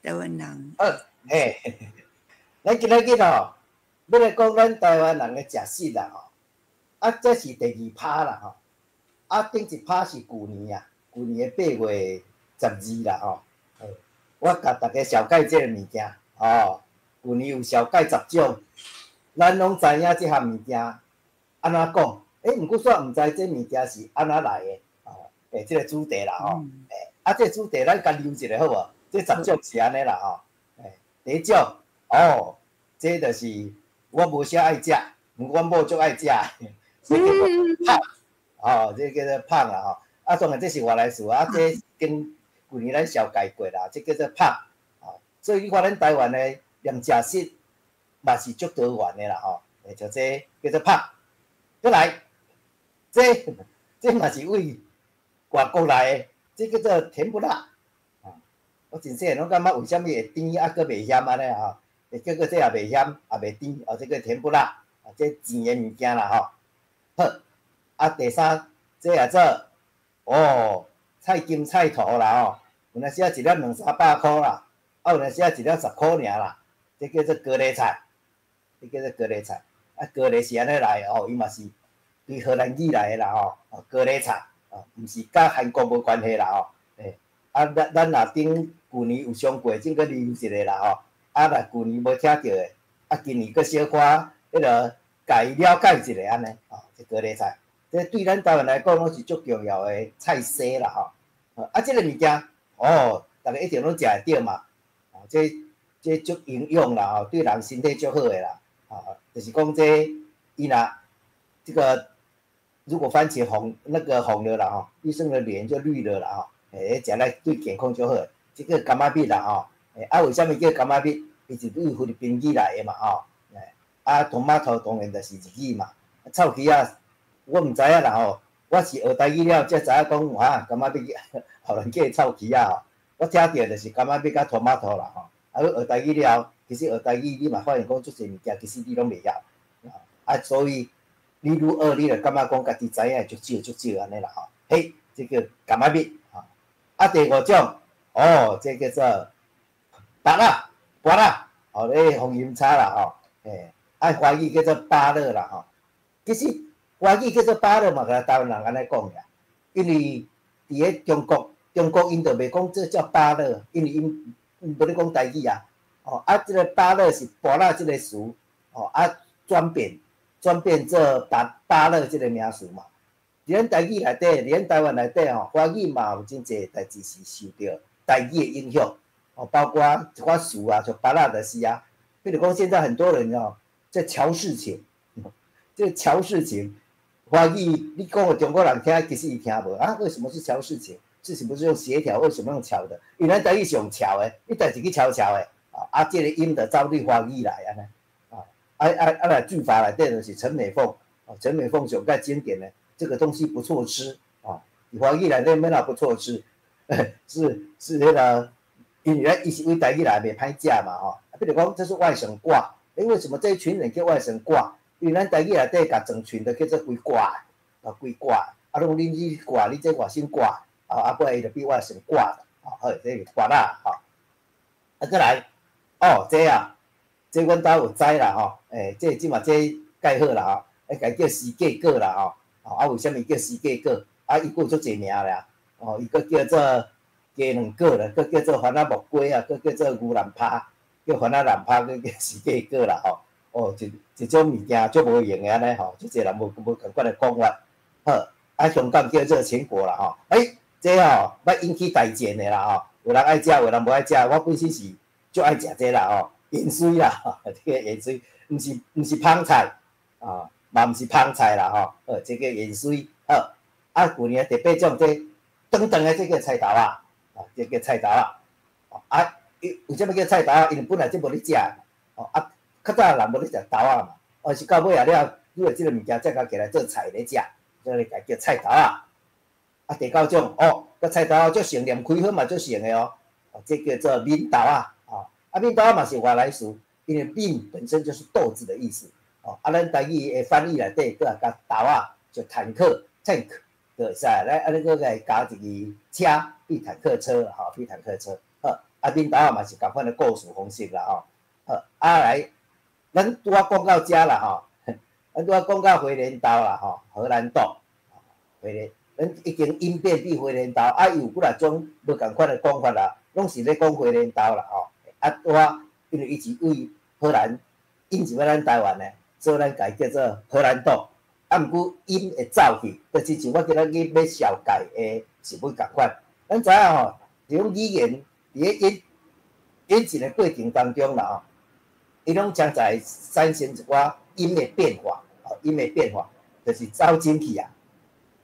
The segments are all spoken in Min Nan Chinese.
台灣人。好，嘿，咱今仔日吼，欲來講咱台灣人的食食啦吼。啊，這是第二趴啦吼。啊，頂一趴是舊年啊，舊年的8月12啦吼。我共大家紹介這个物件，吼。舊年有紹介十種，咱攏知影這項物件按怎講？欸，毋過煞毋知這物件是按怎來的，吼。欸，這个主題啦吼。欸，啊，這个主題咱共留一下好無？這十種是按呢啦吼。欸，第一種，哦，這就是我無啥愛食，毋過阮某足愛食，這叫做麭，哦，這叫做麭啦吼。啊，當然這是外來詞啊，這跟舊年咱紹介過啦，這叫做麭。哦，所以你看咱台灣的連食食嘛是足多元的啦吼。欸，就這叫做麭。閣來，這這嘛是為外國來的，這叫做甜不辣。啊，我真細漢攏感覺為啥物會甜啊，閣袂鹹按呢吼？會結果這也袂鹹，也袂甜，哦，這叫甜不辣，啊，這甜的物件啦吼。好，啊，第三，這也做，哦，菜金菜頭啦吼，有當時仔一粒兩三百箍啦，啊，有當時仔一粒10箍爾啦，這叫做高麗菜，這叫做高麗菜。啊，高麗是按呢來的哦，伊嘛是對荷蘭語來的啦吼，哦，高麗菜，哦，毋是佮韓國無關係啦吼，欸，啊，咱咱若頂舊年有上過，再閣留一下啦吼。啊，若舊年無聽著的，啊，今年閣小可彼落共伊了解一下按呢，吼，這高麗菜，這對咱台灣來講攏是足重要的菜色啦吼。啊，這个物件，哦，逐家一定攏食會著嘛，哦，這這足營養啦吼，對人身體足好的啦，吼，就是講這伊若這個如果番茄紅那個紅了啦吼，醫生的臉就綠了啦吼，欸，食來對健康足好，這個柑仔蜜啦吼。欸，啊，為啥物叫柑仔蜜？伊是對菲律賓語來的嘛吼。欸，啊，tomato 當然就是日語嘛。臭棋仔，我毋知影啦吼。我是學台語了，才知影講哇，柑仔蜜，予人叫臭棋仔吼。我聽著就是柑仔蜜佮 tomato 啦吼。啊，學台語了，其實學台語你嘛發現講足濟物件，其實你攏袂曉。啊，所以你愈學，你就感覺講家己知影的足少足少按呢啦吼。嘿，這叫柑仔蜜吼。啊，第五種，哦，這叫做芭樂，芭樂，哦，咧紅飲茶啦吼，欸，啊，華語叫做芭樂啦吼。其實華語叫做芭樂嘛，共台灣人按呢講爾，因為佇咧中國，中國𪜶就袂講這叫芭樂，因為𪜶無咧講台語啊。哦，啊，這个芭樂是芭樂這个詞，哦，啊，轉變轉變做芭芭樂這个名詞嘛。佇咱台語內底，佇咱台灣內底吼，華語嘛有真濟代誌是受著台語的影響。哦，包括一寡詞啊，像芭樂就是啊。比如講，現在很多人哦，在喬事情，這喬事情，華語你講予中國人聽，其實伊聽無啊。為什麼是喬事情？事情不是用協調，為什麼用喬的？因為咱台語是用喬的，你代誌去喬喬的，啊，這个音就走對華語來按呢。啊，啊啊啊！來句法內底就是陳美鳳，哦，陳美鳳上蓋經典的，這個東西不錯吃，啊，華語內底欲按怎不錯吃？是是彼个。因為咱伊是對台語來袂歹食嘛吼，啊，比如講這是外省掛，欸，為什麼這一群人叫外省掛？因為咱台語內底共整群的叫做規掛，啊，規掛，啊，攏恁去掛，你這外省掛，啊，啊，過來伊就變外省掛啦，好，這是芭樂吼，啊，閣來，哦，這啊，這阮兜有栽啦吼，欸，這這嘛這蓋好啦吼，欸，共叫時計果啦吼，啊，為啥物叫時計果？啊，伊閣有足濟名咧，哦，伊閣叫做雞卵果啦，閣叫做番仔木瓜啊，閣叫做牛腩拍，叫番仔腩拍，閣叫時計果啦吼。哦，一一種物件足無用的按呢吼，足濟人無無仝款的講法。好，啊，香港叫熱情果啦吼。欸，這吼欲引起大戰的啦吼。有人愛食，有人無愛食。我本身是足愛食這啦吼，芫荽啦，這个芫荽，毋是毋是芳菜啊，嘛毋是芳菜啦吼。好，這个芫荽好。啊，舊年第八種這長長的這个菜頭仔。啊，這叫菜頭仔，啊，伊為啥物叫菜頭仔？因為本來這無咧食，哦啊，較早人無咧食豆仔嘛，哦是到尾仔了，你話這个物件才共起來做菜咧食，所以共叫菜頭仔。啊，第九種，哦，佮菜頭仔足像，連開花嘛足像的哦，哦，這叫做敏豆仔，哦，啊，敏豆仔嘛是外來詞，因為敏本身就是豆子的意思，哦，啊，咱台語的翻譯內底，閣共豆仔就坦克 tank。就會使來按呢閣共加一個車，比坦克車，吼，比坦克車，好，啊，恁兜仔嘛是仝款的故事方式啦吼。好，啊來，咱拄仔講到遮啦吼，咱拄仔講到花蓮豆啦吼，荷蘭豆，花蓮，咱已經演變變花蓮豆，啊，伊有幾若種無仝款的講法啦，攏是咧講花蓮豆啦吼。啊，拄仔因為伊是對荷蘭引入來咱台灣的，所以咱共伊叫做荷蘭豆。啊，毋過音會走去，就親像我今仔日欲紹介的食物仝款。咱知影吼，這種語言佇咧演演進的過程當中啦吼，伊攏常在產生一寡音的變化，吼，音的變化，就是走進去啊。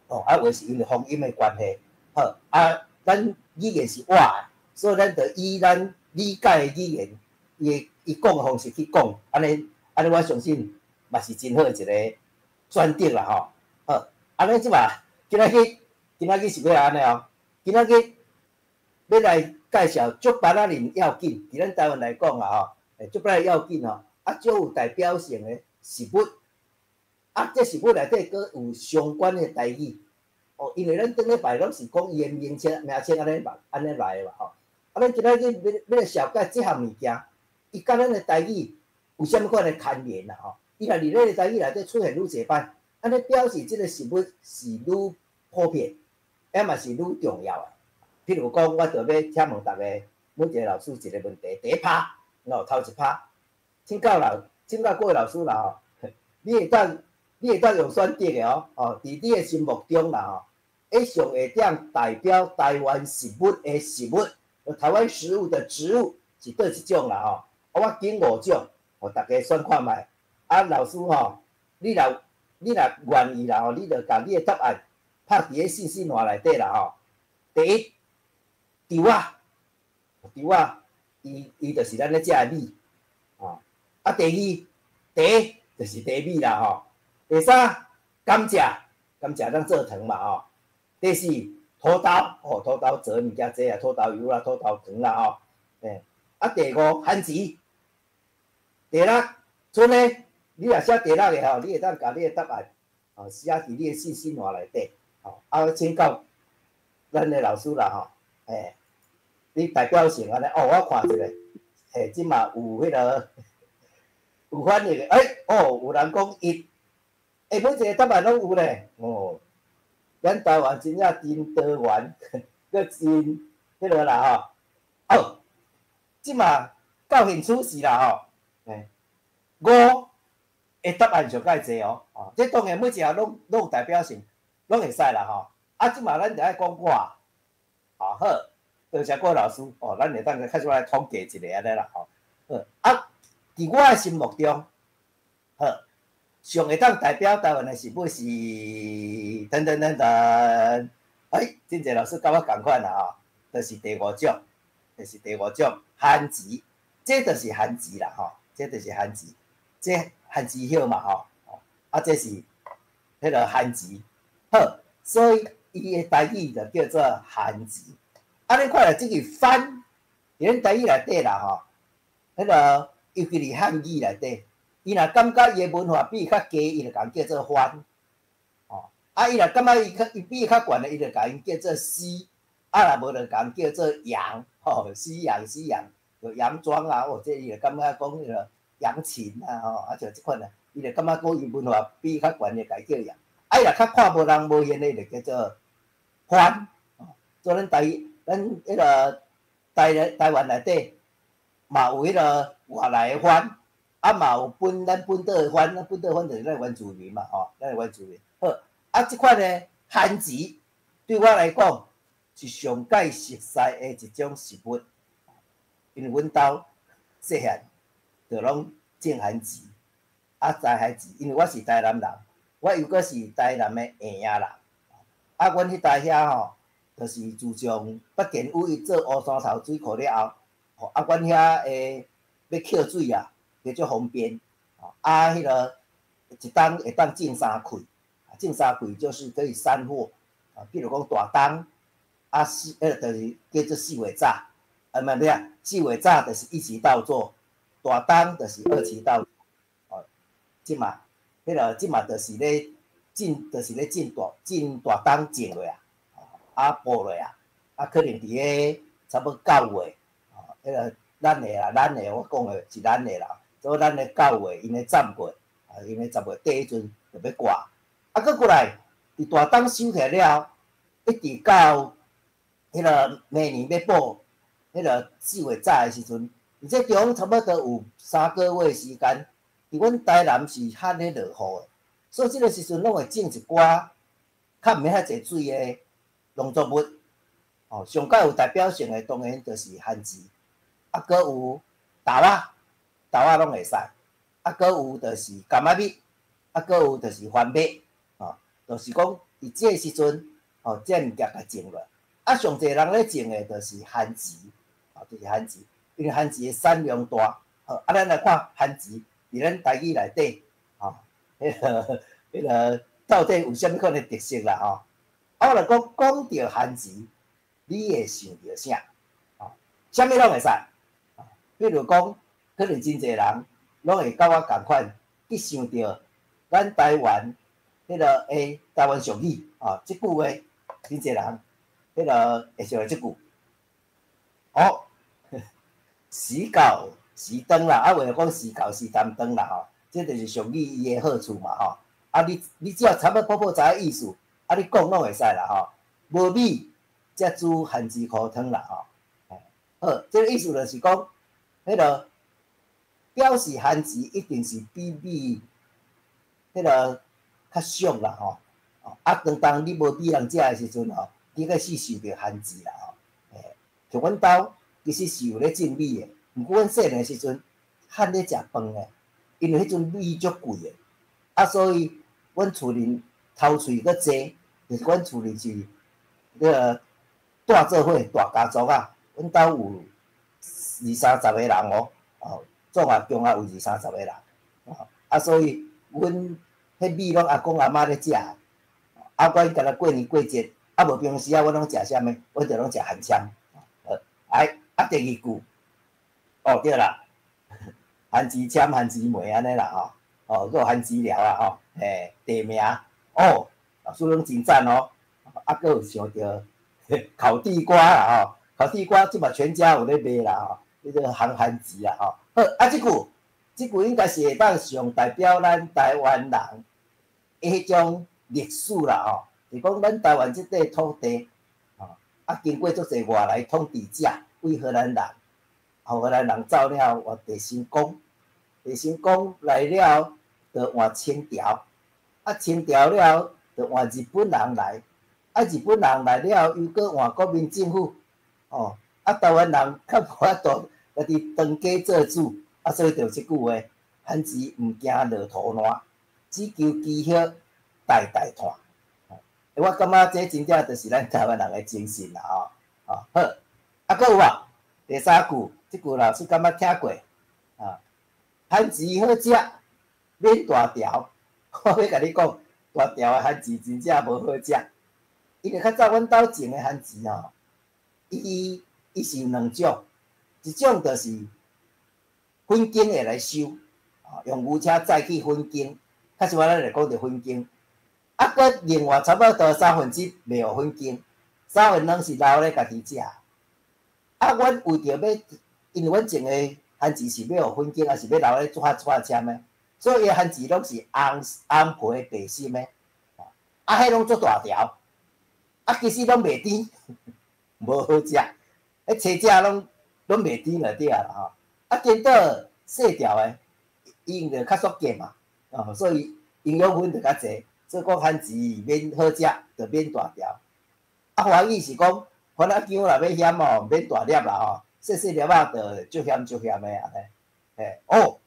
哦，啊，有的是因為方音的關係，好，啊，咱語言是活的，所以咱著以咱理解的語言，伊伊講的方式去講，按呢，按呢我相信嘛是真好的一個選擇啦吼。好，按呢這馬今仔日今仔日是欲按呢哦，今仔日欲來介紹足捌仔恁要緊，佇咱台灣來講啦吼，欸，足捌仔要緊吼，啊，足有代表性的食物，啊，這食物內底閣有相關的台語，哦，因為咱頂禮拜攏是講伊的名稱名稱按呢來按呢來的嘛吼，啊，咱今仔日欲欲來紹介這項物件，伊佮咱的台語有啥物款的牽連啦吼？伊若佇咱的台語內底出現愈濟擺，按呢表示這個食物是愈普遍，抑嘛是愈重要的。譬如講，我著欲請問逐家每一個老師一個問題，第一趴，哦，頭一趴，請教各位老師啦吼，你會當用選擇的哦，哦，佇你的心目中啦吼，會上會當代表台灣食物的食物，台灣食物的植物是佗一種啦吼？啊，我揀五種，予逐家選看覓。啊，老師吼，你若願意啦吼，你就共你的答案拍佇咧信息欄內底啦吼。第一，稻仔，稻仔，伊伊就是咱咧食的米，吼。啊，第二，茶就是茶米啦吼。第三，甘蔗，甘蔗咱做糖嘛吼。第四，土豆，哦，土豆做物件濟啊，土豆油啦，土豆糖啦吼。欸，啊，第五，番薯。第六，賰呢，你若寫第六个吼，你會當共你的答案，吼寫佇你的信息欄內底，吼，啊，請教咱的老師啦吼，欸，你代表性按呢，哦，我看一下，欸，這馬有彼个有反應的，欸，哦，有人講一，欸，每一個答案攏有咧，哦，咱台灣真正真多元，閣真彼个啦吼，哦，這馬到現此時啦吼，欸，五的答案上較濟哦，哦，這當然每一項攏攏有代表性，攏會使啦吼。啊，這馬咱著愛講我，哦好，多謝郭老師，哦，咱會當開始來統計一下按呢啦吼。好，啊，佇我的心目中，好，上會當代表台灣的食物是噔噔噔噔，哎，真濟老師佮我仝款啦吼，就是第五種，就是第五種番薯，這就是番薯啦吼，這就是番薯，這番薯葉嘛吼，啊，這是彼个番薯，好，所以伊的台語就叫做番薯。啊，你看著這個番，佇咱台語內底啦吼，彼个尤其是漢語內底，伊若感覺伊的文化比伊較低，伊就共叫做番，吼，啊，伊若感覺伊較伊比伊較懸的，伊就共𪜶叫做西，啊，若無就共叫做洋，吼，西洋西洋，有洋裝啊，哦，這伊就感覺講彼个洋琴啊，吼，啊像這款啊，伊就感覺講伊文化比伊較懸的，共伊叫洋，啊，伊若較看無人無閒的，就叫做番，所以咱台咱彼个台台灣內底嘛有彼个外來的番，啊嘛有本咱本島的番，咱本島番就是咱原住民嘛，吼，咱的原住民。好，啊，這款呢，番薯對我來講是上蓋熟悉的一種食物，因為阮兜細漢就攏種番薯，啊栽番薯，因為我是台南人，我又閣是台南的蚵仔人，啊，阮彼搭遐吼，就是自從北建五邑做烏山頭水庫了後，啊，阮遐的欲抾水啊，較足方便，啊，彼个一冬會當種三季，種三季就是可以三貨，啊，比如講大冬，啊四，彼个就是叫做四月早，啊，毋是啊，四月早就是一季稻作，大冬就是二季稻作，哦，這馬，彼个這馬就是咧種，就是咧種大種大冬種落啊。啊，播落啊，啊，可能佇咧差不多9月，彼个咱的啦，咱的我講的是咱的啦，所以咱的9月，𪜶的10月，啊，𪜶的10月底彼陣就欲割。啊，閣過來，佇大冬收起來了，一直到彼个明年欲補，彼个4月早的時陣，而這中差不多有3個月時間，佇阮台南是罕咧落雨的，所以這个時陣攏會種一寡較毋免遐濟水的農作物。哦，上較有代表性的當然就是番薯，啊，閣有豆仔，豆仔攏會使，啊，閣有就是柑仔蜜，啊，閣有就是番麥，哦，就是講佇這個時陣，哦，這物件共種落。啊，上濟人咧種的就是番薯，哦，就是番薯，因為番薯的產量大。好，啊，咱來看番薯佇咱台語內底，吼，彼個到底有啥物款的特色啦？吼，啊，我來講講著番薯，你會想著啥？吼，啥物攏會使。比如講，可能真濟人攏會佮我仝款，去想著咱台灣彼個台灣俗語，吼，這句話真濟人彼個會想著這句。哦，時到時長啦，啊，話講時到時擔當啦，吼，這就是俗語伊的好處嘛，吼。啊，你只要差不多知影意思，啊，你講攏會使啦，吼。無米才煮番薯箍湯啦，吼。好，這個意思就是講，彼個表示番薯一定是比米彼個較俗啦，吼。啊，當你無米通食的時陣吼，你開始想著番薯啦，吼。像阮兜其實是有咧種米的，毋過阮細漢時陣罕咧食飯的，因為彼陣米足貴的，啊，所以阮厝裡頭喙閣濟，就是阮厝裡是彼個蹛做伙大家族啊，阮兜有二三十個人哦，哦，總啊共啊有二三十個人，啊，所以阮彼米攏阿公阿嬤咧食，啊，阮敢若過年過節，啊無平時啊，阮攏食啥物？阮就攏食番簽。好，來，啊，第二句，哦對啦，番薯簽、番薯糜按呢啦吼，哦，閣有番薯寮啊吼，嘿，地名，哦，老師攏真讚哦，啊，閣有想著烤地瓜啦吼，烤地瓜這馬全家有咧賣啦吼，彼個烘番薯啦吼。好，啊，這句，這句應該是會當上代表咱台灣人的彼種歷史啦吼，是講咱台灣這塊土地，吼，啊，經過足濟外來統治者，為荷蘭人，予荷蘭人走了後換鄭成功，鄭成功來了，就換清朝，啊，清朝了後就換日本人來，啊，日本人來了後又閣換國民政府，哦，啊，台灣人較無法度家己當家做主，啊，所以就有這句話：番薯毋驚落土爛，只求枝葉代代傳。我感覺這真正就是咱台灣人的精神啦，吼！哦，好，啊，閣有無？第三句，這句老師感覺聽過，啊，番薯好食，免大條。我欲共你講，大條的番薯真正無好食，因為較早阮兜種的番薯吼，伊是有兩種，一種就是粉間會來收，用牛車載去粉間，較實話咱會講著粉間。啊，閣另外差不多三分之一袂予粉間，三分兩是留咧家己食。啊，阮為著欲，因為阮種的番薯是欲予粉間，抑是欲留咧做做簽的，所以伊番薯攏是紅紅皮白心的，啊，彼攏足大條，啊，其實攏袂甜，無好食，彼切食攏袂甜就對啊啦吼。啊，顛倒細條的，伊因為較速結嘛，哦，所以營養分就較濟。所以講番薯免好食，就免大條。啊，華語是講番仔薑若欲鹹哦，免大粒啦吼，細細粒仔就足鹹足鹹的按呢。嘿，哦，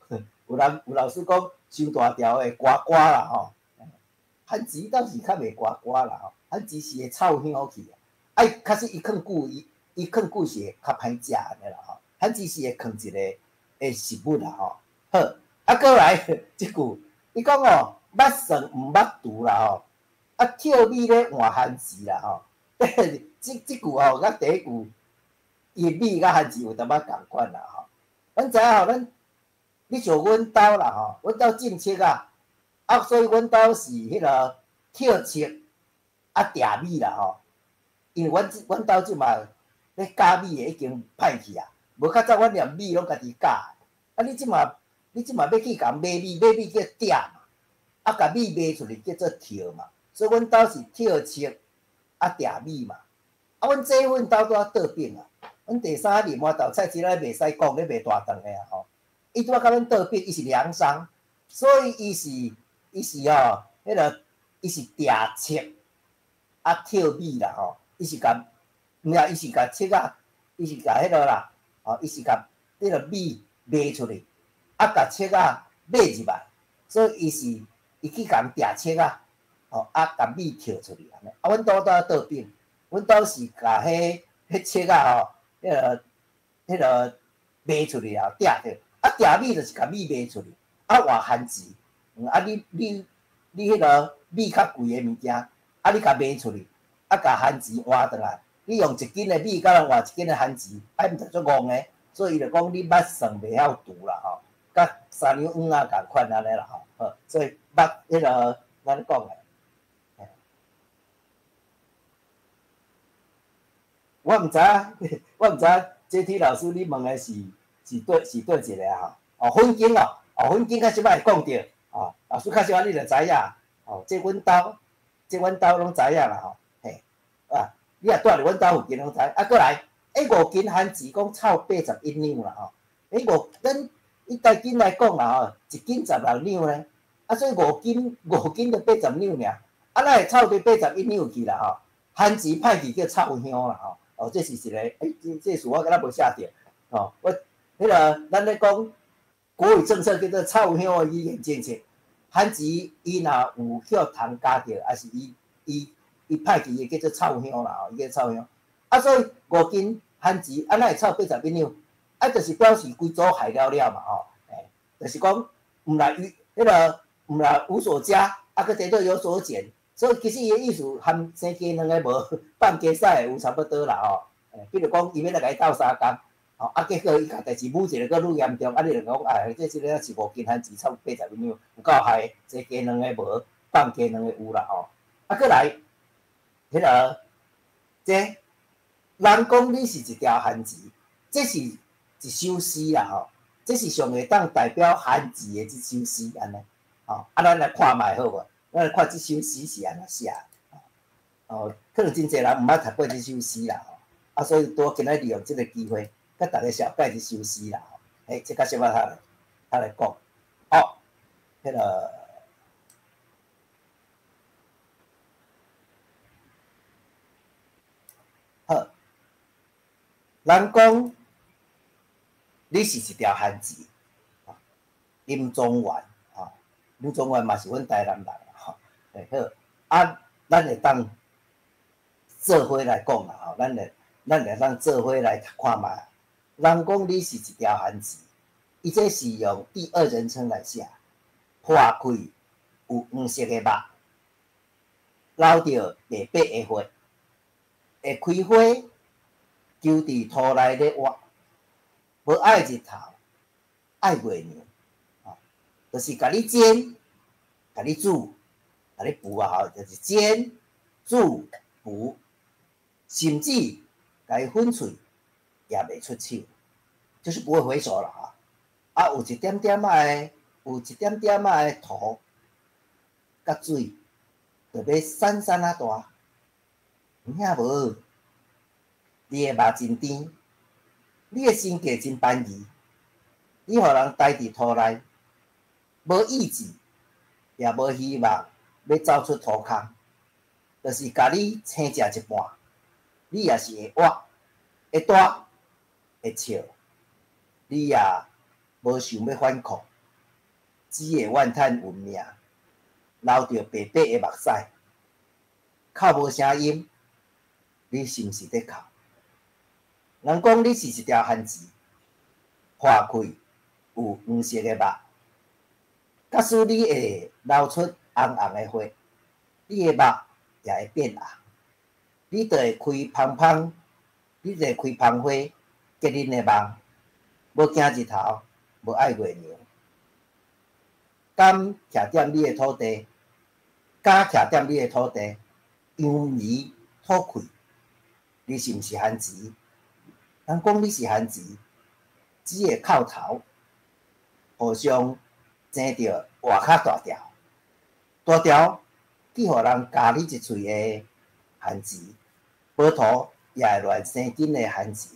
有人有老師講傷大條會寒寒啦吼。番薯倒是較袂寒寒啦吼，番薯是會臭香去。啊，伊確實伊囥久，伊囥久是會較歹食按呢啦吼。番薯是會囥一个的食物啦吼。好，啊，閣來這句，伊講哦，捌蒜毋捌櫥啦吼，啊，跳米咧換番薯啦吼。這這句吼，佮第一句，伊米佮番薯有淡薄仝款啦吼。阮知影吼，咱你像阮兜啦吼，阮兜種粟仔，啊，所以阮兜是彼个跳粟啊，拑米啦吼。因為阮阮兜這馬咧莢米的已經歹去啊，無較早阮連米攏家己莢，啊你這馬你這馬欲去共買米，買米叫摘嘛，啊共米賣出去叫做摘嘛，所以阮兜是摘粟啊摘米嘛，啊阮這阮兜拄仔倒反啊，阮第三林饅頭菜這個袂使講，咧袂大頓的啊吼，伊拄仔共阮倒反，伊是糧商，所以伊是伊是吼，彼个伊是摘粟啊摘米啦吼，伊是共，毋是伊是共粟仔，伊是共彼个啦，吼，伊是共彼个米賣出去，啊共粟仔買入來，所以伊是伊去共摘粟仔，吼，啊共米摘出去按呢。啊，阮兜拄仔倒反，阮兜是共彼彼粟仔吼，彼个彼个賣出去啊，摘著，啊摘米就是共米賣出去，啊換番錢，啊你你你彼個米較貴的物件，啊你共賣出去，啊共番錢換轉來，你用一斤的米共人換一斤的番錢，啊毋就足戇的，所以伊就講你肉算袂曉除啦吼，佮三兩黃仔仝款按呢啦吼，好，所以肉彼個咱講的，我毋知影，我毋知影，JT 老師你問的是是佗是佗一個啊吼？哦，粉經哦，哦粉經較小擺會講著，哦，老師較小可你就知影，哦，這阮兜，這阮兜攏知影啦吼，嘿，啊，你若蹛佇阮兜附近攏知，啊，閣來，欸，5斤番薯講臭81兩啦吼，欸五，咱以台斤來講啦吼，一斤16兩呢，啊，所以五斤五斤就八十兩爾，啊，哪會臭佇八十一兩去啦吼？番薯歹去叫臭香啦吼，哦，這是一個，欸，這這詞我敢若無寫著，吼，我，彼個咱咧講國語政策叫做臭香的語言政策，番薯伊若有予蟲咬著，抑是伊伊伊歹去，伊叫做臭香啦吼，伊叫臭香。啊，所以五斤番薯，啊，哪會臭八十一兩？啊，就是表示規組害了了嘛吼，欸，就是講毋來與彼個毋來無所加，啊，閣得到有所減，所以其實伊的意思含生雞卵的無，放雞屎的有差不多啦吼。欸，比如講伊欲來共伊鬥相共，吼，啊，結果伊共代誌舞一个閣愈嚴重，啊，你就講哎，這這個是五斤番薯臭八十一兩，有夠害的，生雞卵的無，放雞卵的有啦吼。啊，閣來，彼個這人講你是一條番薯，這是一首詩啦吼，這是上會當代表番薯的這首詩按呢，吼，啊，咱來看覓好無？咱來看這首詩是按怎寫，哦，可能真濟人毋捌讀過這首詩啦，吼，啊，所以拄今仔利用這個機會，佮大家紹介這首詩啦，吼，欸，這較小可較來較來講，哦，彼個。好，人講你是一條番薯，林宗元，吼，林宗元嘛是阮台南人，吼，欸好，啊，咱會當做伙來講啦，吼，咱會咱會當做伙來讀看覓。人講你是一條番薯，伊這是用第二人稱來寫，破開有黃色的肉，流著白白的血。會開花，求佇土內咧活，無愛日頭，愛月娘，吼，就是共你煎，共你煮，共你孵啊，吼，就是煎、煮、孵，甚至共伊粉碎，也袂出手，就是不會回手啦，吼。啊，有一點點仔的，有一點點仔的土，佮水，就欲散散仔大。有影無？你的肉真甜，你的身價真便宜，你予人待佇土內，無意志，也無希望欲走出土空，就是共你生食一半，你也是會活，會大，會笑，你也無想欲反抗，只會怨嘆運命，流著白白的目屎，哭無聲音。你是毋是佇哭？人講你是一條番薯，破開有黃色的肉，假使你會流出紅紅的血，你的肉也會變紅，你就會開芳芳，你就會開芳花結恁的夢，無驚日頭，無愛月娘，敢徛踮你的土地，敢徛踮你的土地，揚眉吐氣。你是毋是番薯？人講你是番薯，只會叩頭，互相爭著活較大條，大條去予人咬你一喙的番薯，無塗也會亂生根的番薯，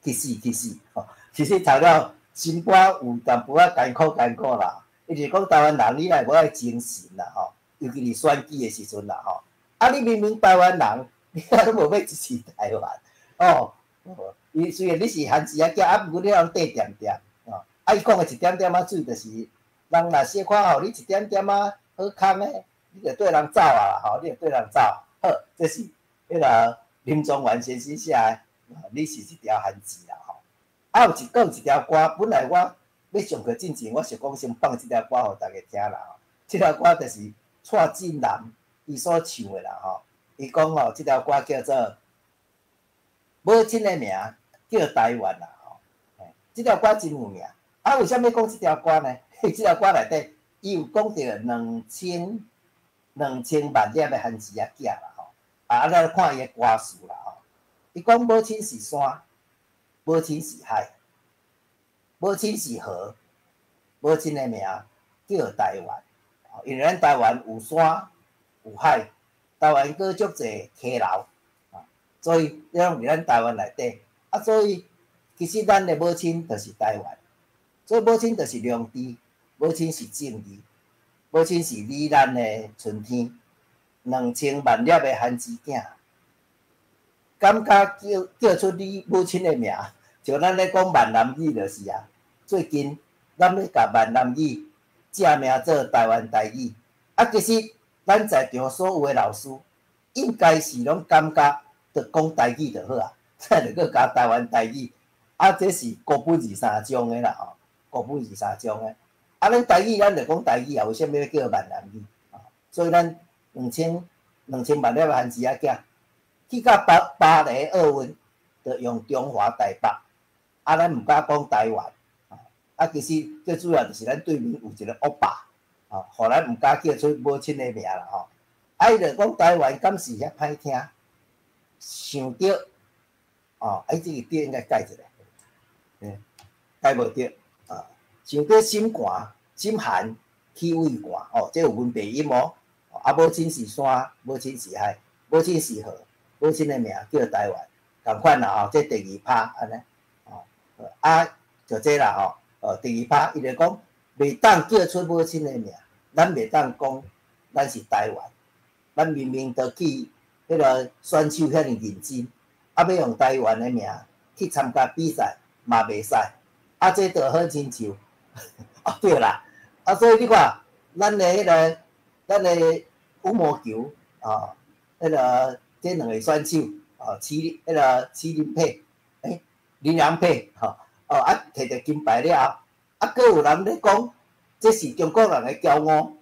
去死去死！吼，其實讀了心肝有淡薄仔艱苦艱苦啦。伊就是講台灣人，你若無愛精神啦，吼，尤其是選舉的時陣啦，吼。啊，你明明台灣人，你啊攏無欲支持台灣，哦。伊雖然你是番薯仔囝，啊，毋過你攏綴恬恬，哦。啊，伊講的一點點仔水，就是人若小可予你一點點仔好康的，你就綴人走啊啦，吼，你就綴人走。好，這是彼个林宗元先生寫的，你是一條番薯啦，吼。啊，有一閣有一條歌，本來我欲上課進前，我想講先放這條歌予大家聽啦，吼。這條歌就是蔡振南伊所唱的啦，吼。伊講吼，這條歌叫做《母親的名叫台灣》啦，吼。這條歌真有名。啊，為啥物講這條歌呢？這條歌內底，伊有講著2000萬粒的番薯仔囝啦，吼。啊，咱來看伊的歌詞啦，吼。伊講母親是山，母親是海，母親是河，母親的名叫台灣。因為咱台灣有山有海，台灣閣足濟溪流，啊，所以這攏佇咱台灣內底。啊，所以其實咱的母親就是台灣，所以母親就是良知，母親是正義，母親是你咱的春天，2000萬粒的番薯囝，感覺叫出你母親的名，像咱咧講閩南語就是啊。最近咱欲共閩南語正名做台灣台語，啊，其實咱在場所有的老師，應該是攏感覺著講台語就好啊，才著閣加台灣台語，啊，這是國本二三章的啦，吼，國本二三章的。啊，咱台語咱就講台語啊，為啥物欲叫閩南語？所以咱2000萬粒番薯仔囝，去到巴黎奧運，就用中華台北，啊，咱毋敢講台灣，啊，其實最主要就是咱對面有一個惡霸，吼，予咱毋敢叫出母親的名啦，吼。啊，伊就講台灣敢是遐歹聽，想著，哦，啊，這個著應該改一下，改無著，啊，想著心寒，心寒去畏寒，哦，這有文白音哦。啊，母親是山，母親是海，母親是河，母親的名叫台灣，仝款啦吼，這第二拍按呢，哦，啊，就這啦吼，哦，第二拍伊就講袂當叫出母親的名，咱袂當講咱是台灣，咱明明都去彼个選手遐爾認真，啊，欲用台灣的名去參加比賽嘛袂使，啊，這就好親像，啊對啦，啊，所以你看，咱的彼个，咱的羽毛球啊，彼个這兩個選手啊，彼个齊林佩，欸，林洋配，吼，哦啊，摕著金牌了後，啊，閣有人咧講，這是中國人的驕傲，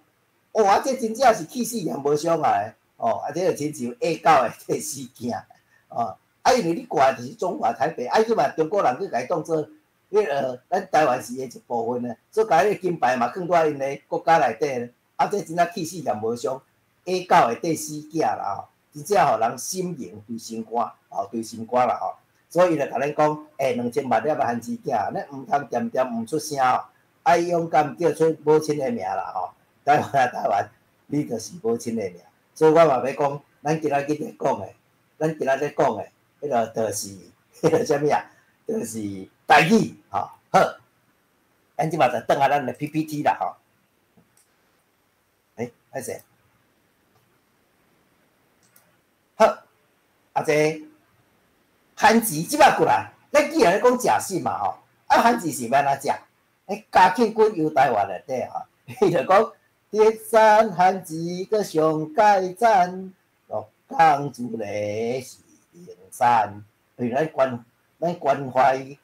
哦，啊，這真正是氣死人無相啊！哦，啊，這就親像下狗的綴死囝，哦，啊，因為你掛的就是中華台北，啊，這擺中國人閣共伊當做，彼个咱台灣是伊的一部分呢，所以共彼个金牌嘛囥佇𪜶的國家內底，啊，這真正氣死人無相，下狗的綴死囝啦吼，真正予人心凝對心肝，哦，對心肝啦吼，所以伊就共咱講，欸，2000萬粒番薯囝，咱毋通恬恬毋出聲哦，愛勇敢叫出母親的名啦吼，台灣啊台灣，你就是母親的名，所以我嘛欲講，咱今仔日咧講的，咱今仔日講的，彼个就是彼个啥物啊？就是台語，吼，好，咱這擺就轉來咱的 PPT 啦吼。欸，歹勢？好，啊這番薯這擺過來，咱既然咧講食食嘛吼，啊番薯是欲按怎食？欸，嘉慶君遊台灣內底吼，伊就講竹山番薯閣上蓋讚，鹿港主咧是靈山，因為咱關懷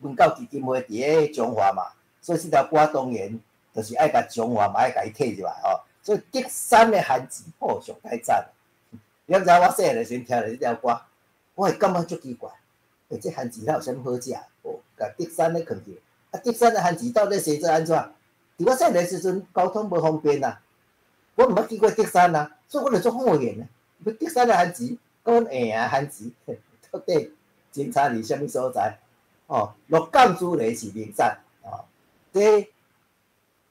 文教基金會佇咧彰化嘛，所以這條歌當然就是愛共彰化嘛愛共伊提入來吼。所以竹山的番薯鋪上蓋讚。你敢知我細漢的時陣聽著這條歌，我會感覺足奇怪，欸，這番薯哪有啥物好食？哦，共竹山咧囥起，啊，竹山的番薯到底生做按怎？佇我細漢的時陣，交通無方便啊，我毋捌去過竹山啊，所以我就足好奇呢。竹山的番薯，佮阮下營的番薯，到底相差佇啥物所在？哦，鹿港猪梨是名产，哦，這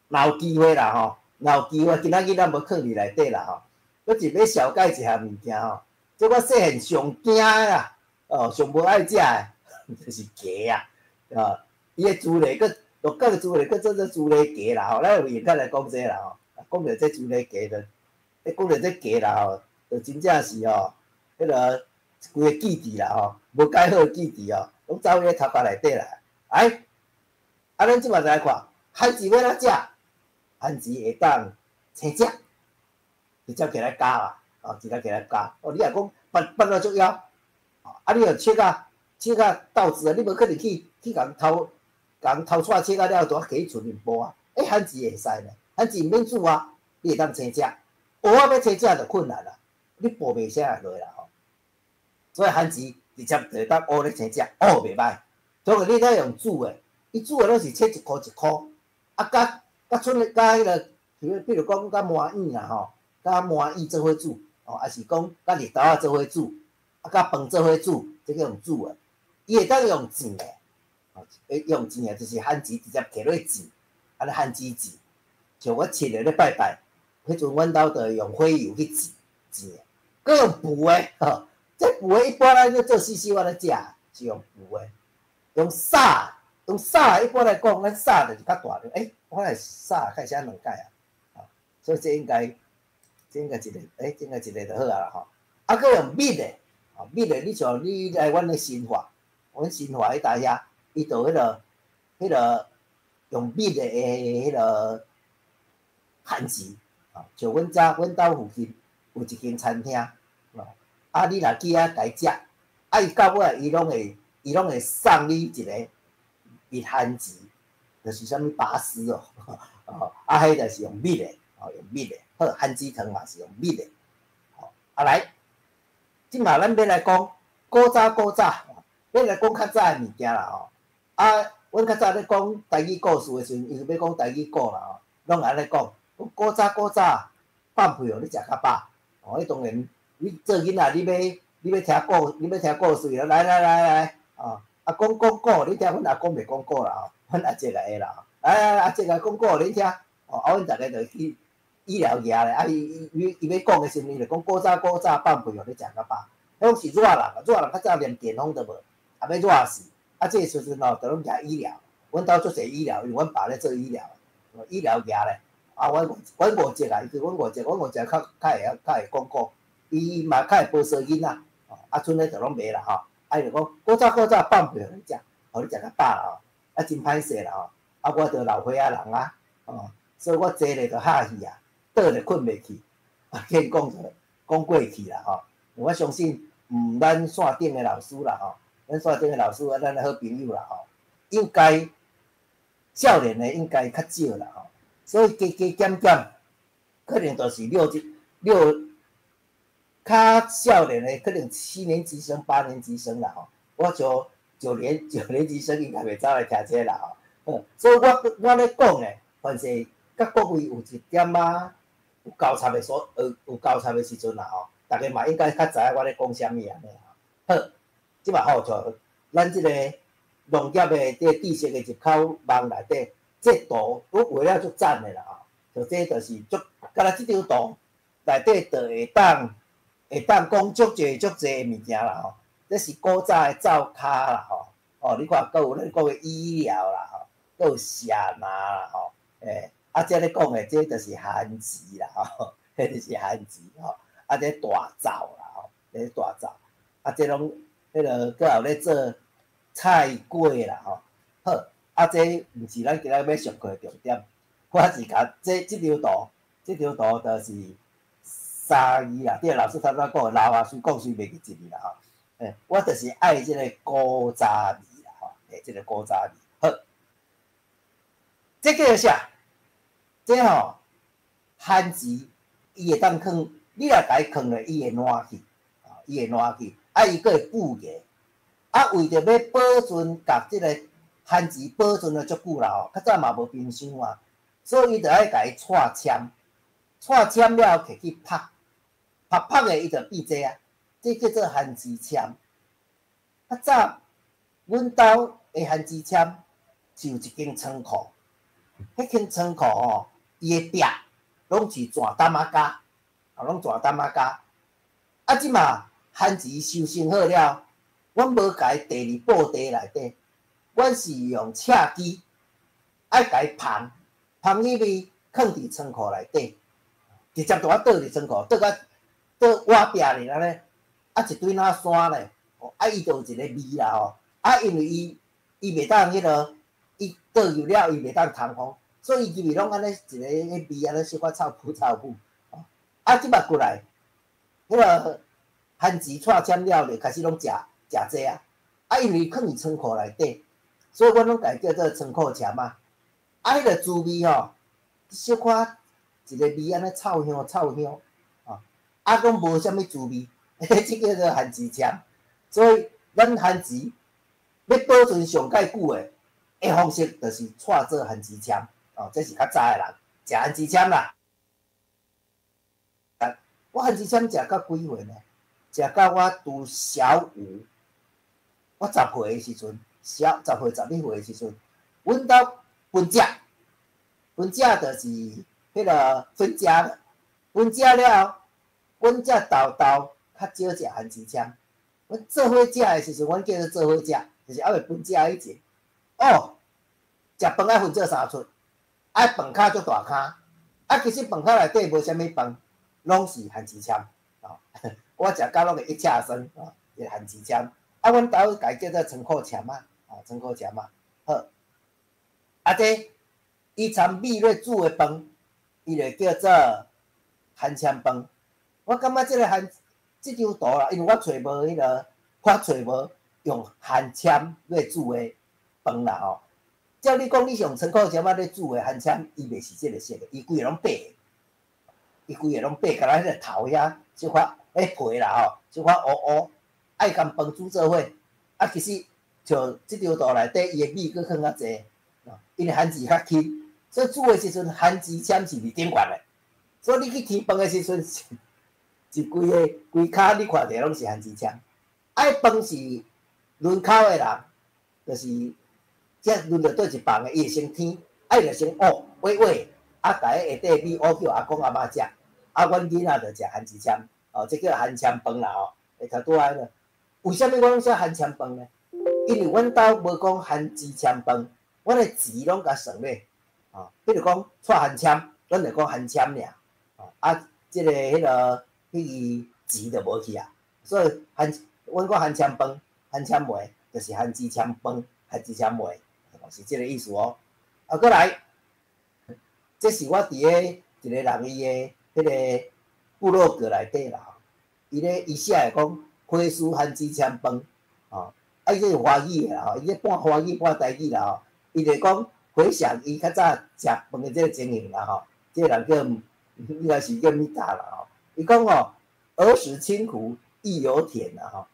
若有機會啦吼，若有機會，今仔日咱無囥佇內底啦吼，閣是欲紹介一項物件吼，這我細漢上驚的啦，哦，上無愛食的，就是雞啊，哦，伊的豬梨閣鹿港的豬梨閣做做豬梨雞啦吼，咱有閒較來講這啦吼，講著這豬梨雞就，講著這雞啦吼，就真正是吼，彼个規个記憶啦吼，無解好的記憶哦，攏走佇咧頭殼內底啦。哎，啊，咱這擺來看，番薯欲按怎食？番薯會當生食，直接起來咬啊，哦，直接起來咬。哦，你若講捌捌了足枵，啊，你若切啊切啊豆子啊，你無可能去共偷，共偷掣切啊了後，就提去厝面無啊。欸，番薯會使呢，番薯毋免煮啊，你會當生食。蚵仔欲生食就困難啦，你剝袂啥會落啦吼。所以番薯直接就會當烏咧生食，哦，袂䆀。所以你愛用煮的，伊煮的攏是切一箍一箍，啊，佮佮賰佮彼个，比如講佮麻薏啦吼，佮麻薏做伙煮，哦，抑是講佮綠豆仔做伙煮，啊，佮飯做伙煮，這叫用煮的。伊會當用煎的，哦，用煎的，就是番薯直接摕落去煎，按呢番薯煎。像我七月咧拜拜，彼陣阮兜就會用火油去煎煎的，閣用孵的，吼，這孵的一般咱咧做死死我咧食，是用孵的，用炒，用炒一般來講，咱炒就是較大粒，欸，我來炒較會寫兩擺啊，所以這應該一个，欸，這應該一个就好啊啦吼。啊，閣用燜的，哦，燜的，你像你來阮的新化，阮新化彼搭遐，伊就彼个用燜的彼个番薯，哦，像阮遮阮兜附近有一間餐廳，哦，啊，你若去遐共食，啊，伊到尾伊攏會送你一个燜番薯，就是啥物拔絲哦，哦，啊，彼就是用燜的，哦，用燜的，好，番薯湯嘛是用燜的，吼，啊來，這馬咱欲來講古早古早，欲來講較早的物件啦吼，啊，阮較早咧講台語故事的時陣，伊欲講台語故啦吼，攏按呢講，古早古早放屁予你食較飽，哦，彼當然你做囡仔，你欲聽故事，來來來來，哦，啊講講故，你聽阮阿公袂講故啦吼，阮阿叔來會啦，來來來，阿叔來講故予恁聽，哦，啊，阮逐个就去醫療額咧，啊，伊欲講的時陣，伊就講古早古早放屁予你食較飽，彼攏是熱人，熱人較早連電風都無，啊欲熱死，啊，這个時陣吼，就攏舉醫療，阮兜足濟醫療，因為阮爸咧做醫療，醫療額咧，啊，阮五叔啊，伊叫阮五叔，阮五叔較較會曉較會講故，伊嘛較會報趖囡仔，啊，賰咧就攏袂啦吼，啊，伊就講古早古早放屁予你食，予你食較飽啦吼，啊，真歹勢啦吼，啊，我就老歲仔人啊，哦，所以我坐咧就哈去啊，倒咧睏袂去，啊，免講就講過去啦吼，我相信，毋咱線頂的老師啦吼，咱線頂的老師啊，咱的好朋友啦吼，應該少年的應該較少啦吼，所以加加減減，可能就是六六較少年的，可能七年級生、八年級生啦吼。我像九年級生應該袂走來聽這啦吼。所以我咧講的，凡是佮各位有一點仔有交叉的所，有交叉的時陣啦吼，逐家嘛應該較知影我咧講啥物按呢吼。好，這擺好像咱這個農業的這個知識的入口網內底，這圖我畫了足讚的啦吼。就這就是足，敢若這張圖內底就會當講足濟足濟的物件啦吼。這是古早的灶跤啦吼。哦，你看，閣有咱講的醫療啦吼，閣有射麻啦吼，欸，啊，這咧講的這就是番薯啦吼，彼就是番薯吼，啊，這大灶啦吼，這大灶，啊，這攏彼个閣有咧做菜粿啦吼。好，啊，這毋是咱今仔欲上課的重點，我是共這張圖，這張圖就是三字啦。對老師頭拄仔講的老啊，雖講雖袂記一字啦吼。欸，我就是愛這个古早味啦吼，欸，這个古早味。好，這叫啥？這吼番薯，伊會當囥，你若共伊囥咧，伊會爛去，伊會爛去，啊，伊閣會腐芽。啊，為著欲保存，共這个番薯保存了足久啦吼，較早嘛無冰箱啊，所以伊就愛共伊掣籤，掣籤了後摕去曝，曝曝的伊就變這啊，這叫做番薯籤。較早，阮兜的番薯籤是有一間倉庫，彼間倉庫吼，伊的壁攏是全擔仔膠，啊，攏全擔仔膠。啊，這馬番薯收成好了，阮無共伊遞佇布袋內底，阮是用車機愛共伊捧，捧入去囥佇倉庫內底，直接就啊倒佇倉庫，倒甲倒倚壁咧按呢，啊一堆那山咧，啊伊就有一個味啦吼，啊因為伊袂當彼個，伊倒入了伊袂當通風，所以伊入去攏按呢一個彼味按呢小可臭噗臭噗，啊這擺過來，彼個番薯蔡籤了就開始攏食食這啊，啊因為囥佇倉庫內底，所以阮攏共伊叫做倉庫籤仔，啊彼個滋味吼，小可一個味按呢臭香臭香，啊攏無啥物滋味，這叫做番薯籤。所以咱番薯欲保存上蓋久的的方式，就是蔡做番薯籤，哦，這是較早的人食番薯籤啦。我番薯籤食到幾歲呢？食到我讀小五，我十歲的時陣，小十歲11歲的時陣，阮兜分食，分食就是彼個分家，分家了，阮才豆豆較少食番薯籤。阮做伙食的時陣，阮叫做做伙食，就是猶未分食以前。哦，食飯愛分做三出，啊飯跤足大跤，啊其實飯跤內底無啥物飯，攏是番薯籤。哦，我食到攏會一車酸，哦，是番薯籤。啊，阮兜共伊叫做倉庫籤仔，啊，倉庫籤仔。好，啊這伊摻米咧煮的飯，伊就叫做番籤飯。我感覺這個番這張圖啦，因為我揣無彼個，我揣無用番籤咧煮的飯啦吼。照你講，你是用倉庫籤仔咧煮的番籤，伊袂是這個色的，伊規个攏白的，伊規個攏白，敢若彼個頭遐小可彼皮啦吼，小可烏烏，愛共飯煮做伙。啊，其實像這張圖內底，伊的米閣囥較濟，因為番薯較輕，所以煮的時陣番薯籤是佇頂懸的，所以你去添飯的時陣，是規个規跤你看著攏是番薯籤。啊，飯是輪口的人，就是這輪著佗一房的，伊會先添，啊伊就先挖挖挖，啊共彼下底米挖叫阿公阿嬤食，啊阮囡仔就食番薯籤，哦，這叫番籤飯啦吼，會頭拄仔彼個。為啥物我攏寫番籤飯呢？因為阮兜無講番薯籤飯，阮的字攏共算咧，哦，比如講蔡番籤，阮就講番籤爾，哦，啊，這個彼個彼個字就無去啊，所以番阮講番籤飯、番籤糜，就是番薯籤飯、番薯籤糜，是這個意思哦。啊，閣來，這是我佇咧一個人伊的彼個部落格內底啦，伊咧伊寫的講花師番薯籤飯，哦，啊，伊這是華語的啦吼，伊這半華語半台語啦吼，伊就講回想伊較早食飯的這個情形啦吼，這個人叫應該是叫米達啦吼，伊講吼兒時清苦亦有甜啦吼，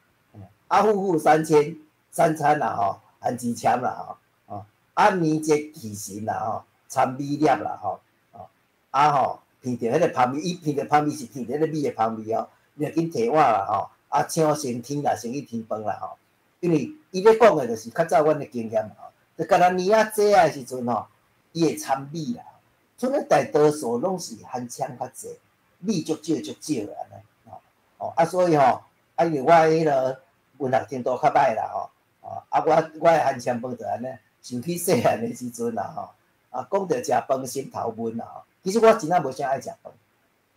啊，戶戶三千三餐啦吼，番薯籤啦吼，哦，啊年節祈神啦吼，摻米粒啦吼，哦，啊吼，聞著彼個芳味，伊聞著芳味是聞著彼個米的芳味哦，你就緊提碗啦吼，啊請先添啦，先去添飯啦吼，因為伊咧講的就是較早阮的經驗吼，就敢若年仔節仔的時陣吼，伊會摻米啦，賰咧大多數攏是番籤較濟，米足少足少的按呢，吼，哦，啊所以吼，啊因為我彼個文學程度較歹啦吼，哦，啊我我的番籤飯就按呢，想起細漢的時陣啦吼，啊講著食飯心頭悶啦吼，其實我真正無啥愛食飯，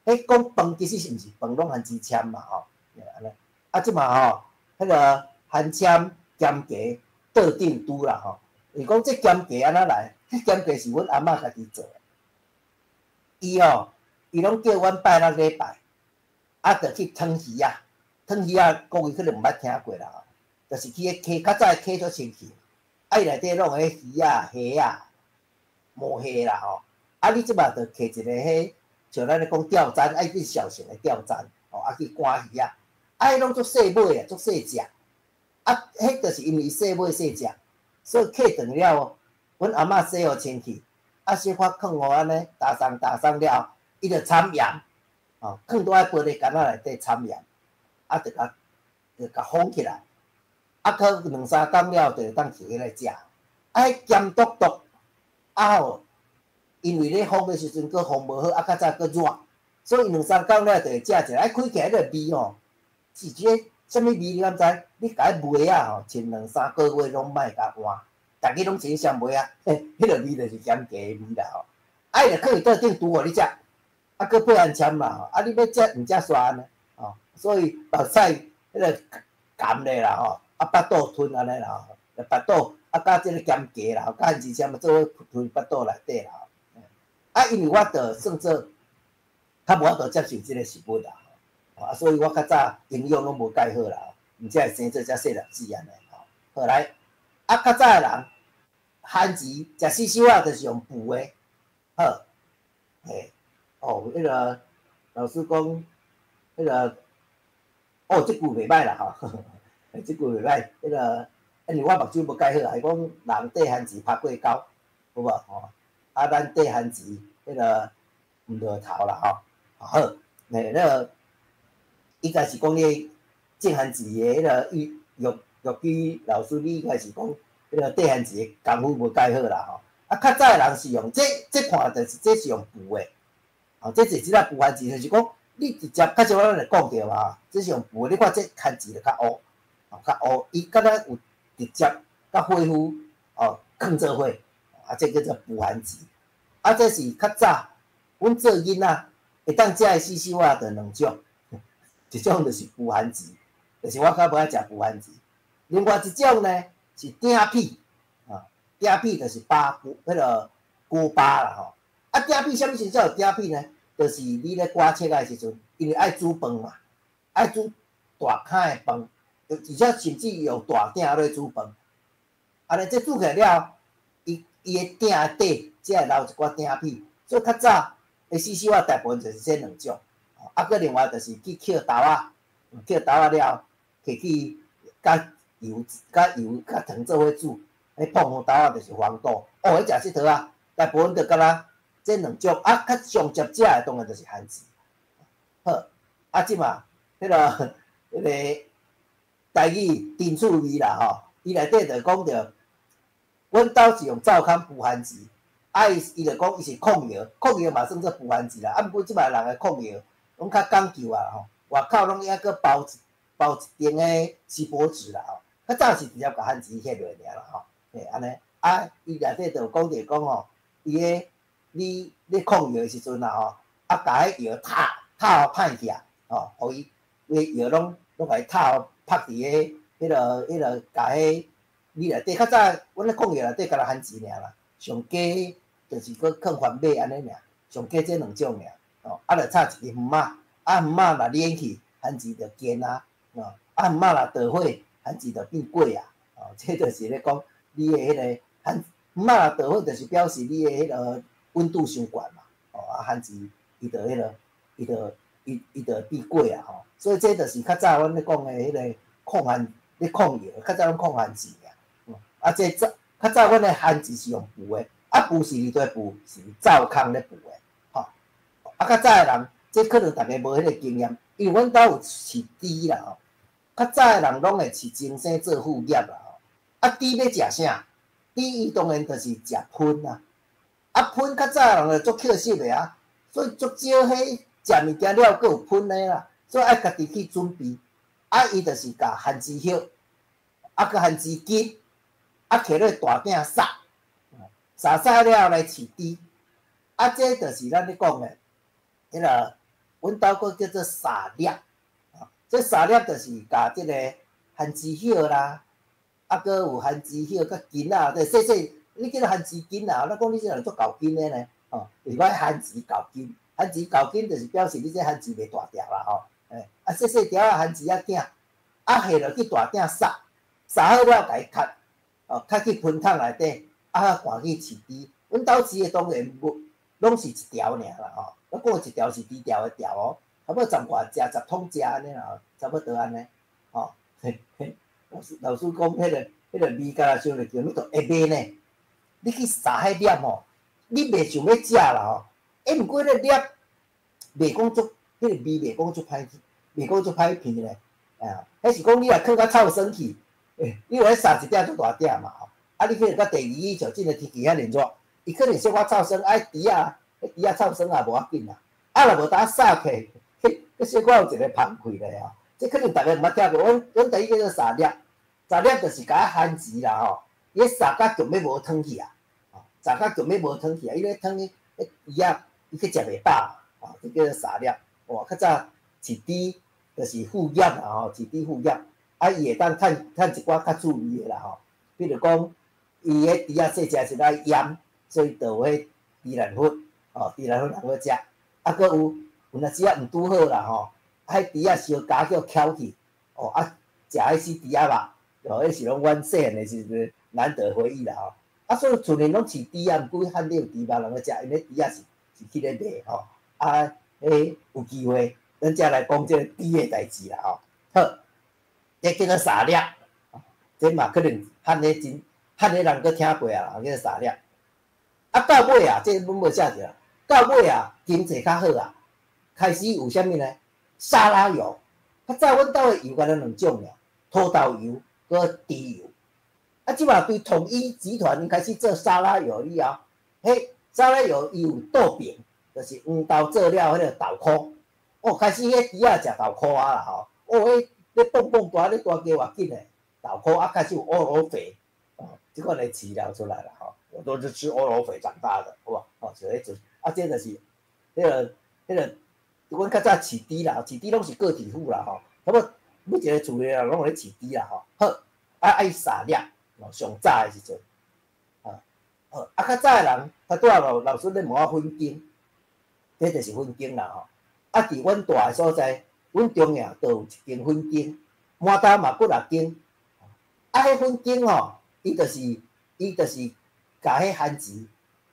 彼講飯其實是毋是飯攏番薯籤嘛吼，按呢，啊這馬吼，彼個番籤鹹雞桌頂拄啦吼，伊講這鹹雞按怎來？這鹹雞是阮阿嬤家己做的，伊吼，伊攏叫阮拜六禮拜，啊，就去劏魚仔，劏魚仔各位可能毋捌聽過啦吼，就是去彼溪，較早的溪足清氣，啊伊內底攏有彼魚仔、蝦仔、毛蝦啦吼，啊你這馬就摕一個彼，像咱咧講釣罾，愛去小型的釣罾，吼，啊去趕魚仔，啊彼攏足細尾啊，足細隻，啊，彼就是因為細尾細隻，所以客轉了，阮阿嬤洗予清氣，啊小可囥予按呢，焦鬆焦鬆了，伊就摻鹽，吼，囥佇愛玻璃罐仔內底摻鹽，啊，就共就共封起來，啊，啊，閣兩三工了就會當摕起來食。啊，彼鹹篤篤，啊吼，因為咧烘的時陣閣烘無好，啊較早閣熱，所以兩三工了就會食一下。啊，開起來彼個味吼，是這個啥物味你敢知？你共彼賣仔吼，穿兩三個月攏莫共換，逐日攏穿啥襪仔，嘿，彼個味就是鹹雞的味啦吼。啊，伊就囥佇桌頂拄予你食，啊，閣配番攕啦吼。啊，你欲食毋食煞按呢？吼，所以目屎彼個鹹咧啦吼，啊，腹肚吞按呢啦吼，腹肚啊，佮這個鹹雞啦，佮番薯攕嘛做伙吞腹肚內底啦吼。啊，因為我著算做較無法度接受這個食物啦，啊，所以我較早營養攏無蓋好啦，毋才會生做遮細粒子按呢吼。好來，啊，較早的人番薯食四手仔就是用浮的，好，嘿，哦，彼個老師講，彼個，哦，這句袂䆀啦吼，這句袂䆀，彼個，因為我目睭無蓋好，伊講人綴番薯拍過溝，好無吼？啊，咱綴番薯，彼個毋落頭啦吼，好，嘿，那個應該是講你種番薯的彼個玉玉玉基老師，你應該是講彼個綴番薯的功夫無蓋好啦吼。啊，較早的人是用這這看就是這是用浮的，哦，這是這個浮番薯，就是講你直接較少咱會講著嘛，這是用浮的，你看這番薯就較烏，哦，較烏，伊敢若有直接佮火夫哦囥做伙，啊，這叫做浮番薯。啊，這是較早阮做囡仔會當食的四手仔就兩種，一種就是浮番薯，就是我較無愛食浮番薯。另外一種呢是鼎皮，啊，鼎皮就是巴菇，彼個菇巴啦吼。啊，鼎皮啥物時陣才有鼎皮呢？就是你咧割切仔的時陣，因為愛煮飯嘛，愛煮大坩的飯，而且甚至用大鼎來煮飯。按呢，這煮起來了，伊伊的鼎底才會留一寡鼎皮。所以較早的四手仔大部分就是這兩種。啊，閣另外就是去抾豆仔，抾豆仔了，摕去佮油、佮油、佮糖做伙煮，彼膨風豆仔就是黃豆。哦，彼食這套仔，大部分就敢若這兩種。啊，較上捷食的當然就是番薯。好，啊，這馬彼個彼個台語真趣味啦吼，伊內底就講著，阮兜是用灶崁浮番薯，啊，伊伊就講伊是炕窯，炕窯嘛算做浮番薯啦。啊，毋過這擺人的炕窯攏較講究啊吼，外口攏抑閣包一包一層的錫箔紙啦吼。較早是直接共番薯歇落爾啦吼，嘿，按呢，啊，伊內底就有講著講吼，伊个你咧炕窯的時陣啊吼，啊，共彼窯透透歹起來，吼，予伊規窯攏攏共伊透曝佇個彼個彼個共彼你內底較早，阮咧炕窯內底敢若番薯爾啦，上加就是閣囥番麥按呢爾，上加這兩種爾，吼，啊，就插一支糜仔，啊，糜仔若連去，番薯就堅啊，吼，啊，糜仔若著火，番薯就變粿啊，吼，這就是咧講你的彼個番糜仔若著火，就是表示你的彼個溫度傷懸嘛，吼，啊，番薯伊就彼個，伊就伊伊就變粿啊，吼，所以這就是較早阮咧講的彼個炕番咧炕窯，較早攏炕番薯爾，啊，這早較早阮的番薯是用浮的，啊，浮是佇佗浮，是灶崁咧浮的，吼，啊，較早的人，這可能逐家無彼個經驗，因為阮兜有飼豬啦，吼，較早的人攏會飼精牲做副業啦，吼，啊，豬欲食啥？豬伊當然就是食糞啊，啊，糞較早的人就足乞食的啊，所以足少彼食物件了閣有糞的啦，所以愛家己去準備，啊，伊就是共番薯葉，啊，閣番薯筋，啊，摕落大鼎撒，撒撒了來飼豬，啊，這就是咱咧講的，彼個阮兜閣叫做撒粒，這撒粒就是共這個番薯葉啦，啊，閣有番薯葉佮筋仔，就細細，你叫做番薯筋啊，咱講你這人足厚筋的呢，吼，就是講番薯厚筋，番薯厚筋就是表示你這番薯袂大條啦，吼，欸，啊，細細條仔番薯仔囝，啊，下落去大鼎撒，撒好了，共伊崁，哦，崁去糞桶內底，啊，趕去飼豬。阮兜飼的當然無，攏是一條爾啦，吼。我講一條是豬條的條哦，差不多十外隻、十桶隻按呢啦，差不多按呢，吼。嘿嘿，老師老師講彼個彼個味敢若想著叫你都會賣呢。你去撒彼粒吼，你袂想欲食啦吼。欸，毋過彼個粒袂講足，彼個味袂講足歹，袂講足歹鼻咧。啊，彼是講你若囥較臭酸去，因為曬一鼎足大鼎嘛吼，啊，你去到第二日就這个天氣遐爾熱，伊可能小可臭酸，啊，豬仔，彼豬仔臭酸也無要緊啦，啊，若無當殺起，彼小可有一个芳氣咧吼，這可能逐家毋捌聽過，阮台語叫做撒粒，撒粒就是共啊番薯啦吼，伊撒甲強欲無湯去啊，撒甲強欲無湯去啊，伊咧湯彼豬仔，伊去食袂飽，吼，這叫做撒粒。哇，較早飼豬就是副業啦吼，飼豬副業。啊，伊會當趁一寡較注意的啦吼，比如講，伊彼豬仔細隻時愛醃，所以就有彼豬腩粉，吼，豬腩粉通好食。啊，閣有若時仔毋拄好啦吼，啊，彼豬仔燒咬叫翘去，哦，啊，食彼死豬仔肉，哦，彼是攏阮細漢的時陣難得回憶啦吼。啊，所以厝內攏飼豬仔，毋過漢咧有豬肉通好食，因為豬仔是去咧賣吼。啊，彼有機會，咱才來講這个豬的代誌啦吼。好。這叫做撒粒，這嘛可能漢咧真漢咧人閣聽過啊，叫做撒粒。啊，到尾啊，這阮無寫著，到尾啊，經濟較好啊，開始有啥物呢？沙拉油。較早阮兜的油干焦兩種爾，土豆油閣豬油。啊，這馬對統一集團開始做沙拉油以後，彼沙拉油伊有豆餅，就是黃豆做了彼个豆箍。哦，開始彼豬仔食豆箍仔啦吼。哦，彼咧蹦蹦大咧大鸡偌緊的豆箍啊，開始有烏龍肥，哦，這款的飼料出來啦吼，我都是吃烏龍肥長大的，好無？哦，就彼陣，啊，這就是彼个，阮較早飼豬啦，飼豬攏是個體戶啦吼，差不多每一个厝的人攏有咧飼豬啦吼。好，啊愛撒粒，哦，上早的時陣，啊，好，啊較早的人，較拄仔老師咧問我粉羹，這就是粉羹啦吼。啊，佇阮蹛的所在，阮中營就有一間粉羹，滿兜嘛幾若間。啊，彼粉羹吼，伊就是共彼番薯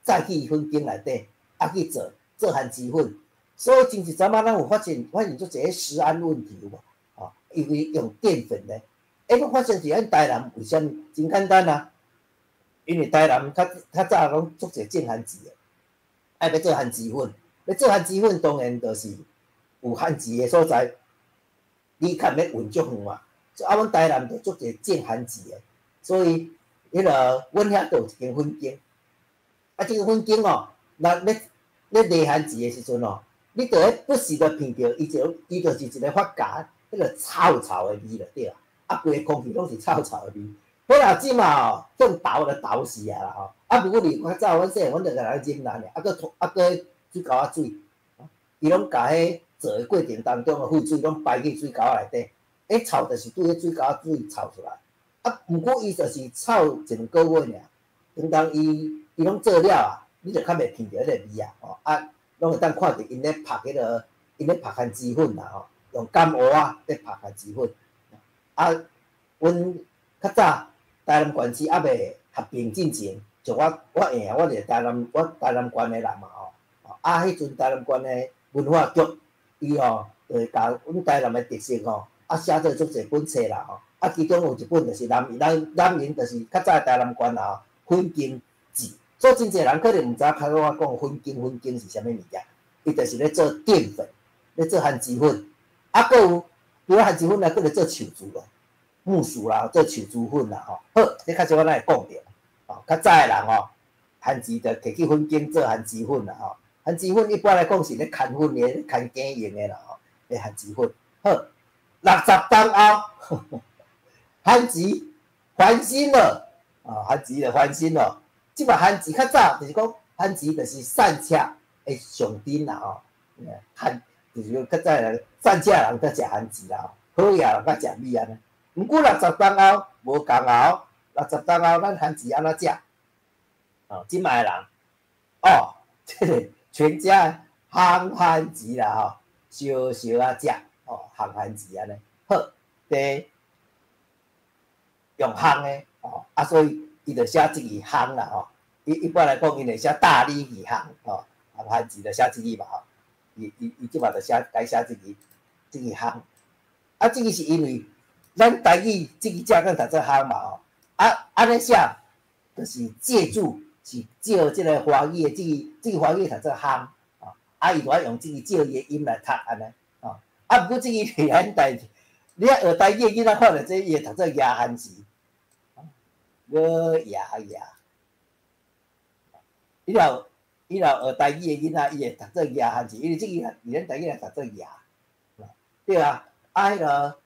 載去粉羹內底，啊去做番薯粉。所以前一陣仔咱有發現足濟食安問題有無？吼，因為用澱粉咧，欸，閣發現是咱台南為啥物？真簡單啊，因為台南較早攏足濟種番薯的，愛欲做番薯粉，欲做番薯粉當然就是有番薯的所在，你較毋免運足遠嘛。啊，阮台南就足濟種番薯的，所以彼个阮遐就有一間粉羹。啊，這个粉羹哦，若咧咧賣番薯的時陣哦，你就會不時就聞著，伊就是一个發芽，彼个臭臭的味就對啦。啊，規个空氣攏是臭臭的味。好啦，這馬哦，叫沓就沓死啊啦吼。啊，毋過你較早阮細漢，阮就共人飲啦爾，啊，閣啊閣水溝仔水，伊攏共彼做的過程當中的廢水攏排去水溝仔內底，彼臭就是對彼水溝仔水臭出來。啊，毋過伊就是臭一兩個月爾，當伊攏做了啊，你就較袂聞著彼個味啊，吼啊，攏會當看著𪜶咧曝彼個，𪜶咧曝番薯粉啦吼，用甘芋仔咧曝番薯粉。啊，阮較早台南縣市猶未合併進前，像我會啊，我是台南我台南縣的人嘛吼。啊，彼陣台南縣的文化局，伊吼就會共阮台南的特色吼，啊寫做足濟本冊啦吼。啊，其中有一本就是南寧，就是較早台南縣啦吼，粉羹志。所以真濟人可能毋知影，較早我講粉羹粉羹是啥物物件，伊就是咧做澱粉，咧做番薯粉。啊，閣有除了番薯粉啊，閣咧做樹枝咯，木薯啦，做樹枝粉啦吼。好，這較少我咱會講著。吼，較早的人吼，番薯就提去粉羹做番薯粉啦吼。番薯粉一般來講是咧牽粉的，牽羹用的啦吼。彼番薯粉。好，60冬後，番薯翻身了，啊，番薯就翻身了。這馬番薯較早就是講番薯就是散赤的象徵啦吼。番就是講較早人散赤人才食番薯啦，好野人才食米按呢。毋過60冬後無仝後，六十冬後咱番薯按怎食？哦，這馬的人，哦，這个全家烘番薯啦吼，燒燒仔食，哦，烘番薯按呢。好，第用烘的，哦，啊，所以伊就寫這字烘啦吼。一般來講，𪜶會寫大理字烘，吼，烘番薯就寫這字嘛吼。伊這馬就寫改寫這字，這字烘。啊，這個是因為咱台語這个正講讀做烘嘛吼。啊，按呢寫，就是借助是借這个華語的這个，這个華語讀做烘，啊，伊就愛用這个借伊的音來讀按呢，哦，啊，毋過這个是咱台，你愛學台語的囡仔看著這，伊會讀做夯番薯。我爺爺。伊若學台語的囡仔，伊會讀做爺漢字，因為這個佇咱台語來讀做爺，對啊。啊，彼个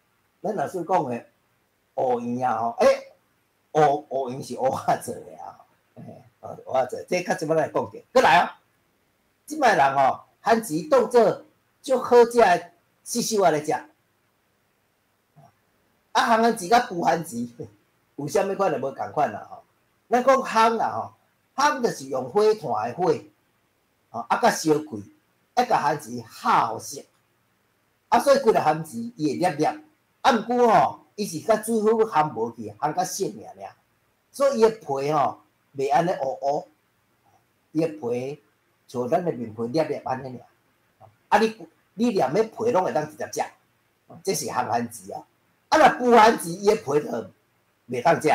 咱老師講的芋圓啊吼，芋圓是芋仔做的啊，芋仔做，這較這擺來講著。閣來哦，這擺人吼，番薯當做足好食的細細仔咧食。啊，烘番薯佮孵番薯有啥物款就無仝款啦吼。咱講烘啦吼，烘就是用火炭的火，吼啊，佮燒開，啊，共番薯烤予熟。啊，所以規个番薯伊會粒粒，啊，毋過吼，伊是佮水分烘無去，烘較熟爾爾，所以伊的皮吼袂按呢烏烏，伊的皮像咱的麵皮粒粒按呢爾。啊，你連彼皮攏會當直接食，這是烘番薯啊。啊，若孵番薯，伊的皮就袂當食。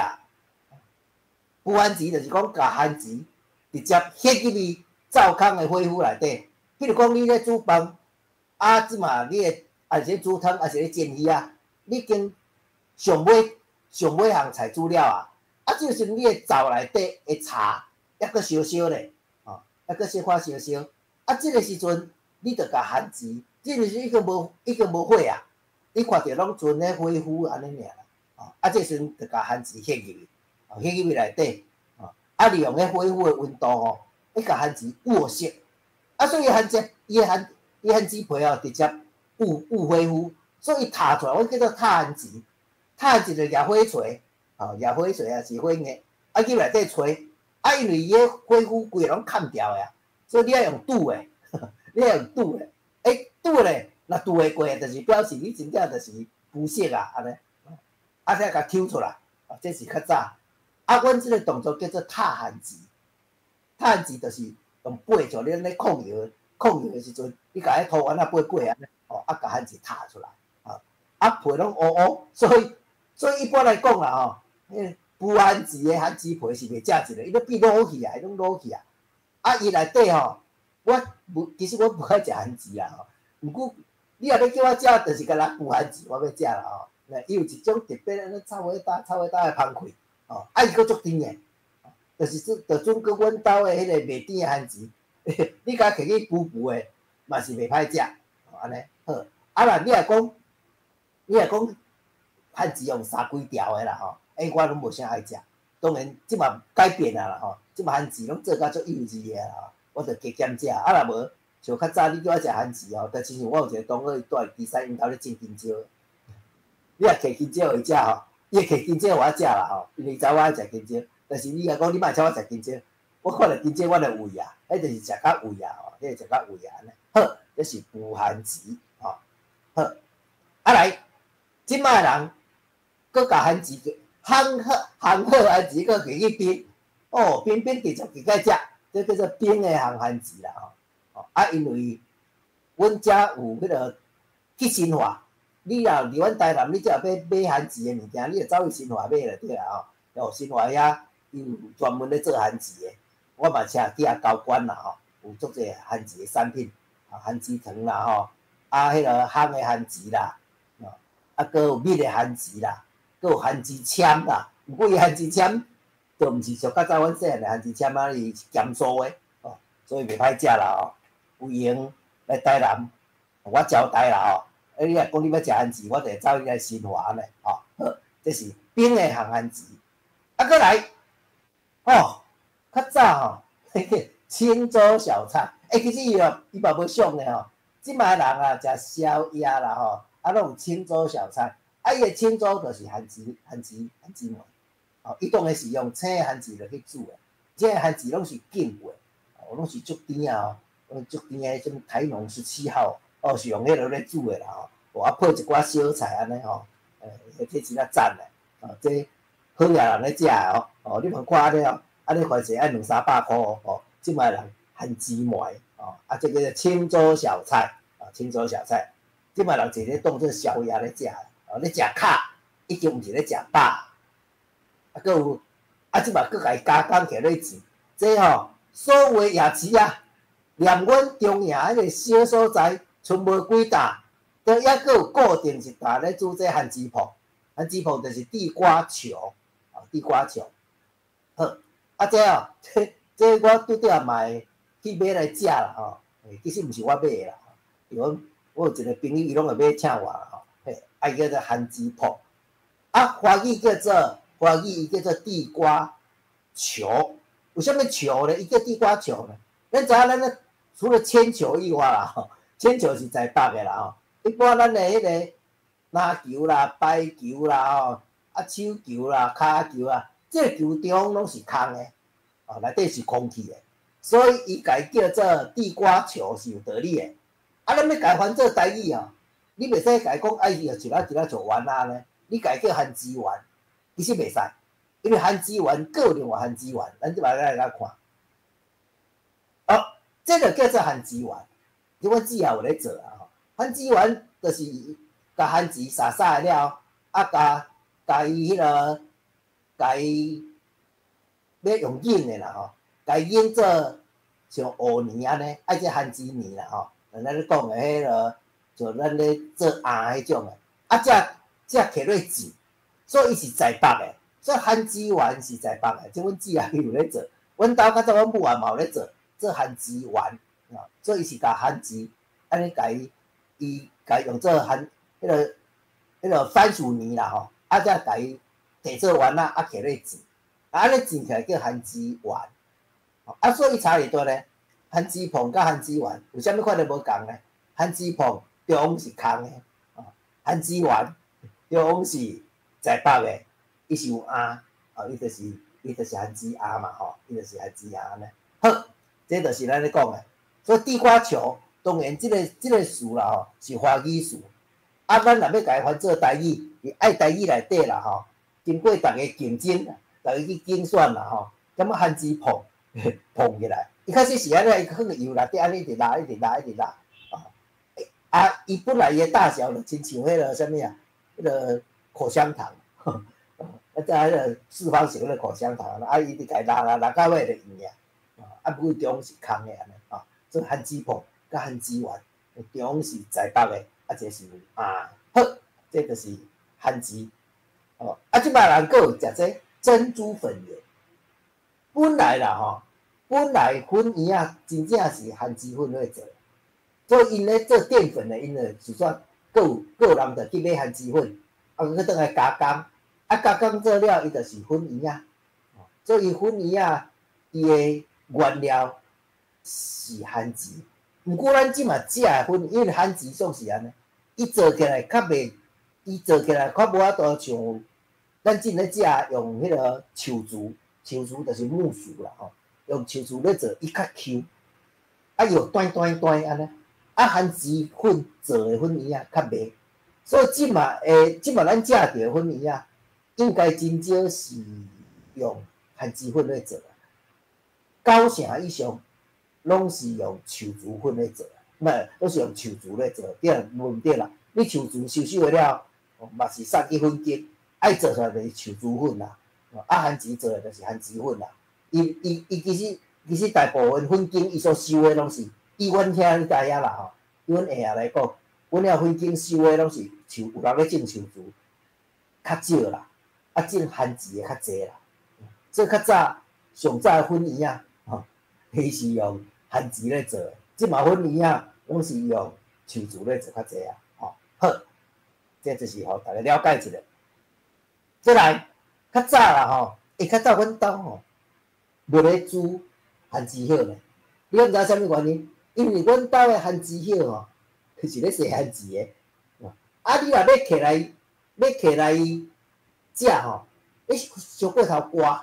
孵番薯就是講共番薯直接歇入去灶空的火釜內底，比如講你咧煮飯，啊，這馬你的抑是咧煮湯，抑是咧煎魚仔，你已經上尾上尾項菜煮了啊，啊，這個時陣你的灶內底的柴猶閣燒燒咧，吼，猶閣小可燒燒，啊，這個時陣你就共番薯，這個時陣已經無火啊，你看著攏賰咧火釜按呢爾啦，吼，啊，這時陣就共番薯歇入去，歇入去內底，吼，啊，利用彼火釜的溫度吼，去共番薯捂熟，啊，所以番薯伊的番伊番薯皮哦，直接捂捂火釜，所以伊炒出來，阮叫做炒番薯，炒番薯就舉火錘，吼，舉火錘抑是火硬，啊，入內底炊，啊，因為伊彼火釜規个攏崁掉的啊，所以你愛用拄的，你愛用拄的，拄咧，若拄會過，就是表示你真正就是孵熟啊，按呢，啊，才共抽出來，啊，這是較早，啊，阮這個動作叫做炒番薯，炒番薯就是用掰像你按呢控油，控油的時陣，你共彼土丸仔掰掰按呢，吼，啊，共番薯炒出來，啊，啊皮攏烏烏，所以一般來講啦吼，彼個孵番薯的番薯皮是袂食一个，伊攏變老去啊，伊攏老去啊。啊，伊內底吼，我無其實我無愛食番薯啦吼，毋過你若欲叫我食，就是干焦孵番薯，我欲食啦吼。伊有一種特別按呢臭火焦、臭火焦的香氣，吼，啊，伊閣足甜的，就是說，就準閣阮兜的彼個袂甜的番薯，你共摕去孵孵的，嘛是袂歹食，按呢好。啊，若你若講番薯用三幾條的啦吼，我攏無啥愛食。當然，這馬改變啊啦吼，這馬番薯攏做甲足幼稚的啦吼，我就加減食。啊，若無像較早你叫我食番薯吼，就親像我有一個同學，伊住佇旗山，𪜶兜咧種香蕉。你若摕香蕉予伊食吼，伊會摕香蕉予我食啦吼，因為伊知我愛食香蕉。但是你若講你莫請我食香蕉，我看著香蕉我就胃啊，彼就是食甲胃啊吼，彼個食甲胃啊按呢。好，這是孵番薯吼。好，啊來，這擺人閣共番薯烘好烘好番薯，閣摕去冰，哦，冰冰直接直接食，這叫做冰的烘番薯啦吼。哦，啊，因為阮遮有彼個去新化，你若佇阮台南，你只若欲買番薯的物件，你就走去新化買就對啦吼。哦，新化遐伊有專門咧做番薯的，我嘛請去遐交關啦吼，有足濟番薯的產品，啊，番薯糖啦吼，啊，彼個烘的番薯啦，哦，啊，閣有蜜的番薯啦，閣有番薯籤啦。毋過伊番薯籤，就毋是像較早阮細漢的番薯籤啊，伊是鹹酥的，哦，所以袂歹食啦吼。有閒來台南，我招待啦吼。啊，你若講你欲食番薯，我就會走去來新華呢，吼。好，這是冰的烘番薯。啊，閣來，哦，較早吼，清粥小菜，其實伊哦，伊嘛無俗的吼。這擺人啊，食宵夜啦吼，啊，攏有清粥小菜。啊，伊的清粥就是番薯、番薯、番薯糜。哦，伊當然是用青的番薯落去煮的，這个番薯攏是浸過，哦，攏是足甜啊，吼，足甜的，啥物台農17號，哦，是用彼个咧煮的啦吼。哦，啊，配一寡小菜按呢吼，這真正讚的，哦，這好額人咧食的哦，哦，你看看按呢哦，按呢番薯愛兩三百箍哦，哦，這擺人番薯糜，哦，啊，這个清粥小菜，啊，清粥小菜，這擺人坐咧當做宵夜咧食，哦，咧食卡，已經毋是咧食飽，啊，閣有，啊，這擺閣共伊加工起來咧煮，這吼，所有的夜市啊，連阮中營彼個小所在，賰無幾搭，都猶閣有固定一搭咧煮這番薯脯，番薯脯就是地瓜球，啊，地瓜球，好，啊這哦，這我拄拄仔嘛會去買來食啦吼。其實毋是我買的啦，是阮我有一個朋友，伊攏會買請我啦吼。嘿，啊伊叫做番薯脯，啊華語伊叫做地瓜球。為啥物球咧？伊叫地瓜球呢？咱知影咱咧除了鉛球以外啦，吼，鉛球是在北的啦吼。一般咱的彼個籃球啦、排球啦吼，啊手球啦、跤球啊，這個球中攏是空的，哦，內底是空氣的，所以伊共伊叫做地瓜球是有道理的。啊，咱欲共伊翻做台語哦，你袂使共伊講啊，伊就一仔一仔像丸仔呢，你共伊叫番薯丸，其實袂使，因為番薯丸閣有另外番薯丸，咱這擺來來看。哦，這個叫做番薯丸，這阮姊也有咧做啊吼。番薯丸就是共番薯殺殺了，啊，共共伊彼個，共伊欲用擰的啦吼，共伊擰做像芋泥按呢，愛這番薯泥啦吼。咱咧講的彼個，像咱咧做餡彼種的，啊，這摕落煮，所以伊是在北的，所以番薯丸是在北的。這阮姊也有咧做，阮兜較早阮母也嘛有咧做，做番薯丸，啊，所以伊是共番薯按呢共伊，伊共伊用做番彼個番薯泥啦吼，啊，才共伊摕做丸仔，啊，摕咧煮，啊，按呢煮起來叫番薯丸，啊，所以差佇佗咧？番薯脯佮番薯丸有啥物款的無仝呢？番薯脯中是空的，哦，番薯丸中是在北的，伊是有餡，哦，伊就是番薯餡嘛，吼，伊就是番薯餡按呢。好，這就是咱咧講的。所以地瓜球，當然這個詞啦吼，是華語詞。啊，咱若欲共伊翻做台語，伊愛台語內底啦吼，經過逐家競爭，逐家去競選啦吼，感覺番薯脯膨起來。伊開始是按呢，伊放佇油內底，按呢一直拉，一直拉，一直拉，啊，啊，伊本來伊的大小就親像彼個啥物啊，彼個口香糖，啊，這彼個四方形的口香糖，啊，伊直共伊拉拉拉到尾就圓啊，啊，毋過中是空的按呢，啊，所以番薯脯佮番薯丸，中是在北的，啊，這是啊，好，這就是番薯，哦，啊，這擺人閣有食這珍珠粉圓，本來啦吼。本來粉圓仔真正是番薯粉咧做，所以𪜶咧做澱粉的，𪜶就就煞閣有閣有人就去買番薯粉，啊，閣轉來加工，啊，加工做了，伊就是粉圓仔。所以粉圓仔伊的原料是番薯。毋過咱這馬食的粉，因為番薯總是按呢，伊做起來較袂，伊做起來較無法度像咱這咧食用彼個樹薯，樹薯就是木薯啦吼。用樹薯咧做，伊較 Q，啊又彈彈彈按呢，啊番薯粉做的粉圓仔較袂，所以這馬的這馬咱食著的粉圓仔，應該真少是用番薯粉咧做，九成以上攏是用樹薯粉咧做，毋攏是用樹薯咧做，對無毋對啦？你樹薯收收了，嘛是送去粉間，愛做出來就是樹薯粉啦，啊番薯做的就是番薯粉啦。伊其實大部分粉間伊所收的攏是，以阮遐你知影啦吼，以阮下下來講，阮遐粉間收的攏是樹，有人咧種樹薯，較少啦，啊種番薯的較濟啦。所以較早上早的粉圓仔，吼，伊是用番薯咧做的，這馬粉圓仔攏是用樹薯咧做較濟啊，吼。好，這就是予大家了解一下。再來，較早啦吼，欸，較早阮兜吼，無咧煮番薯葉呢，你敢知啥物原因？因為阮兜的番薯葉吼，是咧洗番薯的。啊，你若欲摕來，欲摕來食吼，你燒過頭乾，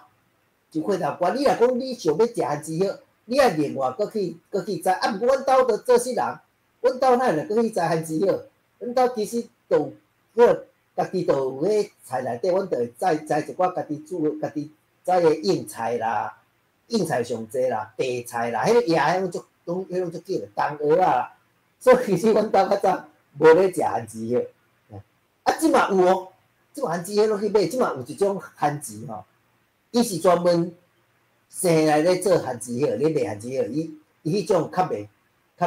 燒過頭乾。你若講你想欲食番薯葉，你愛另外閣去閣去摘。啊，毋過阮兜都做穡人，阮兜哪會閣去摘番薯葉？阮兜其實都有，彼個家己都有彼菜內底，阮就會摘摘一寡家己煮、家己摘的莧菜啦。莧菜上濟啦，白菜啦，彼個葉彼攏足，攏彼攏足緊的，冬蚵仔啦。所以其實阮兜較早無咧食番薯葉。啊，這馬有哦，這馬番薯葉攏去買，這馬有一種番薯吼，伊是專門生來咧做番薯葉，咧賣番薯葉，伊伊彼種較袂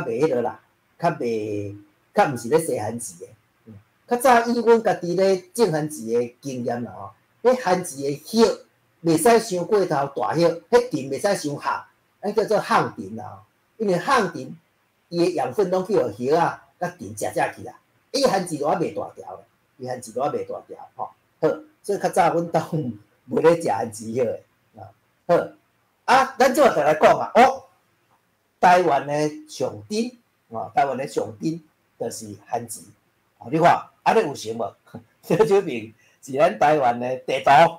彼個啦，較袂較毋是咧洗番薯的。較早以阮家己咧種番薯的經驗啦吼，彼番薯的葉袂使傷過頭大葉，彼藤袂使傷合，咱叫做蛹藤啦。因為蛹藤伊的養分攏去予葉仔佮藤食食去啊，伊番薯露仔袂大條，伊番薯露仔袂大條吼。好，所以較早阮兜無咧食番薯葉的啊。好，啊，咱這擺就來講啊，哦，台灣的上頂，哦，台灣的上頂就是番薯。哦，你看，按呢有成無？左手爿是咱台灣的地圖，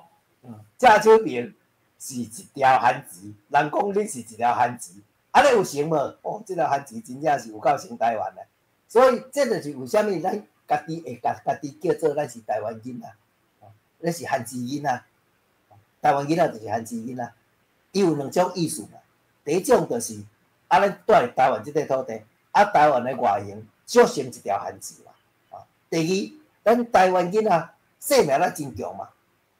正手爿是一條番薯，人講你是一條番薯，按呢有成無？哦，這條番薯真正是有夠像台灣的，所以這就是為啥物咱家己會共家己叫做咱是台灣囡仔，咱是番薯囡仔，台灣囡仔就是番薯囡仔。伊有兩種意思嘛，第一種就是啊，咱住佇台灣這塊土地，啊，台灣的外形就像一條番薯嘛。啊，第二，咱台灣囡仔生命力真強嘛，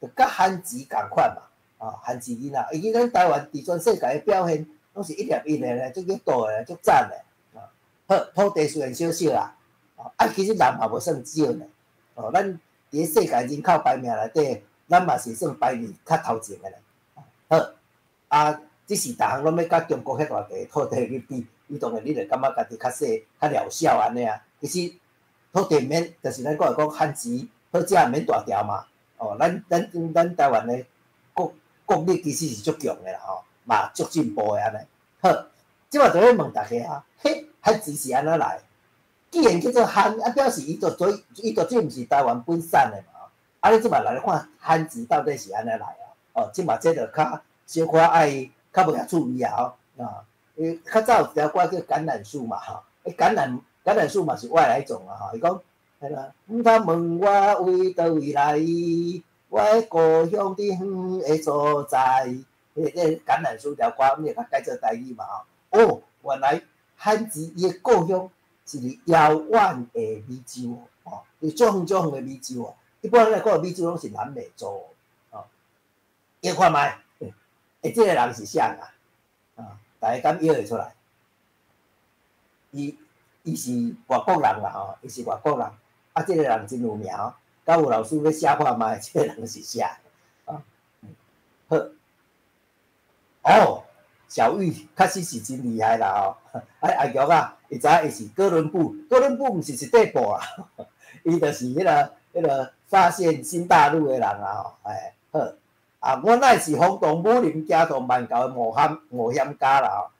就佮番薯仝款嘛。啊，番薯囡仔，因為咱台灣佇全世界的表現攏是一粒一粒的，足熱度的，足讚的。啊，好，土地雖然小小啦，啊，其實人嘛無算少呢。哦，咱佇咧世界人口排名內底，咱嘛是算排名較頭前的咧。好。啊，只是逐項攏欲佮中國遐大塊土地去比，你當然你就感覺家己較細、較渺小按呢啊。其實土地毋免，就是咱講來講番薯好食毋免大條嘛。哦，咱台灣的國力其實是足強的啦吼，嘛足進步的按呢。好，這擺就欲問大家啊，彼番薯是按怎來？既然叫做番，啊表示伊就做伊絕對毋是台灣本產的嘛。啊，你這擺來看番薯到底是按怎來啊？哦，這擺這就較小可愛較無遐趣味啊吼啊！伊較早有一條歌叫《橄欖樹》嘛吼，欸橄欖樹嘛是外來種啊吼。伊講，彼個毋通問我為佗位來，我的故鄉佇遠的所在。彼個橄欖樹條歌，阮會較改做台語嘛吼。哦，原來番薯伊的故鄉是佇遙遠的美洲吼，佇足遠足遠的美洲啊。一般來講，美洲攏是南美洲哦。臆看覓。欸，這個人是啥啊？啊，大家敢臆會出來？伊是外國人啦吼，伊是外國人。啊，這個人真有名哦。敢有老師欲寫看覓，這個人是啥？啊，好。哦，小玉確實是真厲害啦吼！啊，阿玉啊，伊知影伊是哥倫布，哥倫布毋是一塊布啊，伊就是彼個發現新大陸的人啊吼！哎，好。啊，我乃是轟動武林、驚動萬教的冒險家啦吼。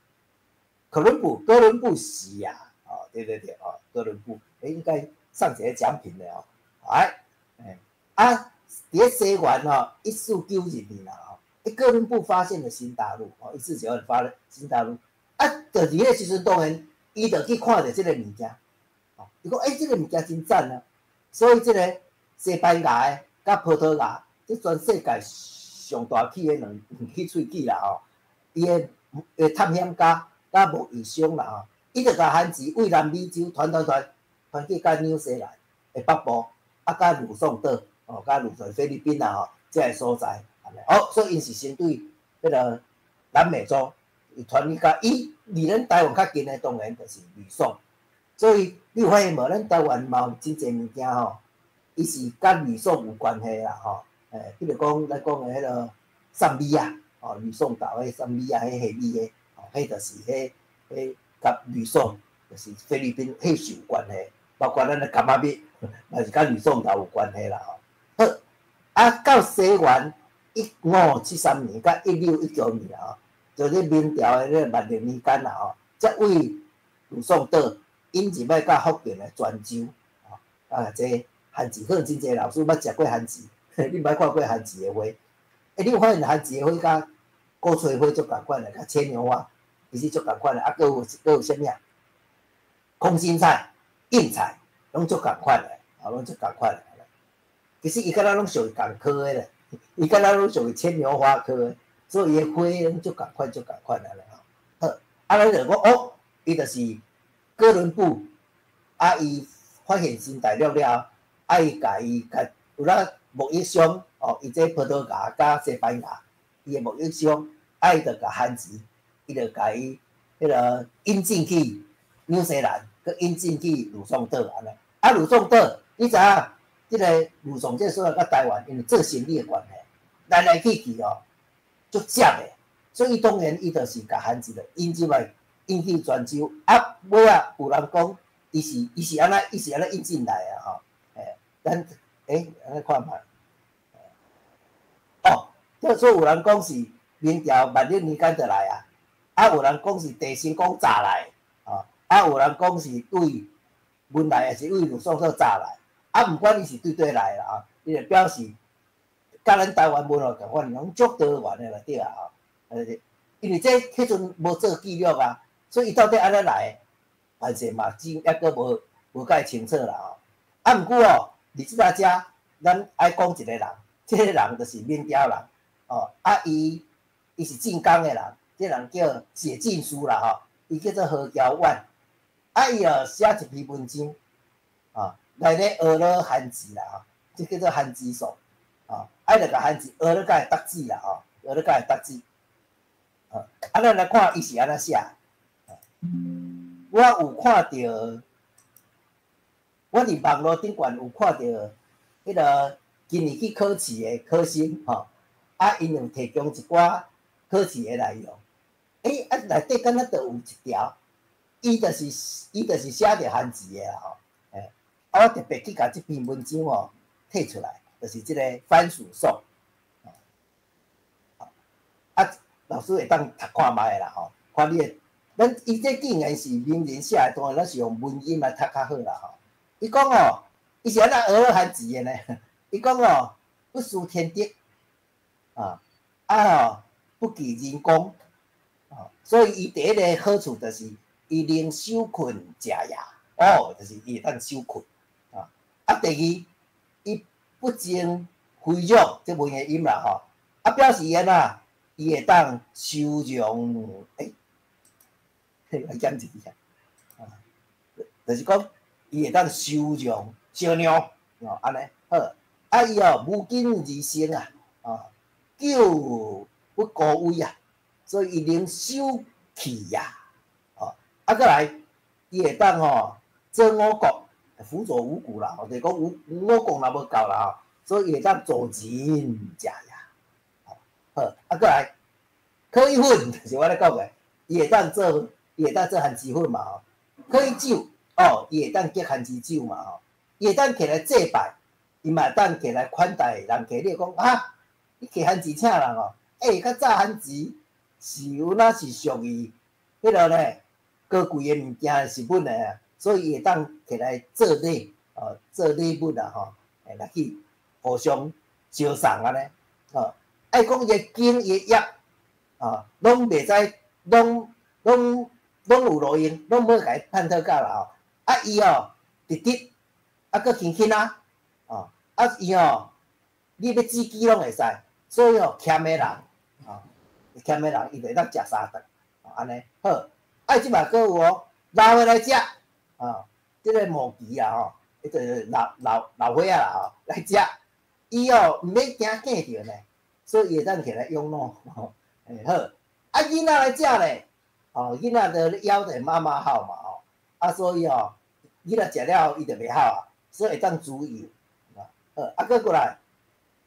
哥倫布，哥倫布是啊，哦，對對對，哦，哥倫布，欸，應該送一個獎品的哦。來，欸，啊，佇咧西元吼，1492年啦吼，欸，哥倫布發現了新大陸，哦，1492發現新大陸，啊，就佇彼個時陣，當然，伊就去看著這個物件，哦，伊講，欸，這個物件真讚啊，所以這個西班牙的佮葡萄牙，這全世界上大起的兩支喙齒啦吼，伊的探險家佮貿易商啦吼，伊就共番薯對南美洲傳傳傳傳去到紐西蘭的北部，啊，佮呂宋島，哦，佮呂宋菲律賓啦吼，這个所在，哦，所以𪜶是先對彼個南美洲，伊傳去到伊離咱台灣較近的，當然就是呂宋。所以你有發現無？咱台灣嘛有真濟物件吼，伊是佮呂宋有關係啦吼。欸，比如講，咱講的彼個送米仔，哦，呂宋島彼送米仔，彼蝦米的，哦，彼就是彼佮呂宋，就是菲律賓，彼是有關係。包括咱的柑仔蜜，嘛是佮呂宋島有關係啦吼。好，啊，到西元1573年佮1619年啊，就咧明朝的咧萬曆年間啦吼，才對呂宋島引入來到福建的泉州，吼，啊，這番薯可能真濟老師捌食過番薯。你毋捌看過番薯的花？欸，你有發現番薯的花佮鼓吹花足仝款的，佮牽牛花其實足仝款的，啊，閣有啥物啊？空心菜、莧菜，攏足仝款的，啊，攏足仝款的。其實伊敢若攏屬於仝科的咧，伊敢若攏屬於牽牛花科的，所以伊的花攏足仝款、足仝款的咧吼。好，啊，咱就講哦，伊就是哥倫布，啊，伊發現新大陸了後，啊，伊共伊共有啦。貿易商哦，伊這葡萄牙佮西班牙，伊的貿易商，啊，伊就共番薯，伊就共伊彼個引進去紐西蘭，閣引進去呂宋島按呢。啊，呂宋島，你知影？這個呂宋這個所在佮台灣因為做生意的關係，來來去去哦，足接的，所以當然伊就是共漢字就引入來，引進泉州。啊，尾仔有人講，伊是按呢引進來啊吼。欸，咱欸，按呢看覓。哦，這所以有人講是明朝萬曆年間就來啊，啊有人講是鄭成功早來，哦，啊有人講是對文來，抑是對呂宋所早來，啊毋管伊是對佗來啦，啊，伊就表示，佮咱台灣文化仝款，攏足多元的啦，對啊，吼，因為這彼陣無做記錄啊，所以伊到底按怎來，反正嘛真猶閣無蓋清楚啦，吼。啊，毋過哦，佇這搭遮，咱愛講一個人，這個人就是明朝人，哦，啊，伊是晉江的人，這個人叫寫晉書啦，吼，伊叫做何喬遠，啊，伊哦寫一篇文章，啊，來咧學咧漢字啦，吼，這叫做漢字頌，啊，啊，就共漢字學咧較會讀字啦，吼，學咧較會讀字，啊，咱來看伊是按怎寫，我有看著，我佇網路頂懸有看著，彼個今年去考試的考生，吼，啊，𪜶有提供一寡考試的內容，欸，啊，內底敢若就有一條，伊就是寫著漢字的啦，吼，欸，啊，我特別去共這篇文章吼提出來，就是這個番薯頌，啊，老師會當讀看覓啦，吼，看你的，咱伊這既然是名人寫的，當然咱是用文音來讀較好啦，吼。伊講哦，伊是按怎學漢字的呢？伊講哦，不思天德，啊啊吼，不計人功，啊，所以伊第一个好處就是伊能守困食夜，哦，就是伊會當守困，啊啊，第二，伊不爭非弱，這文的音啦吼，啊，表示按怎，伊會當收容，欸，來減一下，啊，就是講伊會當收容小娘，哦，按呢好，啊，伊哦無謹而生啊，啊，久不孤危啊，所以伊能守氣呀，哦，啊，閣來，伊會當吼做五穀，輔佐五穀啦，就是講五穀若無夠啦吼，所以伊會當助人食呀，好，啊，閣來，可以粉，就是我咧講的，伊會當做番薯粉嘛吼，可以酒，哦，伊會當結番薯酒嘛吼，伊會當起來祭拜，伊嘛會當起來款待人客。你會講啊，你摕番薯請人哦？欸，較早番薯是有哪是屬於彼個呢高貴的物件食物呢，所以伊會當起來做禮，哦，做禮物啊吼，會來去互相相送按呢，哦，愛講伊的經伊的業，啊，攏袂使，攏有路用，攏無共伊探討到啦吼。啊，伊哦，直直，啊，閣輕輕啊，哦，啊，伊哦，你欲煮雞攏會使，所以哦，儉的人，哦，儉的人伊就會當食三頓，按呢好。啊，這擺閣有哦，老的來食，啊，這個母雞啊吼，彼個老歲仔啦吼來食，伊哦毋免驚驚著呢，所以伊會當起來養老，吼，欸好。啊，囡仔來食咧，哦，囡仔就枵著媽媽哭嘛吼，啊，所以哦，囡仔食了後伊就袂哭啊，所以會當滋幼，啊，好，啊，閣過來，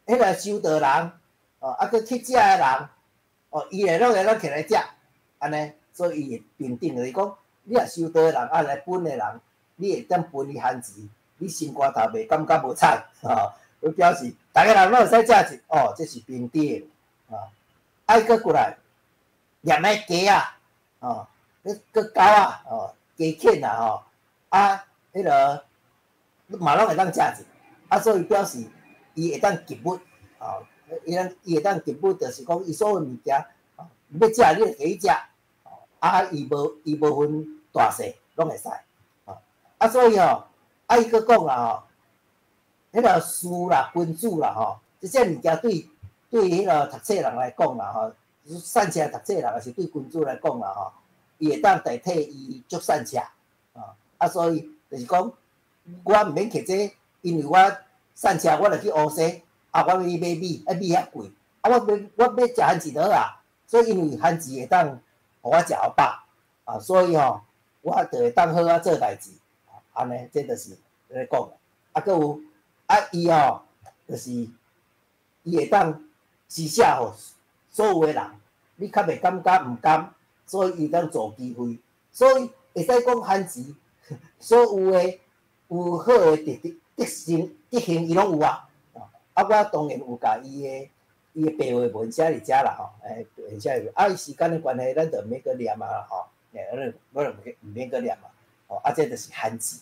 彼個修道人，哦，啊，閣乞食的人，哦，伊會攏會當起來食，按呢，所以伊會平等，就是講，你若修道的人，啊來分的人，你會當分伊番薯，你心肝頭袂感覺無彩，吼，就表示逐個人攏會使食一，哦，這是平等，啊，啊，閣過來，掠那雞仔，哦，閣狗仔，哦，雞犬啊，吼，啊，彼个嘛攏會當食一，啊，所以表示伊會當給物，哦，伊會當給物，就是講伊所有物件，哦，欲食你就去食，啊，伊無分大細，攏會使，啊，所以吼，啊，伊閣講啦吼，彼个士啦、君子啦吼，這些物件對彼个讀冊人來講啦吼，散車讀冊人，抑是對君子來講啦吼，伊會當代替伊足散車，啊，所以就是講，我毋免摕這個，因為我散車，我著去烏西，啊，我欲去買米，啊，米遐貴，啊，我欲食番薯就好啊，所以因為番薯會當予我食予飽，啊，所以吼，我就會當好好做代誌，按呢，這就是咧講，啊，閣有，啊，伊吼，就是伊會當施捨予所有的人，你較袂感覺毋甘，所以伊當做機會，所以會使講番薯所有的有好的特特性特性，伊攏有啊。啊，我當然有共伊的白話文寫佇遮啦吼，寫佇，啊，伊時間的關係，咱就毋免閣念啊吼，咱我就毋免閣念啊，吼，啊，這就是番薯，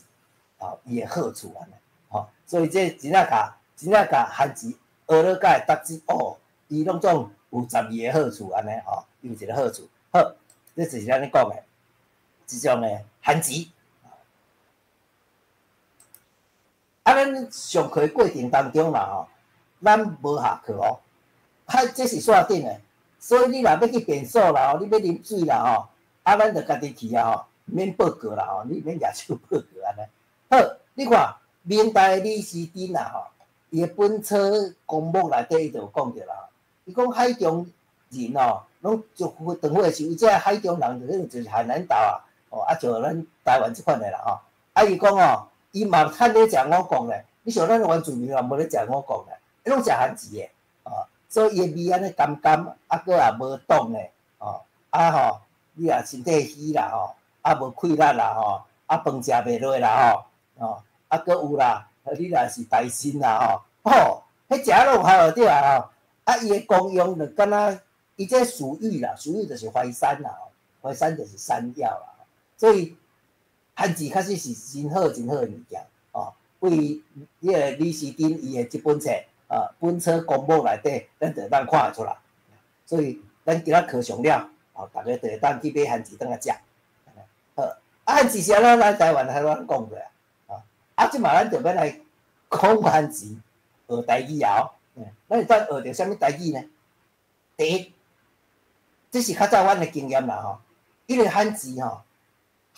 吼，伊的好處按呢，吼，所以這真正共番薯學了才會得知哦，伊攏總有12個好處按呢吼，有一個好處，好，這就是咱咧講的，這種的番薯。啊，咱上課過程當中啦吼，咱無下課哦，啊，這是線頂的，所以你若欲去便所啦吼，你欲啉水啦吼，啊，咱就家己去啊吼，毋免報告啦吼，你毋免舉手報告按呢。好，你看明代李時珍啦吼，伊的《本草綱目》內底伊就有講著啦，伊講海中人吼，攏足長歲壽，這海中人就可能就是海南島啊，哦，啊像咱台灣這款的啦吼，啊，伊講吼。伊嘛較咧食五穀咧，你像咱原住民嘛無咧食五穀咧，伊攏食番薯的，哦，所以伊的味按呢甘甘，啊，閣也無凍的，哦，啊吼，你若身體虛啦吼，啊無氣力啦吼，啊飯食袂落啦吼，哦，啊閣有啦，你若是大腎啦吼，吼，彼食攏有效對啊吼，啊伊的功用就敢若伊這屬玉啦，屬玉就是淮山啦，淮山就是山藥啦，所以。番薯確實是真好、真好的物件，哦。對彼個李時珍伊的這本冊啊，《本草綱目》內底，咱就會當看會出來。所以咱今仔課上了，哦，逐家就會當去買番薯轉來食。好，啊，番薯是按怎來台灣台灣講過啊？啊，這馬咱就欲來講番薯學台語啊！咱會當學著啥物台語呢？第一，這是較早阮的經驗啦吼，因為番薯吼。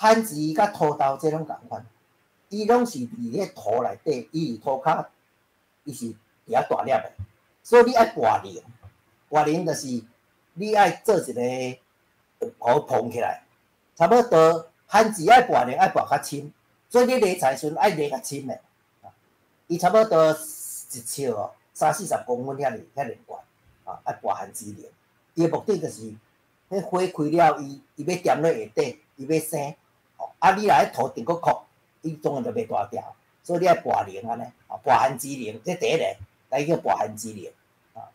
番薯佮土豆這攏仝款，伊攏是佇咧土內底，伊佇土跤，伊是佇遐大粒的，所以你愛拔龍，拔龍就是你愛做一個予膨起來，差不多番薯愛拔龍愛拔較深，所以你犁田時陣愛犁較深的，伊差不多一尺哦，三四十公分遐爾遐爾懸，啊，愛拔番薯龍，伊的目的就是，彼花開了，伊伊欲踮咧下底，伊欲生。啊！你若彼土定閣擴，伊當然就袂大條，所以你愛拔龍按呢，啊，拔番薯龍，這第一個，來叫拔番薯龍。啊，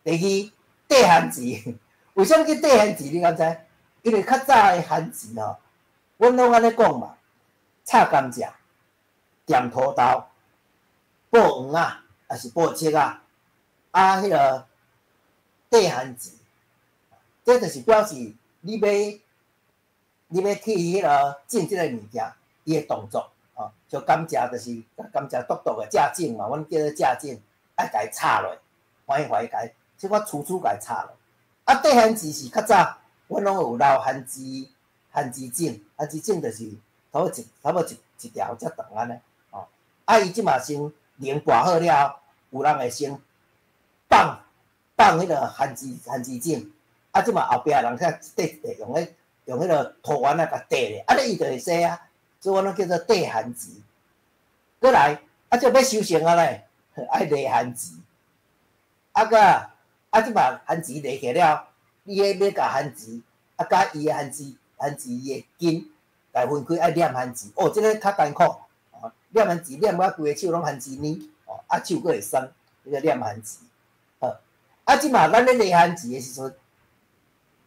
第二，綴番薯，為啥物叫綴番薯？你敢知？因為較早的番薯吼，阮攏按呢講嘛，插甘蔗、掂土豆、剝黃仔，抑是剝粟仔，啊，彼个綴番薯，這就是表示你欲。你欲去彼个種這个物件，伊的動作，吼，像甘蔗就是甘蔗篤篤的蔗種嘛，阮叫做蔗種，愛共伊插落，歡喜歡喜共伊，這款粗粗共伊插落。啊，綴番薯是較早，阮攏有留番薯，番薯種，番薯種就是差不多一條遮長按呢，吼。啊，伊這馬先龍拔好了後，有人會先放放彼个番薯番薯種，啊，這馬後壁人才一塊一塊用彼。用彼个土丸仔共綴咧，按呢伊就會生啊，所以阮攏叫做綴番薯。閣來，啊，這欲收成啊咧，愛犁番薯。啊，閣啊，這馬番薯犁起了，你彼欲共番薯，啊，佮伊的番薯，番薯的根，共分開愛撿番薯。哦，這个較艱苦，哦，撿番薯撿甲規个手攏番薯泥，哦，啊，手閣會酸，彼个撿番薯。好，啊，這馬咱咧犁番薯的時陣。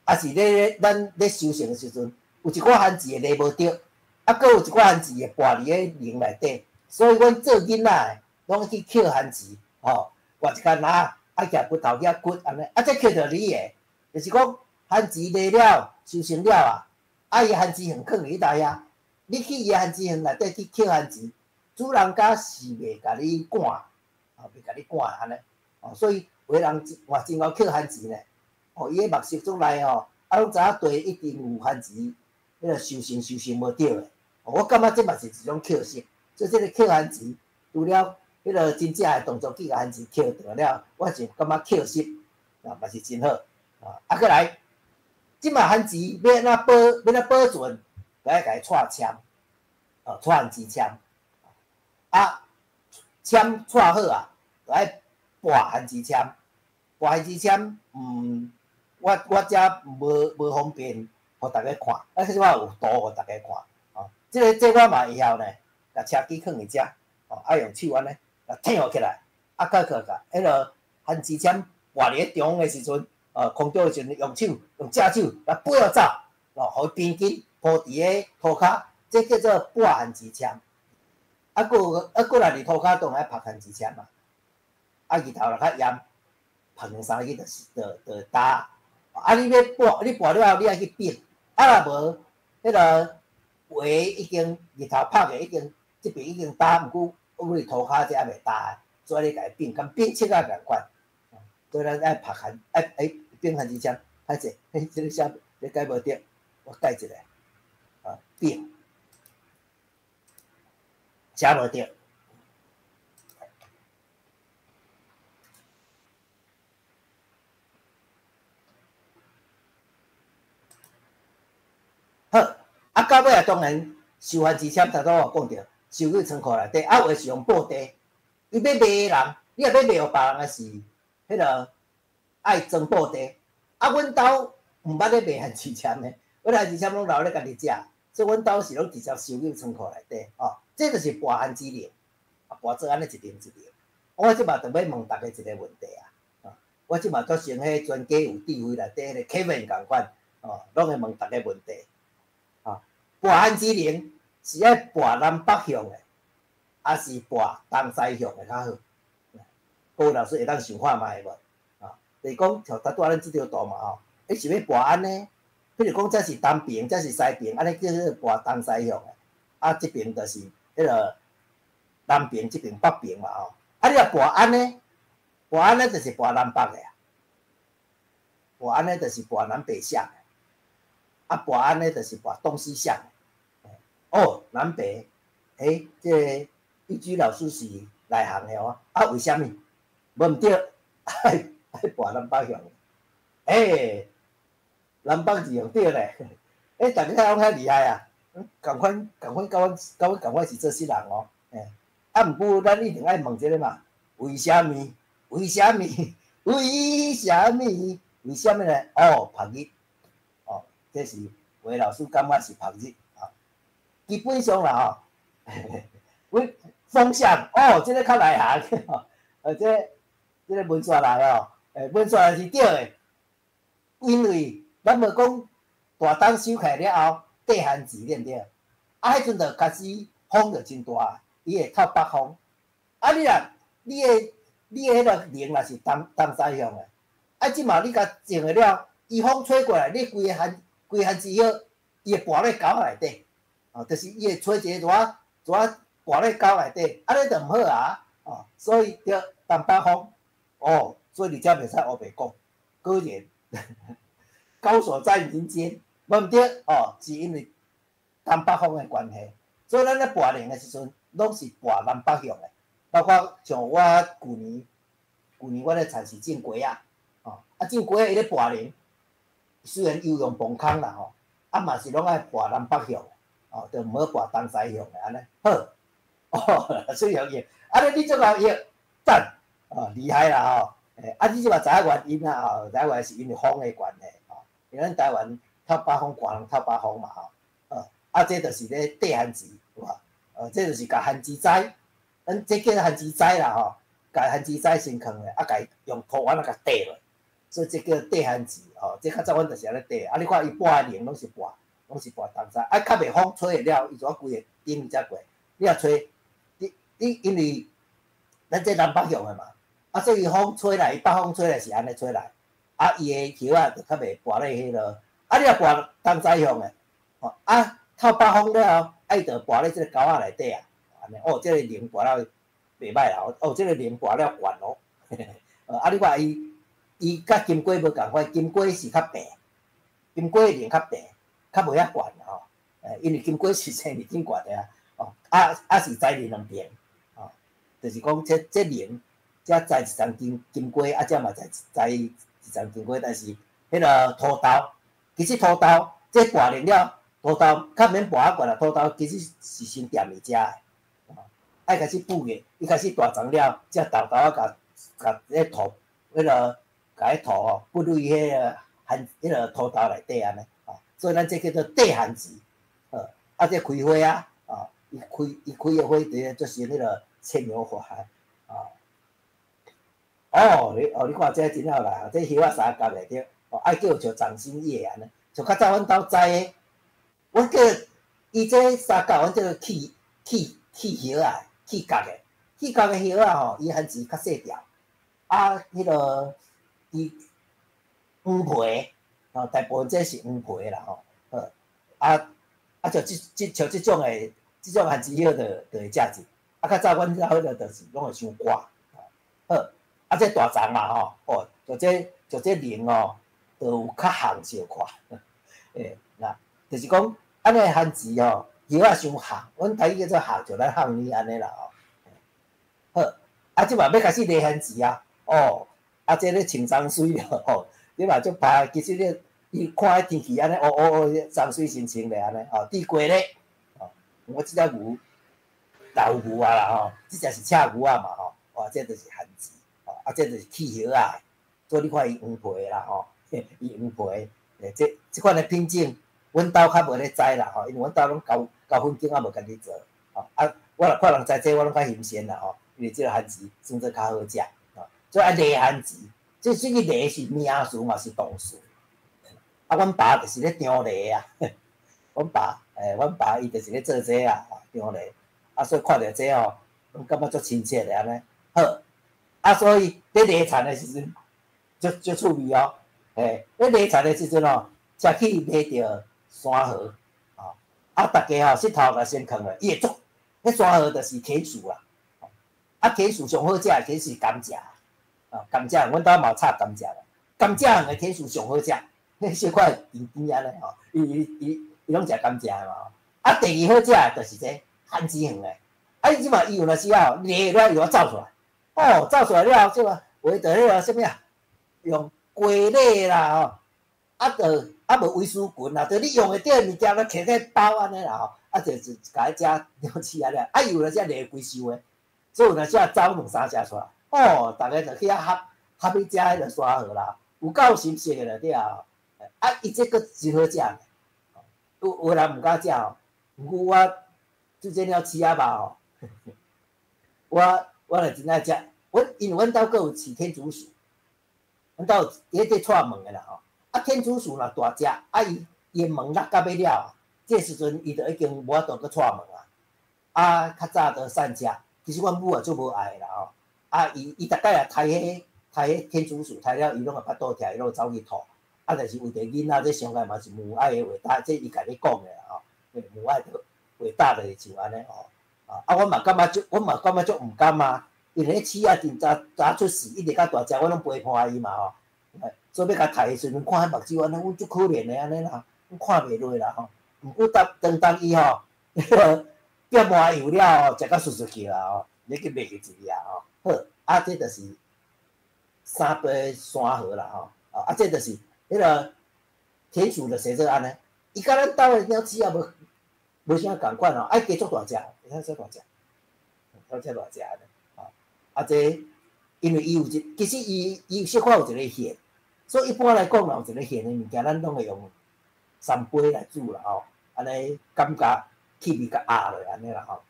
啊是咧，咱咧收成的時陣，有一寡番薯會犁無著，啊，閣有一寡番薯會跋佇彼龍內底，所以阮做囡仔的，攏去抾番薯，吼，跋一工籃，啊，舉骨頭遐骨按呢，啊，這抾著你的，就是講番薯犁了，收成了啊，啊，伊番薯園囥佇彼搭遐，你去伊番薯園內底去抾番薯，主人家是袂共你趕，吼，袂共你趕按呢，哦，所以有的人嘛真𠢕抾番薯呢。哦，伊彼目色出來吼，啊，攏知影地一定有番薯，彼个收成收成無著的。我感覺這嘛是一種抾色，所以這个抾番薯，除了彼个真正的動作去共番薯抾著了，我是感覺抾色啊嘛是真好。啊，閣來，這馬番薯欲按怎保，欲按怎保存，就愛共伊蔡籤，哦，蔡番薯籤，啊，籤蔡好啊，就愛拔番薯籤，拔番薯籤，毋。我遮無方便，予大家看，啊，其實我有圖予大家看，哦，這個我嘛會曉呢，共車機囥佇遮，哦，啊用手按呢，共挺起來，啊，閣閣共彼落番薯籤跋佇咧中央的時陣，哦，空中的時陣用手用正手來撥予走，哦，予伊平均鋪佇咧塗跤，這叫做撥番薯籤。啊，閣啊，閣來佇塗跤當然愛曝番薯籤嘛，啊，日頭若較炎，曝兩三日就是就會焦。啊，你欲撥，你撥了後，你愛去爿。啊，若無，彼个鞋已經日頭曬的已經這邊已經焦，毋過阮塗跤這猶未焦，所以你共伊爿，共爿漆仔仝款。所以咱愛曝番，愛愛爿番薯籤，歹勢，彼這个寫你改無著，我改一下，啊，爿，寫無著。好，啊，到尾啊，當然收番薯籤，頭拄我講著，收去倉庫內底，啊，有的是用布袋，伊欲賣的人，你若欲賣予別人的是，彼个愛裝布袋。啊，阮兜毋捌咧賣番薯籤的，阮番薯籤攏留咧家己食，所以阮兜是攏直接收入倉庫內底，哦，這就是跋番薯龍，啊，跋做按呢一輪一輪。我這馬就欲問大家一个問題啊，我這馬做成彼專家有智慧內底彼个 Kevin 仝款，哦，攏會問大家問題。跋番薯龍是愛跋南北向的，抑是跋東西向的較好？各位老師會當想看覓無？啊，就是講像頭拄仔咱這張圖嘛吼，你是欲跋按呢？比如講這是東邊，這是西邊，按呢叫做跋東西向的。啊，這邊就是彼个南邊，這邊北邊嘛吼。啊，你若跋按呢？跋按呢就是跋南北的啊。跋按呢就是跋南北向的。啊，跋按呢就是跋東西向的。哦，南北，欸，這个玉居老師是內行的哦。啊，為啥物？無毋對，愛愛跋南北向。欸，南北是用對咧。欸，大家攏遐厲害啊！仝款仝款，佮阮仝款是做事人哦。欸，啊，毋過咱一定愛問這个嘛？為啥物？為啥物？為啥物？為啥物呢？哦，曝日。哦，這是魏老師感覺是曝日。基本上啦吼，阮風向哦，這个較內行，這个文煞來哦，欸，文煞來是對的，因為咱無講大冬收起來了後，綴番薯對毋對？啊，彼陣就開始風就真大，伊會透北風。啊，你若你的彼个龍若是東西向的，啊，這馬你共種的了，伊風吹過來，你規个番薯葉，伊會跋咧溝內底。哦，就是伊會吹一個熱熱跋咧溝內底，按呢就毋好啊！哦，所以著東北風，哦，所以你遮袂使烏白講，果然高手在民間，無毋對哦，是因為東北風的關係，所以咱咧跋龍的時陣，攏是跋南北向的，包括像我舊年我咧田是種瓜仔，哦，啊種瓜仔伊咧跋龍，雖然有用磅空啦吼，啊嘛是攏愛跋南北向。哦，就毋好跋東西向的按呢，好，哦，水用用，按呢你足𠢕用，讚，哦，厲害啦吼，欸，啊，你這嘛知影原因啦吼，知影原因是因為風的關係吼，因為咱台灣透北風，寒人透北風嘛吼，啊，這就是咧綴番薯，有無？這就是共番薯栽，咱這叫番薯栽啦吼，共番薯栽先囥咧，啊，共伊用土按呢共綴落，所以這叫綴番薯吼，這較早阮就是按呢綴，啊，你看伊跋的龍攏是跋。攏是跋東西，啊，較袂風吹會了，伊就規个頂才過。你若吹，你因為咱這南北向的嘛，啊，所以風吹來，伊北風吹來是按呢吹來，啊，伊的葉仔就較袂跋咧彼落。啊，你若跋東西向的，吼，啊，透北風了後，啊，伊就跋咧這个溝仔內底啊，按呢，哦，這个龍跋了袂歹啦，哦，這个龍跋了懸哦，啊，你看伊，伊佮金瓜無仝款，金瓜是較平，金瓜的龍較平。較無遐懸吼，欸，因為金瓜是生佇頂懸的啊，哦，啊啊是栽佇兩邊，哦，就是講這龍，這栽一層金瓜，啊，這嘛栽一層金瓜，但是彼个土豆，其實土豆這跋龍了，土豆較免跋遐懸啦，土豆其實是先踮佇遮的，哦，愛開始布嘅，伊開始大層了，這豆豆仔共彼土，彼个共彼土吼，撥入彼个。番彼个土豆內底按呢，吼，所以咱這叫做塊番薯，啊，這開花啊，啊，伊開的花佇咧做成彼個牽牛花，啊，哦，你看這真好啦，這葉仔三角的對，哦，愛叫像掌心葉按呢，像較早阮兜栽的，阮叫伊這三角，阮叫做氣氣氣葉仔，氣角的，氣角的葉仔吼，伊番薯較細條，啊，彼個伊黃皮，吼，大部分這是黃皮啦吼，好，啊啊，像這這像這種的，這種番薯葉就會食者，啊，較早阮兜彼個就是攏會傷乾，好，啊，這大欉嘛吼，哦，就這龍哦，就有較紅小可，欸，那就是講按呢番薯吼，葉仔傷紅，阮台語叫做紅，像咱漢語按呢啦吼。好，啊，這嘛欲開始犁番薯啊，哦，啊，這咧穿髒水了吼，你嘛足歹，其實你伊看彼天氣按呢烏烏烏，髒水清清咧按呢，吼，地瓜咧，吼，我這隻牛老牛啊啦吼，這隻是赤牛仔嘛吼，哇，這就是番薯，吼，啊，這就是氣葉仔，所以你看伊黃皮啦吼，伊黃皮，欸，這款的品種，阮兜較無咧栽啦吼，因為阮兜攏交交粉間仔無家己做，吼，啊，我若看人栽這個，我攏較欣鮮啦吼，因為這個番薯算做較好食，吼，所以愛犁番薯，這個犁是名詞嘛是動詞，啊，阮爸就是咧張犁啊，阮爸，欸，阮爸伊就是咧做這啊，張犁，啊，所以看著這吼，攏感覺足親切的按呢，好，啊，所以咧犁田的時陣，足足趣味哦，欸，咧犁田的時陣哦，才去犁著山貉，吼，啊，逐家吼膝頭共先囥落，伊會足，彼山貉就是田鼠啦，啊，田鼠上好食的其實是甘蔗，啊，甘蔗，阮兜嘛有插甘蔗啦，甘蔗園的田鼠上好食，彼小可甜甜按呢吼，伊攏食甘蔗的嘛，啊，第二好食的就是這番薯園的，啊，伊這馬伊有若時啊，犁了又走出來，哦，走出來了後，這個畫著彼個啥物啊，用雞肋啦吼，啊，著啊無圍絲裙啦，著你用會著的物件，攏提咧包按呢啦吼，啊，就是共伊食鳥鼠按呢，啊，伊有若時犁規岫的，所以有若時走兩三隻出來，哦，逐家就去遐合合去食彼個山貉啦，有夠心色的啦對啊，啊，伊這閣真好食，有人毋敢食吼，毋過我做這鳥鼠仔肉吼，我就真愛食，阮因為阮兜閣有飼天竺鼠，阮兜有佇咧帶毛的啦吼，啊天竺鼠若大隻，啊伊伊的毛落到欲了，這時陣伊就已經無法度閣帶毛啊，啊較早就散食，其實阮母也足無愛的啦吼，啊伊伊逐擺也刣彼刣彼天竺鼠，刣了伊攏會腹肚疼，伊攏會走去吐，啊但是為著囡仔這上蓋嘛是母愛的偉大，這伊家己講的啦吼，母愛的偉大就是像按呢吼，啊我嘛感覺足，我嘛感覺足毋甘啊，因為彼鼠仔真早早出世，一直到大隻，我攏陪伴伊嘛吼，所以欲共刣的時陣，看彼目睭按呢，阮足可憐的按呢啦，阮看袂落啦吼。毋過當當當伊吼，彼個變麻油了後，食甲欶欶去啦吼，你去袂記一啊吼。好，啊這就是三杯山貉啦吼，啊這就是彼個田鼠就生做按呢，伊佮咱兜的鳥鼠仔無無啥仝款吼，愛加足大隻，會使足大隻，遮大隻按呢，吼，啊這因為伊有一，其實伊伊小可有一個芡，所以一般來講，若有一個芡的物件，咱攏會用三杯來煮啦吼，按呢感覺氣味較壓落按呢啦吼。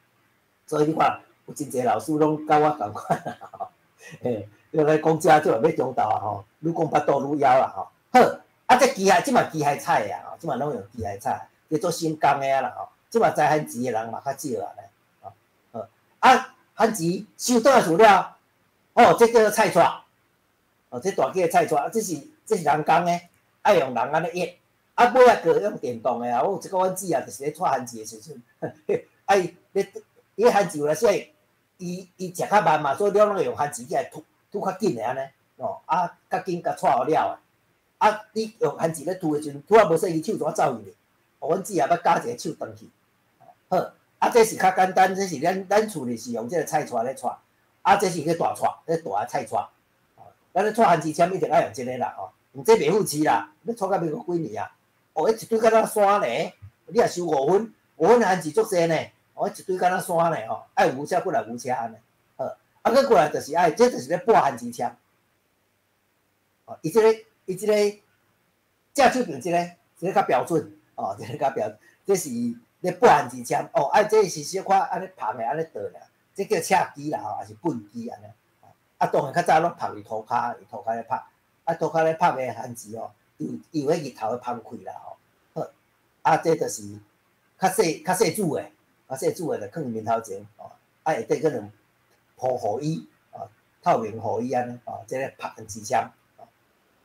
所以你看，有真濟老師攏佮我仝款啦吼，嘿，你來講遮這欲中晝啊吼，愈講腹肚愈枵啦吼。好，啊這機械這嘛機械採的啊吼，這嘛攏用機械採，叫做省工的啊啦吼。這嘛栽番薯的人嘛較少啊咧，吼，好，啊番薯收轉來厝了，哦，這叫做菜撮，哦，這大支的菜撮，這是人工的，愛用人按呢壓，啊尾仔閣用電動的啊。我有一個阮姊啊，就是咧撮番薯的時陣，啊伊咧伊番薯有時伊伊食較慢嘛，所以了攏會用番薯起來吐吐較緊的按呢，哦，啊較緊共撮予了的，啊你用番薯咧吐的時陣，吐啊無說伊手怎走去咧？哦，阮姊也捌咬一個手斷去。好，啊這是較簡單，這是咱厝裡是用這個菜撮咧撮，啊這是去大撮，這大的菜撮。咱咧撮番薯籤一定愛用這個啦吼，用這袂赴市啦，欲撮到欲閣幾年啊？哦，彼一堆敢若山呢，你若收5分，5分的番薯足濟呢，哦，一堆敢若山呢吼，愛有車過來牛車按呢，好，啊閣過來就是愛，這就是咧撥番薯籤。哦，伊這個伊這個正手爿這个，這个較標準，哦，這个較標，這是咧撥番薯籤，哦，啊，這是小可按呢捧的按呢倒爾，這叫赤機啦吼，抑是畚箕按呢。啊，當然較早攏曝佇塗跤，佇塗跤咧曝，啊，塗跤咧曝的番薯吼，有有彼日頭的芳氣啦吼。好，啊，這就是較細較細煮的，較細煮的就囥面頭前，哦，啊，下底閣兩鋪雨衣，哦，透明雨衣按呢，哦，這个曝番薯籤，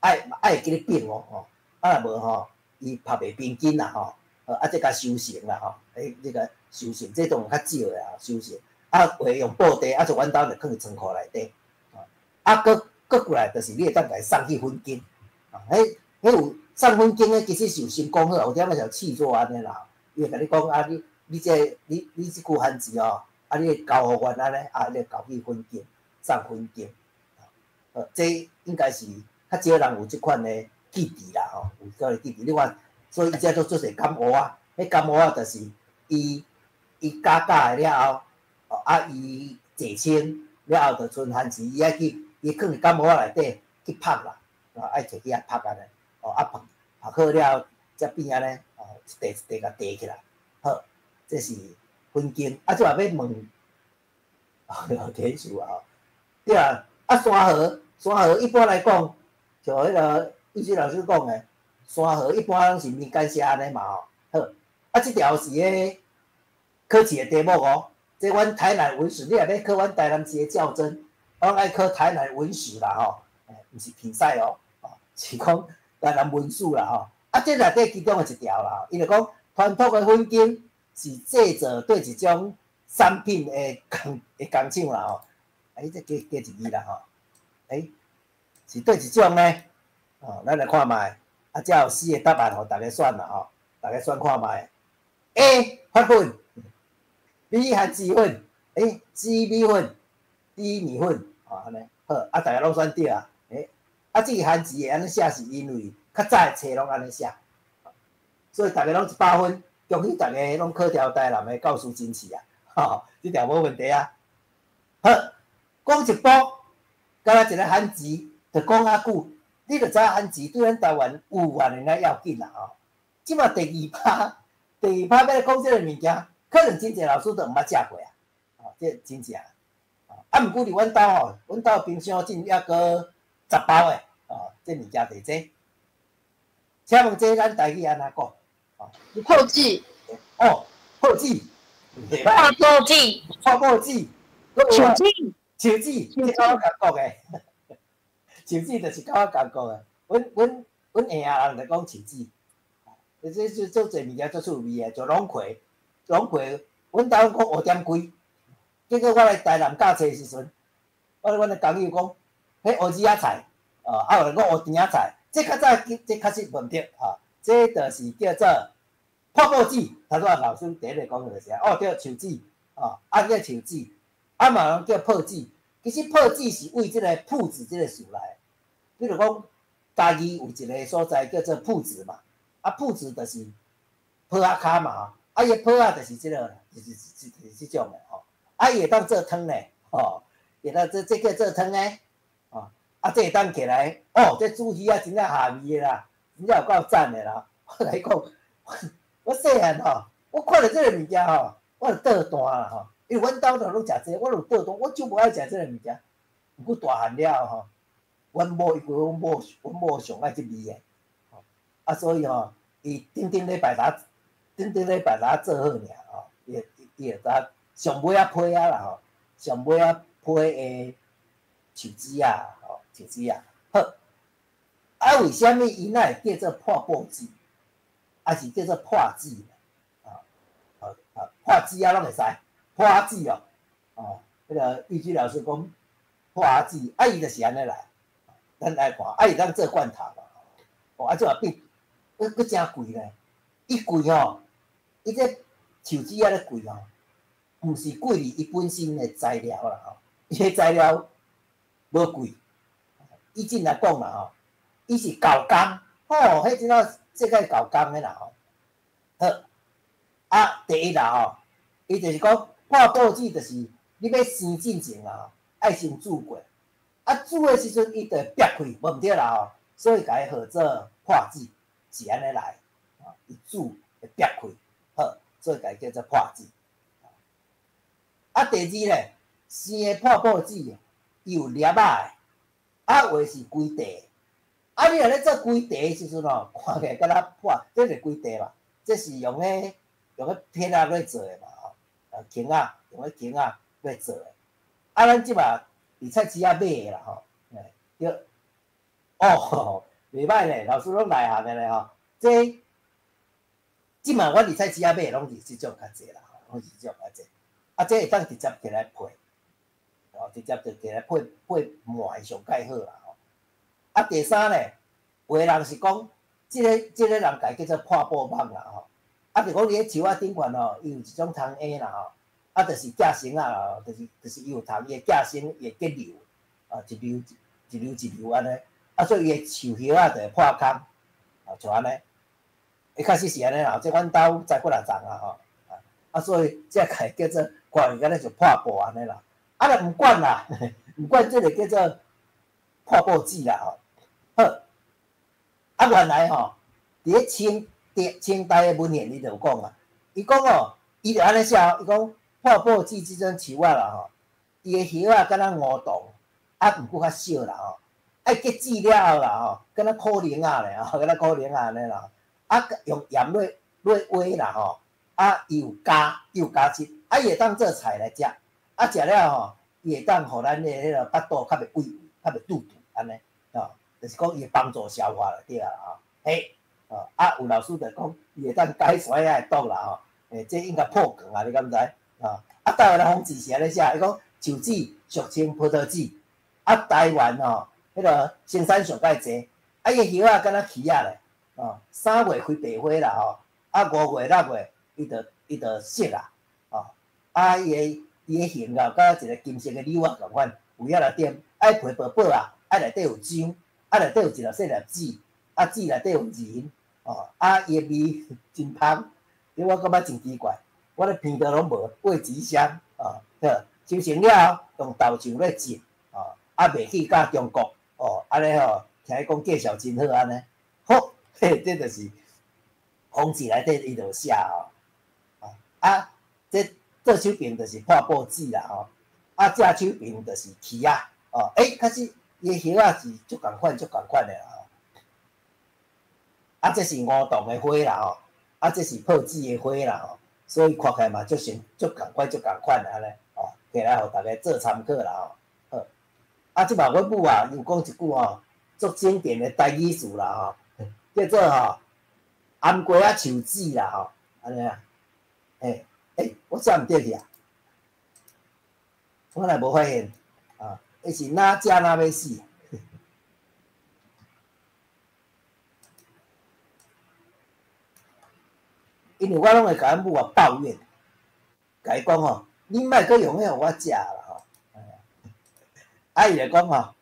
愛愛會記咧反哦，吼，啊若無吼，伊曝袂平均啦吼，啊，這共收成啦吼，欸，這个收成，這當然較少的啊，收成，啊，有的用布袋，啊，像阮兜就囥佇倉庫內底，啊，閣閣過來就是你會當共伊送去粉間，啊，彼彼有送粉間的，其實是有先講好，有點仔像試做按呢啦，伊會共你講啊，你你這個、你你這句番薯吼，啊，你會交予阮按呢，啊，你交去粉間送粉間，這應該是較少人有這款的記憶啦吼，有這個記憶。你看，所以伊這都做濟甘芋仔，彼甘芋仔就是伊伊加加的了後，啊，伊坐清了後，就賰番薯，伊愛去。伊囥佇柑仔內底去曝啦，啊，愛摕去遐曝按呢，哦，啊曝曝好了後，才變按呢，哦，一塊一塊共疊起來，好，這是粉間。啊，這嘛欲問，哦，田鼠啊，對啊，啊山河，山河一般來講，像彼个玉水老師講的，山河一般攏是民間寫按呢嘛吼，好，啊，這條是彼考試的題目哦，這阮台南文史，你若欲考阮台南市的教甄。我愛考台南文史啦吼，欸，毋是比賽哦，是講台南文史啦吼。啊，這內底其中的一條啦，伊就講傳統的粉羹是製造對一種產品的工的工廠啦吼。欸，這加加一字啦吼。欸，是對一種呢？哦，咱來看覓，啊，這有四个答案予逐家選啦吼，逐家選看覓。A 發粉，B 番薯粉，欸，C 米粉。D 麵粉，吼，按呢好，啊，逐家攏選對啊，欸，啊，這个番薯會按呢寫是因為較早的冊攏按呢寫，所以逐家攏100分，恭喜逐家攏考著台南的教師甄試啊，吼，這條無問題啊。好，講一步，敢若一个番薯，就講較久，你就知影番薯對咱台灣有偌爾仔要緊啦吼。這馬第二趴，第二趴欲來講這个物件，可能真濟老師都毋捌食過啊，吼，這真正。啊，毋過佇阮兜吼，阮兜冰箱進猶閣10包的，哦，這物件佇這。請問這咱台語按怎講？哦，破子。哦，破子。破破子。破破子。樹子。樹子，這佮我共國的。樹子就是佮我共國的。阮阮阮下人就講樹子。這這做濟物件足趣味的，像龍葵，龍葵，阮兜講烏點龜。結果我來台南教冊的時陣，我阮的工友講，彼烏子仔菜，哦，啊有人講烏甜仔菜，這較早這確實無毋對，吼，這就是叫做破布子。頭拄仔老師第一個講的就是哦，對，樹子，哦，啊叫樹子，啊嘛有人叫破子。其實破子是為這个朴子這个詞來，比如講嘉義有一个所在叫做朴子嘛，啊朴子就是坡仔跤嘛，啊伊的坡仔就是這个，就是就是這種的吼。啊，伊會當做湯咧，吼，會當這這叫做湯呢，吼，啊，這會當起來，哦，這煮魚仔真正下味的啦，真正有夠讚的啦。我來講，我細漢吼，我看著這个物件吼，我就倒彈啦吼，因為阮兜就攏食這個，我就倒彈，我就無愛食這個物件。毋過大漢了後吼，阮某因為阮某阮某上愛這味的，吼，啊，所以吼，伊頂頂禮拜才頂頂禮拜才做好爾吼，伊伊會知。上尾仔批仔啦吼，上尾仔批的樹枝仔吼，樹枝仔好。啊，為啥物伊哪會叫做破布子，抑是叫做破子？啊啊啊！破子仔攏會使，破子哦，哦，彼个玉居老師講破子，啊，伊就是按呢來。咱來看，啊，伊當做罐頭嘛，哦，啊，這嘛變，閣閣誠貴咧，伊貴吼，伊這樹枝仔咧貴吼。毋是貴佇伊本身的材料啦吼，伊的材料無貴。以前來講啦吼，伊是厚工，吼，彼陣仔這個厚工的啦吼。好，啊，第一啦吼，伊就是講破布子，就是你欲生進前啦，愛先煮過。啊，煮的時陣伊就會煏開，無毋對啦吼，所以共伊號做破子。是按呢來，伊籽會煏開，好，所以共伊叫做破子。啊，第二咧，生的破布子，伊有粒仔的，啊，有的是規塊。啊，你若咧做規塊的時陣吼，看起來敢若破，這是規塊嘛？這是用彼片仔來做的嘛？吼，啊，弓仔用彼弓仔來做的。啊，咱這馬佇菜市仔買的啦，吼，對，哦，袂䆀咧，老師攏內行的咧吼。這這馬阮佇菜市仔買的攏是這種較濟啦，攏是這種較濟。啊，這會當直接摕來配，哦，直接就摕來配配糜上蓋好啦，吼。啊，第三咧，有的人是講，這個人共叫做破布網啦，吼。啊，就講佇咧樹仔頂懸吼，伊有一種蟲蟻啦，吼。啊，就是寄生仔啦，就是伊有蟲，伊會寄生，伊會結瘤，啊，一瘤一瘤一瘤按呢。啊，所以伊的樹葉仔就會破空，啊，像按呢。伊確實是按呢啦，這阮兜栽幾若叢啊，吼。啊，所以這個叫做看起敢若像破布按呢啦。啊，若毋管啦，毋管這個叫做破布子啦，吼。好，啊，原來吼，佇咧清代的文獻伊就有講啊，伊講哦，伊就按呢寫，伊講破布子這種樹仔啦吼，伊的葉仔敢若梧桐，啊，毋過較小啦吼，啊，結籽了後啦吼，敢若苦苓仔咧吼，敢若苦苓仔按呢啦，啊，用鹽落落煨啦吼，啊，伊有膠，伊有膠質，啊，伊會當做菜來食，啊，食了吼，伊會當予咱的彼个腹肚較袂胃，較袂肚肚按呢，吼。就是講伊會幫助消化啦，對啊，吼，嘿，哦，啊，有老師就講，伊會當解痧仔的毒啦，吼，欸，這應該破梗啊，你敢知？啊，啊，台灣的方志是按呢寫，伊講樹子俗稱葡萄籽，啊，台灣吼，彼个生產上蓋濟，啊，伊的葉仔敢若柿仔咧，哦，3月開白花啦，吼，啊，5月6月，伊就熟啊，哦，啊，伊的形啊，敢若一个金色的柳仔仝款，有遐爾點，啊，皮薄薄啊，啊，內底有漿。啊，內底有一粒細粒籽，啊，籽內底有仁，哦，啊，伊的味真芳，我感覺真奇怪，我咧鼻道攏無，味極香，哦，好，收成了後用豆醬咧浸，哦，啊，賣去到中國，哦，按呢吼，聽伊講介紹真好按呢，好，嘿，這就是方志內底伊就有寫吼，啊，這左手邊就是破布子啦，吼，啊，正手邊就是柿仔，哦，欸，確實。伊的葉仔是足仝款、足仝款的啦吼。啊，這是梧桐的花啦吼，啊，這是破子的花啦吼，所以看起來嘛足成、足仝款、足仝款的按呢，吼，摕來予大家做參考啦吼。好，啊，這擺阮母啊又講一句吼，足經典的台語詞啦吼，叫做吼頷瓜仔樹籽啦吼，按呢啊，欸欸，我寫毋對去啊，我若無發現啊，伊是哪食哪欲死。因為我攏會共阮母啊抱怨，共伊講吼，你莫閣用彼予我食啦吼。啊，伊就講吼，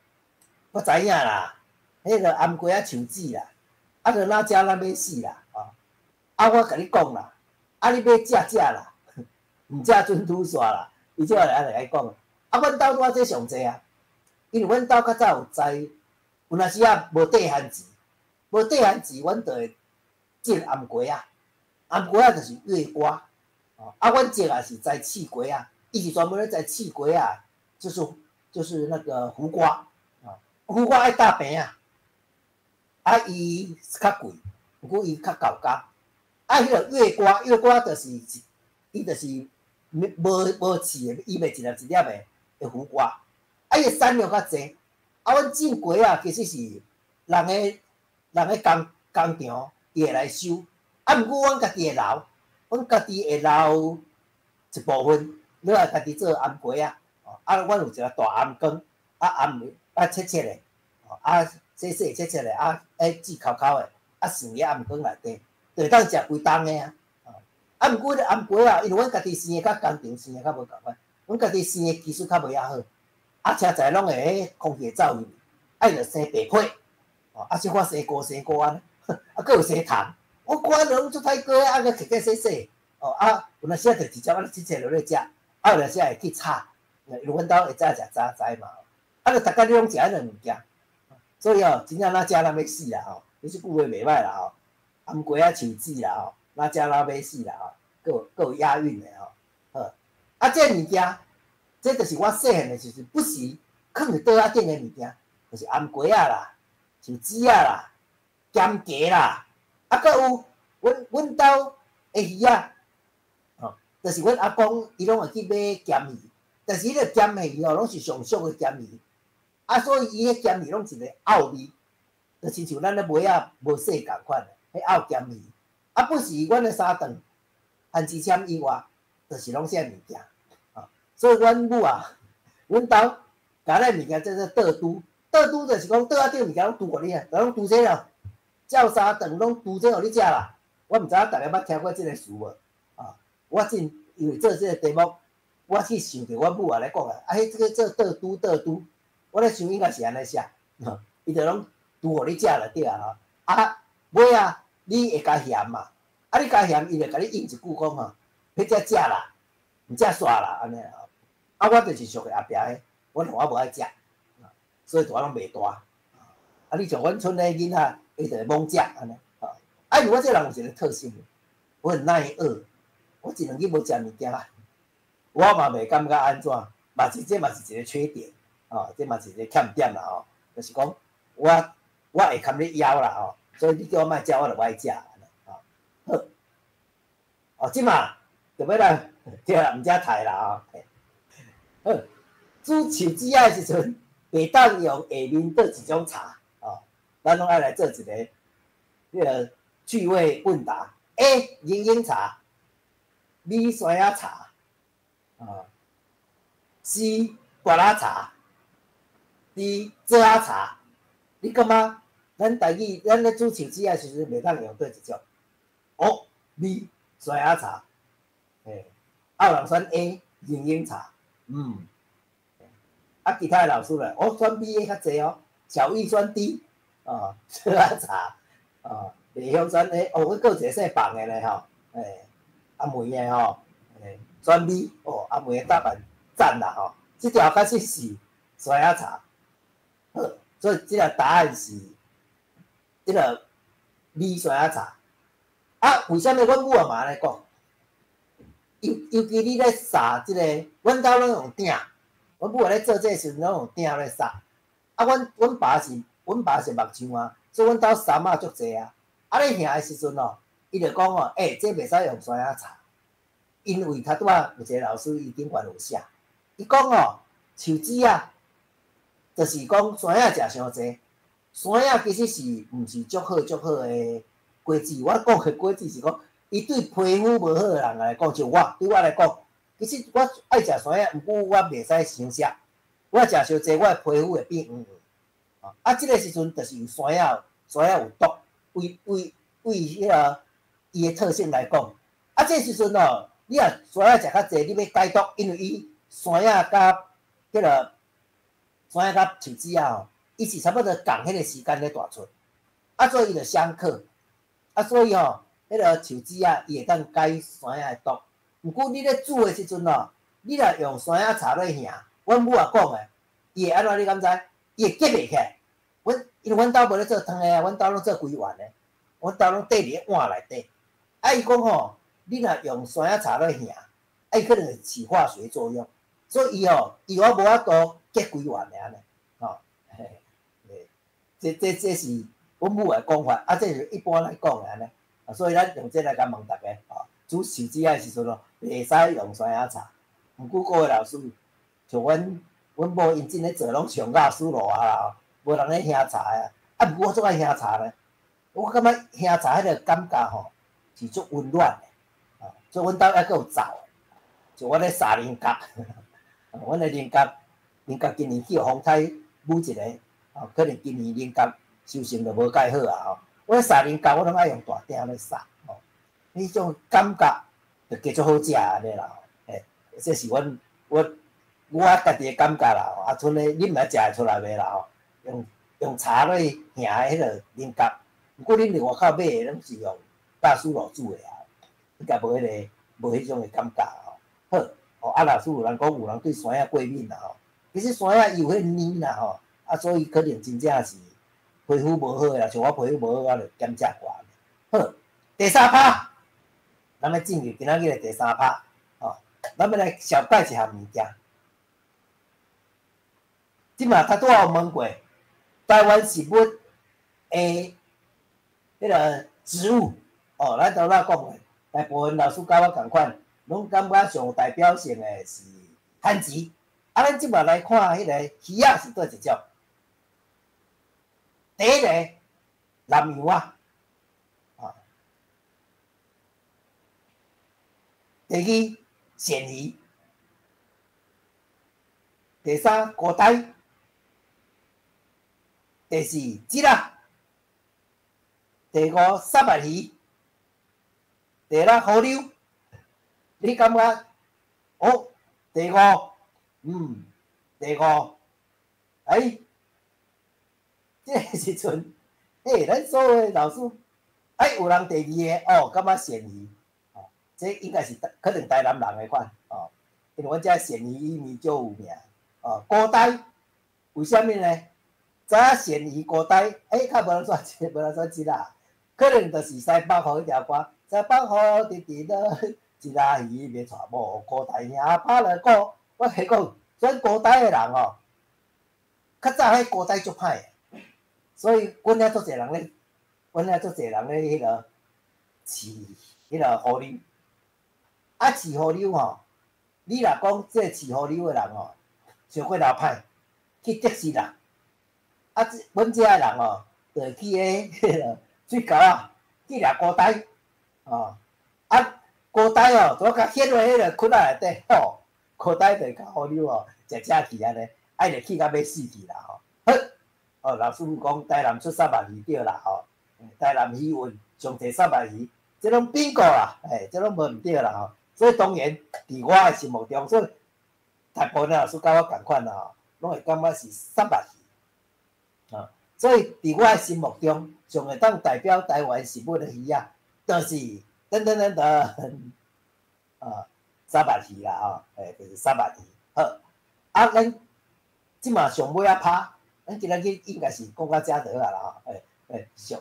我知影啦，彼个頷瓜仔樹籽啦，啊，就哪食哪欲死啦，吼。啊，我共你講啦，啊，你欲食食啦，毋食準吐煞啦。伊這下來按呢講，啊，阮兜拄仔這上濟啊，因為阮兜較早有栽，有若時啊無綴番薯，無綴番薯，阮就會種頷瓜仔。頷瓜仔就是月瓜，啊，阮種也是栽刺瓜仔，伊是專門咧栽刺瓜仔，就是那個胡瓜，啊，胡瓜愛搭棚仔，啊，伊較貴，毋過伊較厚工，啊，彼個月瓜，月瓜就是伊就是無刺的，伊袂一粒一粒的胡瓜，啊，伊的產量較濟，啊，阮種瓜仔其實是人的工場伊會來收。啊，毋過阮家己會留，阮家己會留一部分，落來家己做頷瓜仔。啊，阮有一个大頷缸，啊頷啊切切的，啊細細切切的，啊彼籽摳摳的，啊放佇頷缸內底，就會當食規冬的啊。啊，毋過彼个頷瓜仔，因為阮家己生的佮工廠生的較無仝款，阮家己生的技術較無遐好，啊車載攏會彼空氣會走入去，啊伊就生白皮，啊小可生菇生菇按呢，啊閣有生蟲。我看攏足歹過啊，閣切切細細，哦啊，有若時啊就直接按呢切切落咧食，啊有若時會去炒，因為阮兜會早食早知嘛，啊，就逐工你攏食彼个物件，所以哦，真正哪食哪欲死啦吼，你這句話袂䆀啦吼。頷瓜仔樹脂啦吼，若食老欲死啦吼，閣有閣有押韻的吼。好，啊，這物件，這就是我細漢的時陣，不時囥佇桌仔頂的物件，就是頷瓜仔啦、樹脂仔啦、鹹雞啦，啊，閣有阮阮兜的魚仔，吼，就是阮阿公伊攏會去買鹹魚，但是彼個鹹魚吼，攏是上俗的鹹魚，啊，所以伊彼鹹魚攏一个漚味，就親像咱咧糜仔無洗仝款，彼漚鹹魚。啊，不時阮的三頓，番薯簽以外，就是攏這物件，啊，所以阮母啊，阮兜共咱物件叫做倒拄，倒拄就是講桌仔頂物件攏拄予你啊，攏拄這啦，照三頓攏拄這予你食啦。我毋知影逐家捌聽過這个詞無？啊，我真因為做這个題目，我去想著阮母仔咧講啊，啊，彼這個做倒拄倒拄，我咧想應該是按呢寫，伊就攏拄予你食就對啊，啊，尾仔你會加嫌嘛？啊，你加嫌，伊就共你應一句講吼，彼才食啦，毋食煞啦，按呢吼。啊，我就是屬於後壁的，我我無愛食，所以我攏袂大。啊，你像阮村的囡仔，伊就會猛食按呢。啊，因為我這人有一個特性，我很耐餓，我一兩日無食物件，我嘛袂感覺按怎，嘛是這嘛是一個缺點，哦，這嘛是一個欠點啦吼，就是講我我會堪你枵啦吼，所以你叫我莫食，我就無愛食，吼。好，哦，這馬就欲來，對啦，毋才刣啦吼。好，煮樹脂仔的時陣，袂當用下面佗一種茶，哦，咱攏愛來做一个彼个趣味問答。A. 龍井茶，B. 山仔茶，啊，C. 瓜仔茶，D. 棗仔茶。你感覺咱台語，咱咧煮樹脂仔時陣，袂當用佗一種？哦，B. 山仔茶，嘿，啊有人選 A 龍井茶，啊其他的老師咧，我選 B 的較濟哦，小玉選 D，哦，棗仔茶，哦，麗香選 A，哦，閣閣有一個姓彭的咧吼，欸，阿梅的吼，欸，選 B，哦，阿梅的答案讚啦吼，這條確實是山仔茶，好，所以這個答案是這個 B 山仔茶。啊，為啥物阮母也嘛按呢講？尤尤其你咧煠這个，阮兜攏用鼎，阮母咧做這個時陣攏用鼎咧煠。啊，阮阮爸是阮爸是木匠啊，所以阮兜桝仔足濟啊。啊，咧瓦的時陣哦，伊就講哦，欸，這袂使用山仔茶，因為頭拄仔有一個老師伊頂懸有寫，伊講哦，樹脂仔，就是講山仔食傷濟，山仔其實是毋是足好足好的果子。我講的果子是講，伊對皮膚無好的人來講，像我對我來講，其實我愛食山仔，毋過我袂使傷食，我食傷濟，我的皮膚會變黃黃。啊，這个時陣就是有山仔，山仔有毒，為為為彼个伊的特性來講，啊，這時陣哦，你若山仔食較濟，你欲解毒，因為伊山仔佮彼个山仔佮樹脂仔吼，伊是差不多仝彼个時間咧大出，啊，所以伊就相克，啊，所以吼，彼个樹脂仔伊會當解山仔的毒。毋過你咧煮的時陣哦，你若用山仔茶落瓦，阮母也講的，伊會按怎你敢知？伊會結袂起來。阮因為阮兜無咧做湯的啊，阮兜攏做規碗的，阮兜攏綴佇碗內底。啊，伊講吼，你若用山仔茶落瓦，啊，伊可能會起化學作用，所以伊吼，伊我無法度結規碗的按呢，吼，嘿，這這這是阮母的講法，啊，這是一般來講的按呢，啊，所以咱用這來共問大家，吼，煮樹脂仔的時陣咯，袂使用山仔茶。毋過各位老師，像阮阮某𪜶真咧做攏上教師路啊，無人咧瓦茶的，啊，毋過我足愛瓦茶咧，我感覺瓦茶彼个感覺吼是足溫暖的，啊，所以阮兜猶閣有灶，像我咧煠菱角，阮的菱角，菱角今年去予風颱舞一个，哦，可能今年菱角收成就無蓋好啊吼。我咧煠菱角，我攏愛用大鼎咧煠，吼，彼種感覺就加足好食按呢啦，嘿，這是阮我我家己的感覺啦，啊，賰咧你毋知食會出來袂啦吼？用用茶落去瓦的彼个菱角，毋過恁佇外口買的攏是用教師爐煮的啊，應該無彼个無彼種的感覺吼。好，哦，啊，老師有人講有人對山仔過敏啦吼，其實山仔伊有彼個奶啦吼，啊，所以可能真正是皮膚無好的啦，像我皮膚無好，我就減食寡。好，第三趴，咱欲進入今仔日的第三趴，哦，咱欲來紹介一項物件。這馬頭拄仔有問過，台灣食物的彼个植物，哦，咱頭仔講的，大部分老師佮我仝款，攏感覺上有代表性的是番薯。啊，咱這馬來看彼個魚仔是佗一種？第一個南洋仔，啊，第二鱔魚，第三菇呆，第四蜊仔，第五虱目魚，第六雨溜。你感覺？哦，第五，第五，欸，這个時陣，欸，咱所有的老師，欸，有人第二个哦，感覺鱔魚，哦，這應該是可能台南人的款，哦，因為阮遮鱔魚伊麵足有名，哦，菇呆，為啥物呢？知影鱔魚菇呆，欸，較無人選，無人選蜊仔，可能就是西北雨彼條歌，西北雨直直落，蜊仔魚袂娶某，菇呆兄拍了鼓。我共你講，選菇呆的人哦，較早彼菇呆足歹的，所以阮遐足濟人咧，阮遐足濟人咧彼个飼彼个雨溜。啊，飼雨溜吼，你若講這飼雨溜的人吼，傷過老歹，去得失啦。啊，這阮遮的人吼，就會去彼个水溝仔去掠菇呆，哦，啊，菇呆哦，拄共顯落彼个窟仔內底吼，菇呆就共雨溜哦，食食去按呢，啊，伊就氣甲欲死去啦吼。好，哦，老師有講台南出虱目魚對啦吼，台南魚塭上濟虱目魚，這攏 bingo 啦，欸，這攏無毋對啦吼。所以當然，佇我的心目中，所以大部分老師佮我仝款啦吼，攏會感覺是虱目魚。啊，所以佇我的心目中，上會當代表台灣食物的魚仔，就是噔噔噔噔，啊，虱目魚啦吼，欸，就是虱目魚。好，啊，咱這馬上尾仔趴，咱今仔日應該是講到遮就好啊啦吼，欸欸上，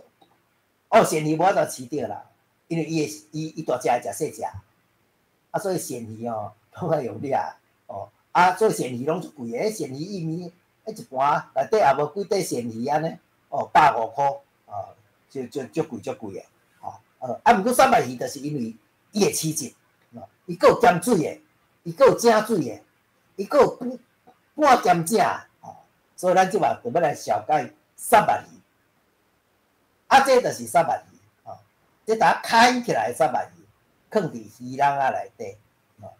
哦，鱔魚無法度飼著啦，因為伊會伊伊大隻會食細隻，啊，所以鱔魚哦，攏愛用掠，哦，啊，所以鱔魚攏足貴的，彼鱔魚伊麵，彼一盤內底也無幾塊鱔魚按呢，哦，150箍，哦，就就足貴足貴的，吼，啊，毋過虱目魚就是因為伊會飼質，哦，伊閣有鹹水的，伊閣有井水的，伊閣有半半鹹井，吼，所以咱這馬就欲來紹介虱目魚，啊，這就是虱目魚，吼，這搭開起來的虱目魚，囥佇魚籠仔內底，吼，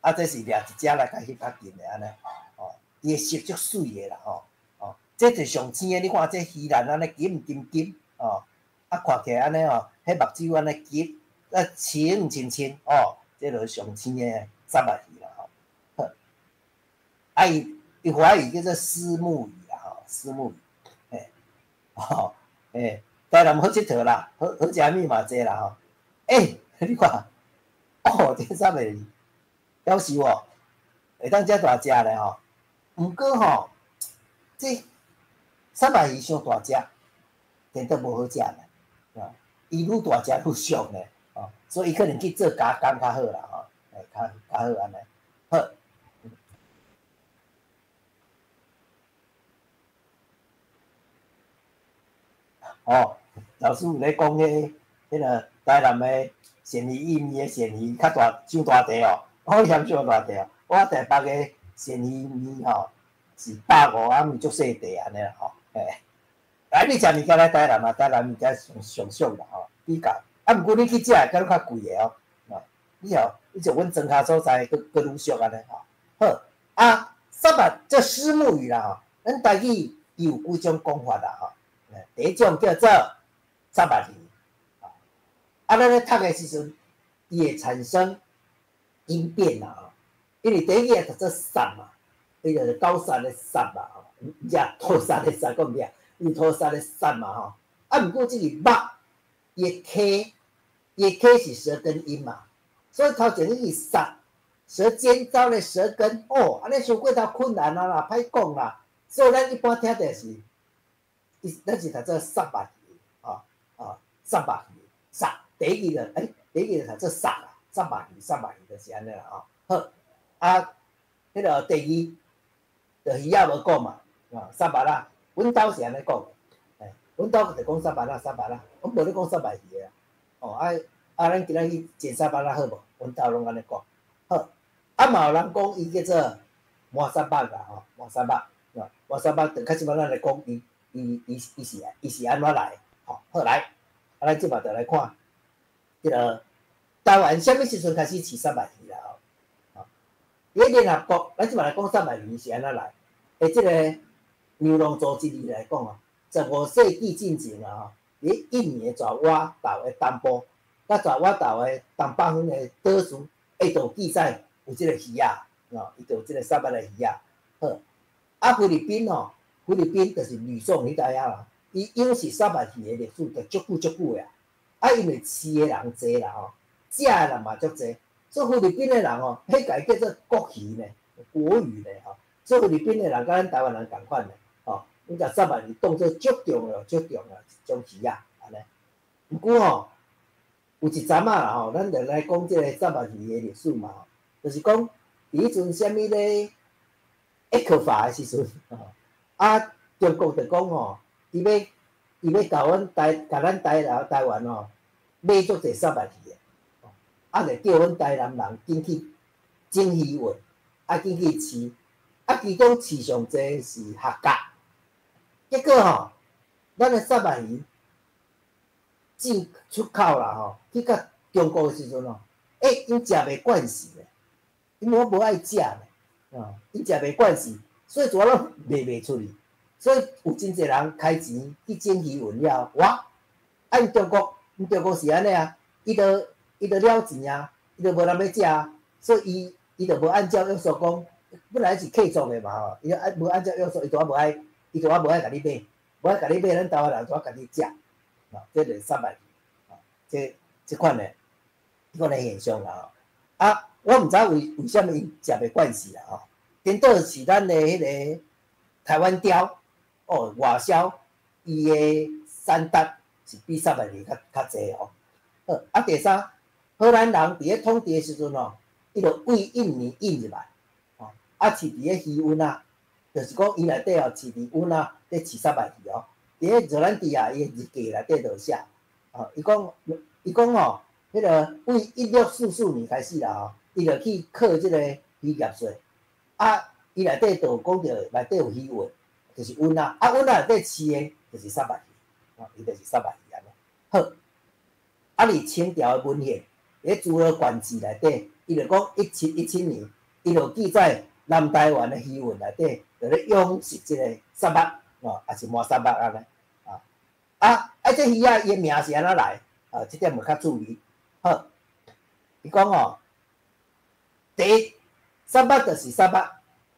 啊，這是掠一隻來共翕較近的按呢，吼，伊的色足媠的啦，吼，哦，這就是上青的，你看這魚欄按呢金金金，哦，啊，看起來按呢吼，彼目睭按呢金，啊青青青，哦，這就是上青的虱目魚啦，吼，好，啊伊伊華語叫做虱目魚啦，吼，虱目魚，欸，吼，欸，台南好𨑨迌啦，好好食物嘛濟啦，吼，欸，你看，哦，這虱目魚，夭壽哦，會當遮大隻咧吼，毋過吼，這虱目魚傷大隻，變做無好食咧，啊，伊愈大隻愈俗咧，哦，所以伊可能去做加工較好啦，吼，欸，較較好按呢，好。哦，老師有咧講彼彼个台南的鱔魚意麵的鱔魚較大，傷大塊哦，我嫌傷大塊哦。我台北的鱔魚麵吼是150，啊，毋足細塊按呢啦吼，欸，啊，你食物件來台南啊，台南物件上上俗啦吼，比較，啊，毋過你去食會閣較貴的哦，哦，你吼，你像阮莊跤所在，閣閣愈俗按呢吼。好，啊，虱目這虱目魚啦吼，咱台語伊有幾種講法啦吼。第一種叫做虱目魚，啊，咱咧讀的時陣，伊會產生音變啦吼，因為第一個讀做殺嘛，伊就是狗殺的殺嘛吼，毋是啊，屠殺的殺，講毋對，伊屠殺的殺嘛吼，啊，毋過這個目，伊的 K，伊的 K 是舌根音嘛，所以頭前你是殺，舌尖走咧舌根，哦，按呢傷過頭困難啊啦，歹講啦，所以咱一般聽著是。咱是讀做虱目魚，吼，吼，虱目魚，第一字就欸，第一字就讀做殺啦，殺肉魚，殺肉魚就是按呢啦吼。好，啊，彼个第二，就魚仔無講嘛，啊，殺肉啦，阮兜是按呢講，欸，阮兜就講殺肉啦，殺肉啦，阮無咧講殺肉魚的啦。哦，啊啊，咱今仔去煎殺肉仔好無？阮兜攏按呢講。好，啊嘛有人講伊叫做麻殺肉啦，吼，麻殺肉，啊，麻殺肉，就較少咱來講伊，伊伊伊是伊是按怎來？吼，好來，啊，咱這擺就來看，這个台灣啥物時陣開始飼殺肉魚啦？吼，吼，佇聯合國，咱這擺來講殺肉魚是按怎來？欸，這个糧農組織裡來講啊，15世紀進前啊，吼，佇印尼的爪哇島的東部，佮爪哇島的東北方的島嶼，欸，就有記載有這個魚仔，哦，伊就有這個殺肉的魚仔。好，啊，菲律賓吼，菲律賓就是呂宋彼搭遐啦，伊養殖殺肉魚的歷史就足久足久的啊。啊，因為飼的人濟啦吼，食的人嘛足濟，所以菲律賓的人吼，彼共伊叫做國魚呢，國魚呢吼。所以菲律賓的人佮咱台灣人仝款呢，吼，阮共殺肉魚當做足重要、足重要一種魚仔，按呢。毋過吼，有一陣仔啦吼，咱就來講這個殺肉魚的歷史嘛，就是講佇彼陣啥物咧，ECFA 的時陣，啊，中國就講吼，伊欲共阮台，共咱台南台灣吼買足濟殺肉魚的，啊，就叫阮台南人緊去整魚塭，啊，緊去飼，啊，其中飼上濟是客家，結果吼，咱的殺肉魚進出口啦吼，去到中國的時陣吼，欸，𪜶食袂慣勢咧，因為我無愛食咧，啊，𪜶食袂慣勢，所以主要攏賣袂出去，所以有真濟人開錢去整魚塭了後，哇！啊，𪜶中國是按呢啊，伊就了錢啊，伊就無人欲食啊，所以伊就無按照約束講，本來是契作的嘛吼，伊按無按照約束，伊就啊無愛，伊就啊無愛共你買，無愛共你買，咱台灣人就啊家己食，吼，這就是殺肉魚，這款的現象啦吼。啊，我毋知為啥物𪜶食袂慣勢啦吼，顛倒是咱的彼个台灣鯛，哦，外銷，伊的產值是比殺肉魚較濟哦。好，啊，第三，荷蘭人佇咧統治的時陣吼，伊就對印尼引入來，吼，啊，飼佇咧魚塭啊，就是講伊內底哦，飼佇塭仔咧飼殺肉魚哦。佇咧荷蘭弟啊，伊的日記內底就有寫，吼，伊講吼，彼个對1644年開始啦吼，伊就去課這個漁業稅，啊，伊內底就有講著內底有魚塭，就是塭仔，啊，塭仔內底飼的就是殺肉魚，吼，伊就是殺肉魚按呢。好，啊，佇清朝的文獻，佇咧諸羅縣志內底，伊就講1717年，伊就記載南台灣的漁塭內底，就咧養殖這個殺肉，吼，也是麻殺肉按呢，啊，啊，啊，這魚仔伊的名是按怎來？啊，這點嘛較注意。好，伊講吼，第一，殺肉就是殺肉，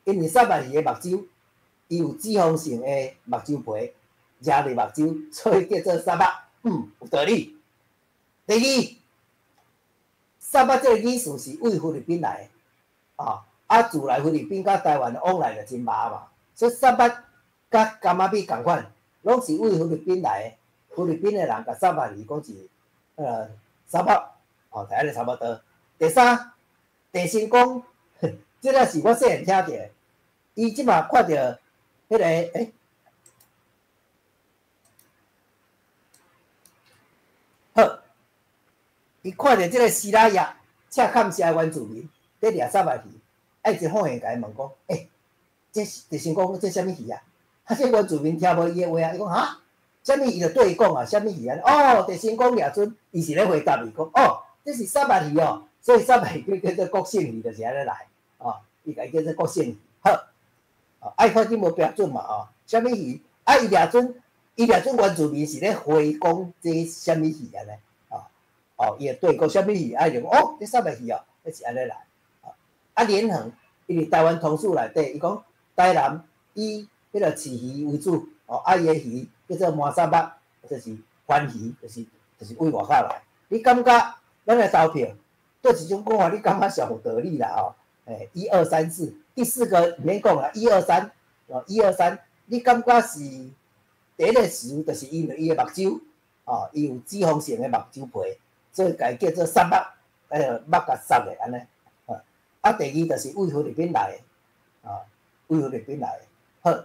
因為殺肉魚的目睭，伊有脂肪性的目睭皮，遮佇目睭，所以叫做殺肉。嗯，有道理。第二，殺肉這個語詞是對菲律賓來的，啊，啊，自來菲律賓佮台灣的往來就真密嘛，所以殺肉佮柑仔米仝款，攏是對菲律賓來的。菲律賓的人共殺肉魚講是，殺肉，哦，就按呢差不多。第三，鄭成功，這个是我細漢聽著的，伊這馬看著彼个，欸，好，伊看著這个西拉雅赤坎社的原住民佇掠殺肉魚，啊，伊就好奇共伊問講，欸，這鄭成功這啥物魚啊？啊，這原住民聽無伊的話啊，伊講哈，啥物？伊就對伊講啊，啥物魚啊？哦，鄭成功掠準，伊是咧回答伊講，哦，這是殺肉魚哦，所以殺肉魚叫做國姓魚，就是按呢來，哦，伊共伊叫做國姓魚。好，啊，伊反正無標準嘛，哦，啥物魚？啊，伊掠準原住民是咧回講這啥物魚按呢？哦，哦，伊會對講啥物魚？啊，伊就講，哦，這殺肉魚哦，這是按呢來。啊，連橫，伊佇台灣通史內底，伊講台南以彼個飼魚為主，哦，啊，伊的魚叫做麻殺肉，就是番魚，就是對外口來。你感覺咱來投票，對這種講法，你感覺上有道理啦？吼，欸，一二三四，第四個免講啦，一二三，哦，一二三，你感覺是第一個詞，就是因為伊的目睭，哦，伊有脂肪性的目睭皮，所以共伊叫做虱目，目共虱的按呢。啊，第二就是对菲律宾来的，啊，对菲律宾来的。好，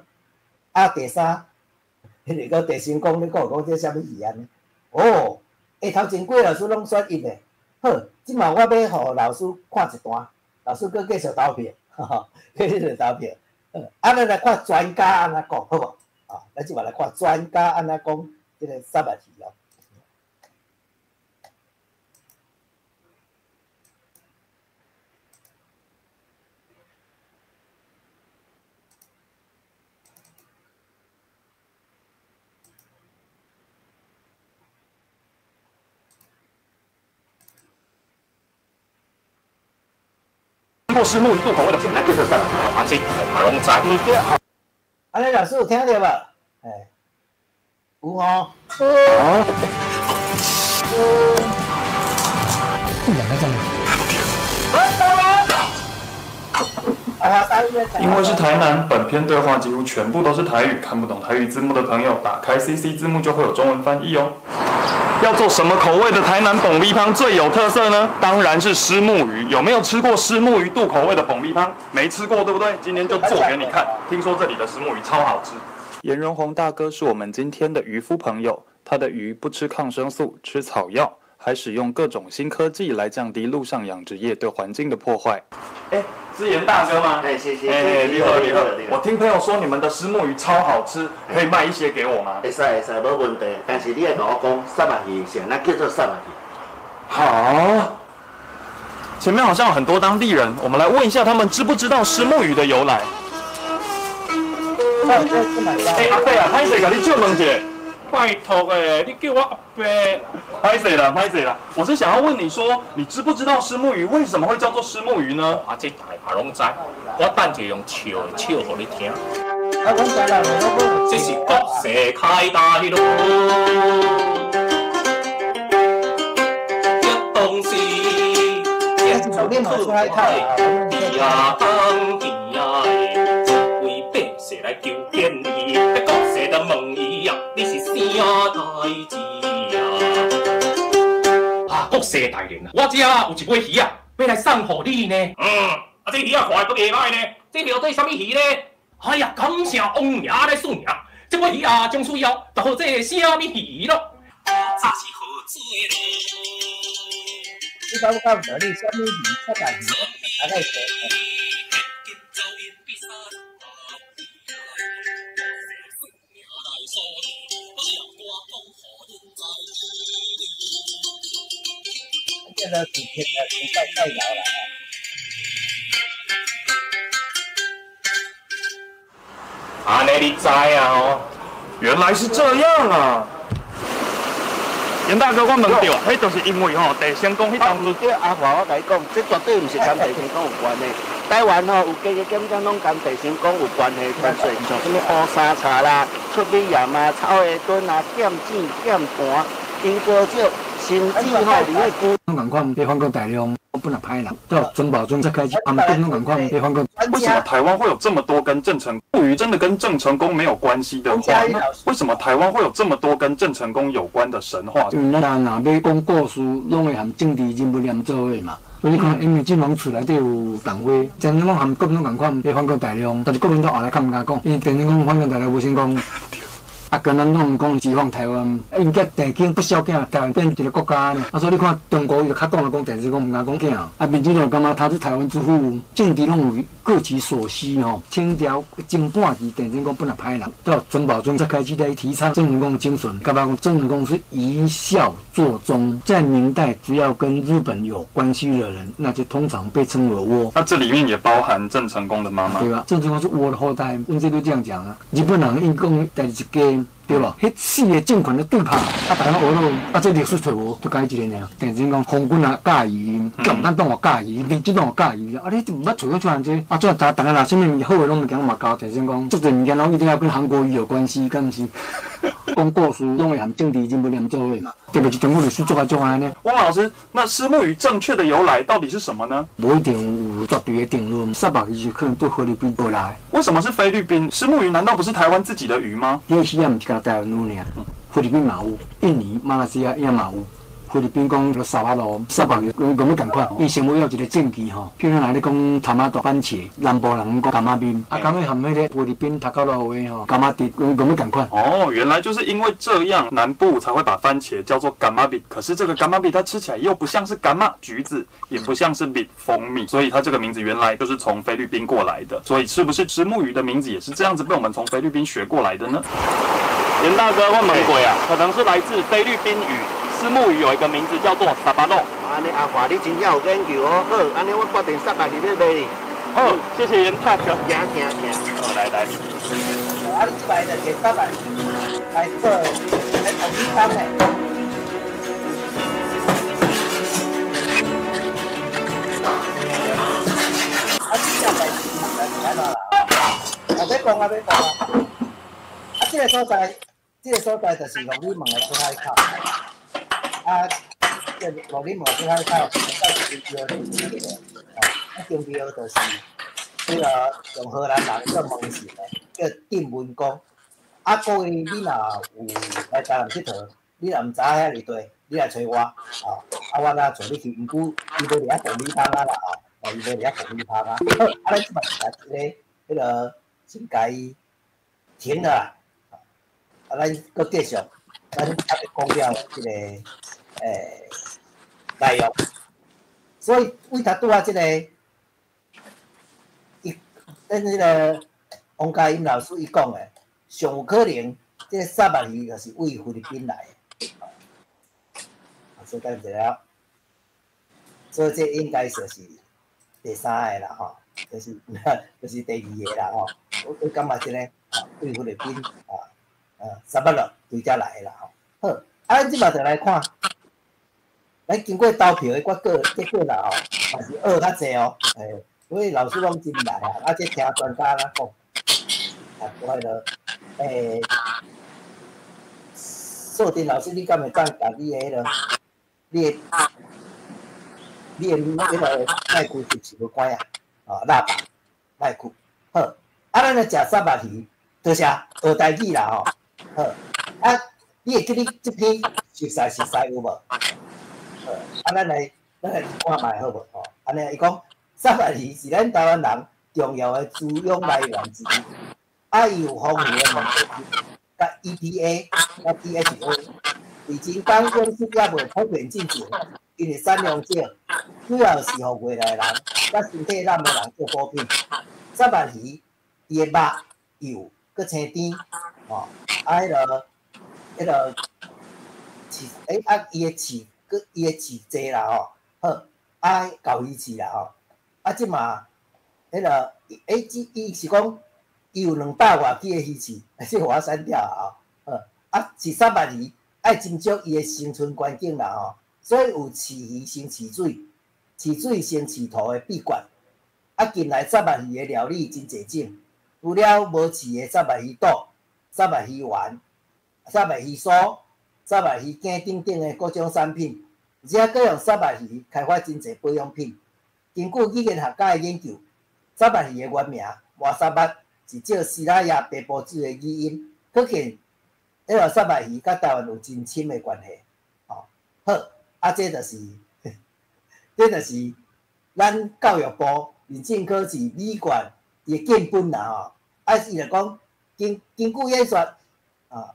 啊，第三，彼个郑成功，你讲讲这啥物鱼按呢？哦，头前几老师拢选一的。好，这马我欲予老师看一段，老师阁继续投票，继续投票。啊，咱来看专家按怎讲，好无？啊，咱这马来看专家按怎讲这个虱目鱼哦。过虱目鱼肚口味的，那就是啥？啊，这嘛拢知。按呢老师有听著无？欸，有吼。有。因为是台南，本篇对话几乎全部都是台语，看不懂台语字幕的朋友，打开 CC 字幕就会有中文翻译哦。要做什么口味的台南爆米香最有特色呢？当然是虱目鱼。有没有吃过虱目鱼肚口味的爆米香？没吃过，对不对？今天就做给你看。听说这里的虱目鱼超好吃。严荣宏大哥是我们今天的渔夫朋友，他的鱼不吃抗生素，吃草药，还使用各种新科技来降低陆上养殖业对环境的破坏。哎，是严大哥吗？哎，谢谢。哎，你好，你好。我听朋友说你们的虱目鱼超好吃，可以卖一些给我吗？会使会使，无问题。但是你爱共我讲，虱目鱼是按怎叫做虱目鱼？好。前面好像有很多当地人，我们来问一下他们知不知道虱目鱼的由来。哎，阿伯啊，歹势，共你借问一下。拜托诶，你叫我阿伯。歹势啦，歹势啦，我是想要问你说，你知不知道虱目鱼为什么会叫做虱目鱼呢？啊，这大家拢知，我等下用笑的笑予你听。这是国势开大路，这当时地啊当地啊，这位百姓来求见你，国势就问伊啊，你是啥代志啊？啊，国势大人啊，我这有一尾鱼啊，欲来送予你呢。嗯，啊，这鱼仔看阁袂䆀呢，这到底啥物鱼呢？哎呀，感谢王爷来赐名，这尾鱼仔从此以后就号做啥物鱼咯。早是好做咯。你讲讲到你啥物鱼？啥物鱼？大概说。这个是铁的，是太太老了。按呢你知啊吼？原来是这样啊！严大哥，我问著，彼就是因为吼，郑成功彼当阵。对，阿华，我共你讲，这绝对毋是佮郑成功有关的。台湾吼有加加减减拢佮郑成功有关系传说，像啥物乌三茶啦、出米盐啊、草鞋墩啊、剑指、剑盘、莺歌石，甚至吼伫个古。拢仝款，咧反攻大陆，本来歹人，到陈宝尊才开始，他们拢仝款，咧反攻。为什么台湾会有这么多跟郑成功鱼真的跟郑成功没有关系的话？那为什么台湾会有这么多跟郑成功有关的神话？因为咱若欲讲故事，拢会和政治人物连做伙嘛。所以你看，因为晋王厝内底有党徽，郑成功和国民党仝款，咧反攻大陆，但是国民党后来较毋敢讲，因为郑成功反攻大陆无成功。啊，跟咱拢讲解放台湾，𪜶甲郑经不肖囝，台湾变一个国家呢。啊，所以你看中国伊就较讲来讲，郑成功毋敢讲囝。啊，民进党感觉他是台湾之父，政治拢有各取所需吼。清朝前半期郑成功本来歹人，到陈宝尊才开始咧提倡郑成功精神，感觉讲郑成功是一笑作忠。在明代，只要跟日本有关系的人，那就通常被称为倭。那这里面也包含郑成功的妈妈，对吧？郑成功是倭的后代，阮这都这样讲啊。日本人因讲第一家。对无？彼四个政权咧对拍，啊，台湾学落，啊，这历史揣无，就共伊一个尔。郑成功红军也佮意，共产党也佮意，民进党也佮意，啊，你毋捌揣过像这，啊，怎逐逐个若啥物好的拢物件嘛交郑成功，足济物件拢一定要跟韩国瑜有关系，敢毋是？讲故事拢会和政治人物连做伙嘛，特别是中国历史足爱足按呢。汪老师，那虱目鱼正确的由来到底是什么呢？无一定有绝对的定论，虱目鱼是可能对菲律宾过来。为什么是菲律宾？虱目鱼难道不是台湾自己的鱼吗？这个鱼仔毋是干焦台湾有尔，菲律宾嘛有，印尼、马来西亚也嘛有。菲律賓講沙巴羅、沙巴魚，講講欲仝款，伊生物有一個證據吼，譬如若你講 tomato 番茄，南部人講柑仔面，啊，柑仔含彼個菲律賓塔加洛話吼，柑仔滴，講講欲仝款。哦，原來就是因為這樣，南部才會把番茄叫做柑仔蜜。可是這個柑仔蜜它吃起來又不像是柑仔橘子，也不像是蜜蜂蜜，所以它這個名字原來就是從菲律賓過來的。所以是不是虱目魚的名字也是這樣子被我們從菲律賓學過來的呢？嚴大哥，我問過啊，可能是來自菲律賓語。虱目魚有一個名字叫做沙巴肉。按呢阿華，你真正有研究哦。好，按呢我決定虱目魚欲賣你。好，謝謝嚴大哥。行行行。好，來來。啊，你這擺就摕虱目魚來做來炒米湯嘞。啊，這只代誌是按怎啦？啊，欲講啊，欲講啊。啊，這个所在，這个所在就是鹿耳門的出海口。啊，這鹿耳門出海口，到中廟就是這個，啊，中廟就是這个用荷蘭人做門神的，叫鎮文公。啊，各位你若有來台南𨑨迌，你若毋知遐佇佗，你來揣我，啊，我來帶你去。毋過伊無佇遐爆米香啊啦，吼，伊無佇遐爆米香啊。好，啊，咱這擺來這个，彼个先共伊停了啦。啊，咱閣繼續，咱還未講了這個內容。所以為頭拄仔這個，伊咱這个王嘉音老師伊講的，上有可能這个虱目魚就是為菲律賓來的。啊，所以等一下，所以這應該就是第三个啦，吼，就是第二个啦，吼。我感覺這个啊，對菲律賓啊。虱目咯，對遮來的啦吼。好，啊，咱這擺就來看，咱經過投票的結果啦吼，嘛是學較濟哦。所以老師攏真來啊，啊，這聽專家啦講，啊，我彼个，素貞老師，你敢會當共你的彼个，你的彼个麥克是毋是無關啊？哦，喇叭，麥克，好，啊，咱來食虱目魚，多謝學台語啦吼。好，啊，你會記你這篇熟似熟似有無？好，啊，咱來看覓好無？吼，按呢伊講，虱目魚是咱台灣人重要的滋養來源之一，啊，伊有豐富的蛋白質、佮 EPA、佮 DHA，佇人工養殖猶未普遍進前，因為產量少，主要是予外來人、佮身體懶的人做補品。虱目魚伊的肉幼，閣青甜，吼。啊，彼个飼，啊，伊的飼，閣伊的飼濟啦吼，好，啊，厚魚翅啦吼，啊，這嘛，彼个，這伊是講，伊有200外支的魚翅，這予我刪掉啊，吼，啊，飼虱目魚愛斟酌伊的生存環境啦吼，所以有飼魚先飼水，飼水先飼土的秘訣。啊，近來虱目魚的料理真濟種，除了無刺的虱目魚肚、虱目魚丸、虱目魚酥、虱目魚羹等等的各種產品，而且閣用虱目魚開發真濟保養品。根據語言學家的研究，虱目魚的原名麻虱目是照西拉雅白埔子的語音，可見彼个虱目魚佮台灣有真深的關係。吼，好，啊，這就是咱教育部認證考試米卷伊的建本啦吼。啊，伊就講根據演說啊，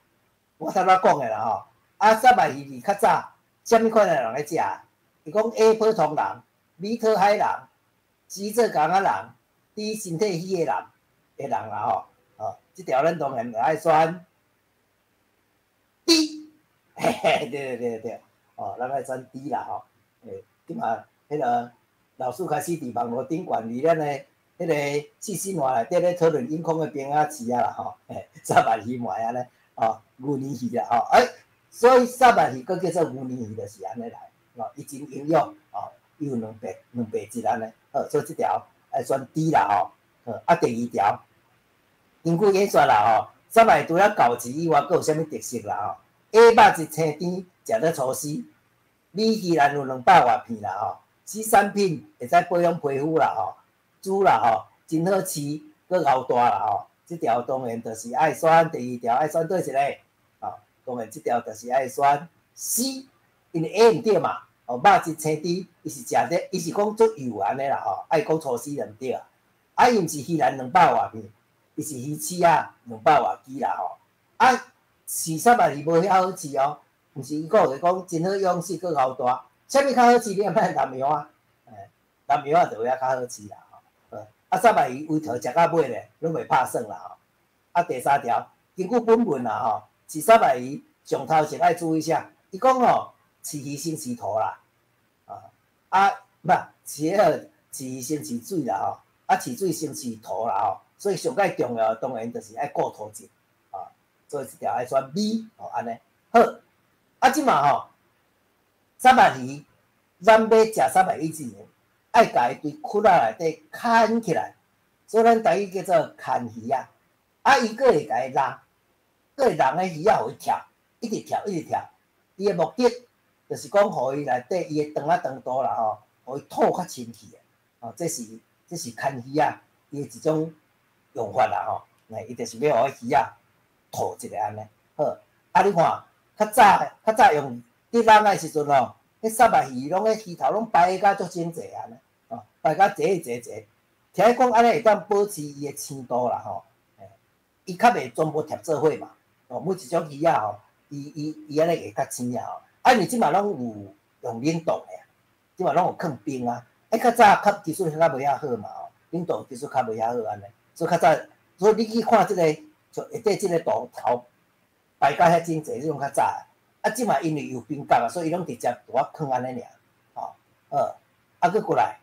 我頭拄仔講的啦吼。啊，虱目魚較早，啥物款的人咧食？伊講下普通人、米特海人、雞做工仔人、佇身體虛的人啦吼。哦，這條咱當然愛選 D，嘿嘿，對對對對，哦，咱愛選 D 啦吼。這馬彼个老師開始佇網路頂懸佇咱的彼个四新話內底咧討論永康的冰仔翅仔啦吼，嘿，虱目魚糜按呢，哦，牛奶魚啦吼，所以虱目魚閣叫做牛奶魚，就是按呢來，哦，伊真營養，哦，伊有兩白質按呢，好，所以這條愛選 D 啦吼，好，啊，第二條，根據演說啦吼，虱目魚除了厚翅以外，閣有啥物特色啦吼？下肉質青甜，食得粗絲，米其蘭有200外片啦吼，此產品會使保養皮膚啦吼，煮啦吼，真好飼，閣厚大啦吼。這條當然就是愛選第二條，愛選佗一个？吼，當然這條就是愛選 C。因為蝦毋對嘛，哦，肉質青豬，伊是食咧，伊是講足幼按呢啦吼，愛講粗絲就毋對啊。啊，伊毋是魚籃200外片，伊是魚翅仔兩百外支啦吼。啊，飼虱目魚無遐好飼哦，毋是伊講會講真好養死，閣夠大。啥物較好飼？你毋捌南洋仔，欸，南洋仔就有遐較好飼啦吼。啊，虱目魚圍頭食到尾咧，攏袂拍算啦吼。啊，第三條，根據本文啦吼，飼虱目魚上頭前愛注意啥？伊講吼，飼魚先飼塗啦，啊，毋飼彼個飼魚先飼水啦吼，啊，飼水先飼塗啦吼，所以上蓋重要當然就是愛顧塗質，啊，所以這條愛選 B 吼，按呢好。啊，這馬吼，虱目魚，咱欲食虱目魚之前，愛共伊對窟仔內底牽起來，所以咱台語叫做牽魚仔。啊，伊閣會共伊搦，閣會人的魚仔予伊跳，一直跳，一直跳。伊的目的就是講，予伊內底伊的腸仔腸肚啦吼，予伊吐較清氣的。哦，這是牽魚仔伊的一種用法啦吼。來，伊就是欲予魚仔吐一下按呢。好，啊，你看，較早用竹籠的時陣吼，彼虱目魚攏彼魚頭攏排甲足整齊按呢，哦，排甲齊齊齊。聽講按呢會當保持伊的鮮度啦吼，伊較袂全部疊做伙嘛。哦，每一種魚仔吼，伊按呢會較鮮啊吼。啊，因為這馬攏有用冷凍的，這馬攏有囥冰啊。啊，較早較技術較無遐好嘛吼，冷凍技術較無遐好按呢，所以較早，所以你去看這個，就下底這個圖頭排甲遐整齊，這種較早的。啊，這馬因為有冰格啊，所以伊攏直接佇我囥按呢爾，吼，好，啊，閣過來，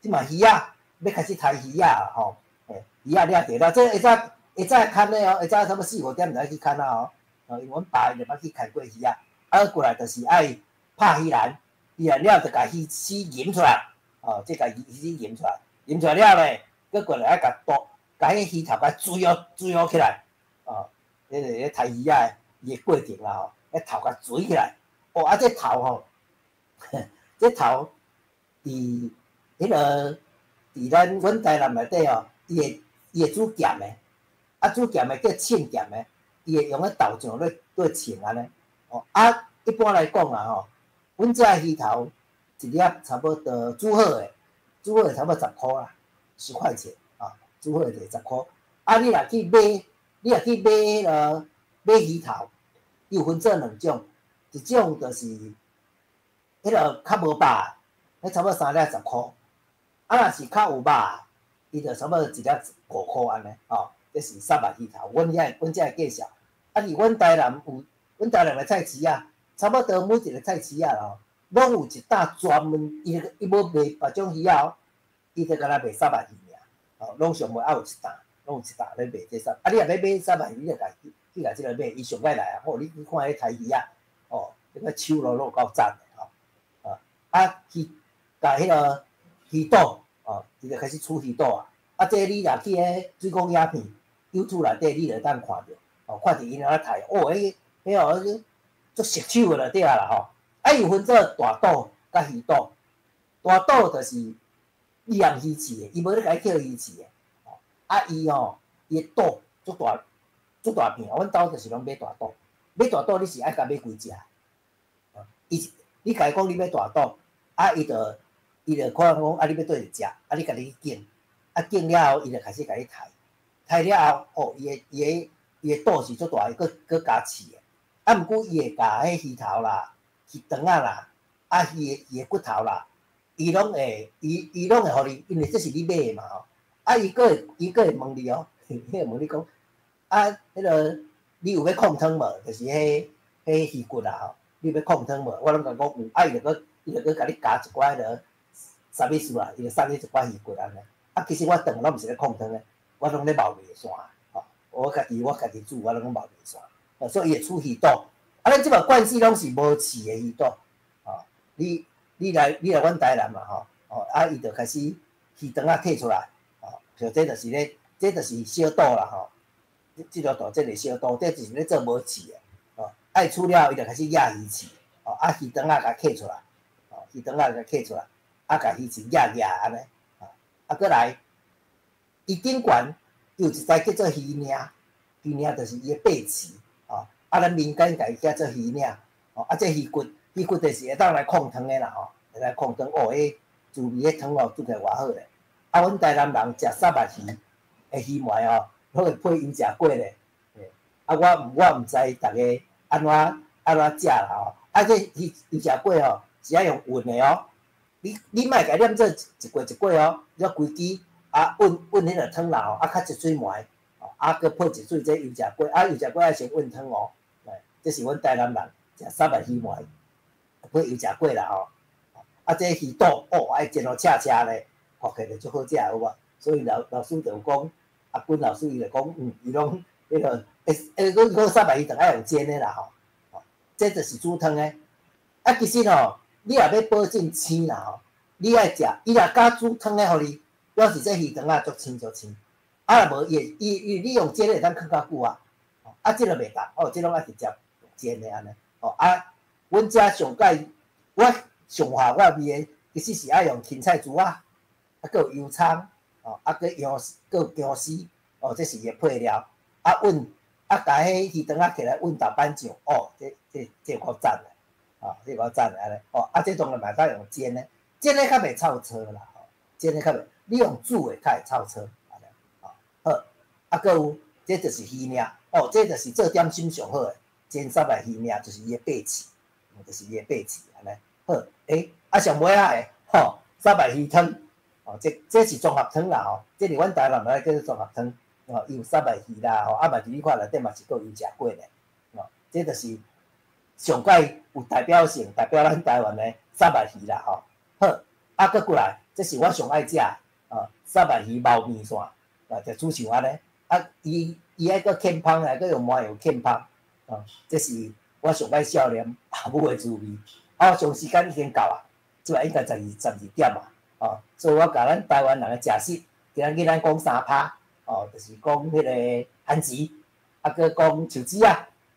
這馬魚仔欲開始刣魚仔吼，欸，魚仔掠著了，這會早牽的哦，下早差不多四五點就愛去牽啊吼，哦，因為阮爸伊就捌去牽過魚仔，啊，過來就是愛拍魚籃，魚籃了就共魚絲吟出來，哦，這共魚絲吟出來，吟出來了咧，閣過來愛共剁，共彼魚頭共追哦追哦起來，哦，彼個咧刣魚仔伊的過程啦吼，彼頭共追起來，哦，啊，這頭吼，這頭佇彼個佇咱阮台南內底吼，伊會煮鹹的。啊，煮鹹的叫凊鹹的，伊會用彼豆醬咧凊按呢。哦，啊，一般來講啦吼，阮這魚頭一粒差不多煮好的，煮好的差不多十箍啦，10塊錢啊，煮好的就十箍。啊，你若去買彼个買魚頭，伊有分做兩種，一種就是彼个較無肉，彼差不多三粒十箍。啊，若是較有肉，伊就差不多一粒5箍按呢，吼。這是虱目魚頭，阮遐阮遮介紹。啊，佇阮台南有，阮台南的菜市仔，差不多每一個菜市仔吼，攏有一搭專門，伊伊無賣別種魚仔哦，伊就干焦賣虱目魚爾，哦，攏上尾猶有一擔，攏有一擔咧賣這虱。啊，你若欲買虱目魚，你就共去共這個買，伊上擺來啊，吼，你去看彼刣魚仔，哦，這個手攏攏有夠讚的吼，啊，啊，魚，共彼個魚肚，哦，伊就開始煮魚肚啊，啊，這你若去彼水果影片。YouTube 內底你就會當看著，哦，看著𪜶按怎刣，哦，彼彼哦，足熟手的就對啊啦吼。啊，伊有分做大肚佮魚肚，大肚就是你用魚刺的，伊無咧共你抾魚刺的，哦，啊，伊吼，伊的肚足大，足大片，阮兜就是攏買大肚，買大肚你是愛共買幾隻？伊你共伊講你欲大肚，啊，伊就看講啊，你欲佗一食，啊，你家己去揀，啊，揀了後，伊就開始共你刣。刣了後，哦，伊的肚是足大，閣閣加刺的。啊，毋過伊會共彼魚頭啦、魚腸仔啦、啊魚的骨頭啦，伊攏會，伊攏會予你，因為這是你買的嘛吼。啊，伊閣會問你哦，伊會問你講，啊，彼個你有欲炕湯無？就是彼彼魚骨啦吼，你有欲炕湯無？我攏共講有，啊，伊就閣共你加一寡彼個啥物事啦，伊就送你一寡魚骨按呢。啊，其實我頓攏毋是咧炕湯的。我攏咧撈麵線，吼！我家己煮，我攏講撈麵線，所以伊會煮魚肚。啊，咱這擺慣勢攏是無刺的魚肚，吼！你來阮台南嘛，吼！哦，啊，伊就開始魚腸仔摕出來，吼！像這就是咧，這就是小肚啦，吼！這條肚，這個小肚，這就是咧做無刺的，吼！愛煮了後，伊就開始攑魚刺，吼！啊，魚腸仔共摕出來，吼！魚腸仔共摕出來，啊，共魚刺攑攑按呢，啊，閣來。伊頂懸有一知叫做魚領，魚領就是伊的背鰭，吼，啊，咱民間共伊叫做魚領，吼，啊，這魚骨，魚骨就是會當來控湯的啦吼，會來控湯哦，彼滋味彼湯哦煮起來偌好咧。啊，阮台南人食虱目魚的魚糜吼，攏會配油炸粿咧。啊，我毋知逐家按怎按怎食啦吼。啊，這魚油炸粿吼是愛用勻的哦。你莫共攕做一塊一塊哦，你規支啊勻勻彼个湯啦吼，啊較一水糜，啊閣配一水這油炸粿，啊油炸粿愛先勻湯哦。這是阮台南人食虱目魚糜配油炸粿啦吼。啊，這魚肚哦愛煎予赤赤咧，看起來足好食有無？所以老師就有講，阿君老師伊就講，伊攏彼個會會講虱目魚腸愛用煎的啦吼。這就是煮湯的。啊，其實吼，你若欲保證鮮啦吼，你愛食，伊若敢煮湯的予你，表示這魚腸仔足鮮足鮮。啊，若無伊伊伊你用煎的會當囥較久啊。啊，這個袂當，哦，這攏愛直接煎的按呢。哦啊，阮遮上蓋我上下我味的，其實是愛用芹菜珠仔，啊，閣有油蔥，哦，啊，閣薑閣薑絲，哦，這是伊的配料。啊，勻啊，共彼魚腸仔摕來勻豆瓣醬，哦，這有夠讚的，哦，這有夠讚的按呢。哦，啊，這當然嘛會當用煎的，煎的較袂臭臊啦，吼，煎的較袂，你用煮的較會臭臊，按呢，哦，好，啊，閣有這就是魚鯪，哦，這就是做點心上好的煎虱目魚鯪，就是伊的白刺，就是伊的白刺，按呢，好，欸，啊，上尾仔的，吼，虱目魚湯，哦，這是綜合湯啦，吼，這是阮台南人叫做綜合湯，哦，伊有虱目魚啦，吼，啊嘛是你看內底嘛是閣有油炸粿咧，哦，這就是上蓋有代表性，代表咱台灣的虱目魚啦，吼，好，啊，閣過來，這是我上愛食，哦，虱目魚撈麵線，啊，就煮像按呢，啊，伊愛閣劵芳來，閣用麻油劵芳，哦，這是我上擺少年阿母的滋味。啊，上時間已經到啊，這擺應該12點啊，哦，所以我共咱台灣人的食食，今仔日咱講三趴，哦，就是講彼个番薯，啊，閣講樹枝仔，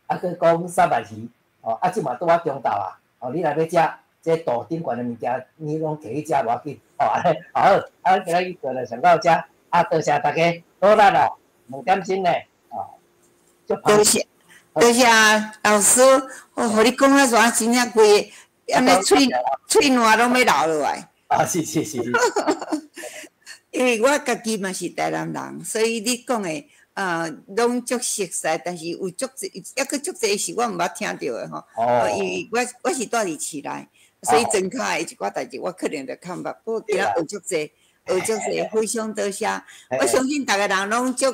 啊，閣講虱目魚，哦，啊，這嘛拄仔中晝啊，哦，你若欲食這桌頂懸的物件，你攏摕去食無要緊，哦，按呢，好，啊，今仔日就上到遮，啊，多謝大家努力啦，2點鐘咧，哦，多謝，多謝老師，哦，予你講啊煞真正規个，按呢喙喙瀾攏欲流落來。啊，是是是。因為我家己嘛是台南人，所以你講的攏足熟悉，但是有足濟，猶閣足濟是我毋捌聽著的吼。哦。因為我是蹛佇市內，所以莊跤的一寡代誌我可能就較毋捌。不過今仔學足濟，學足濟，非常多謝。我相信逐个人攏足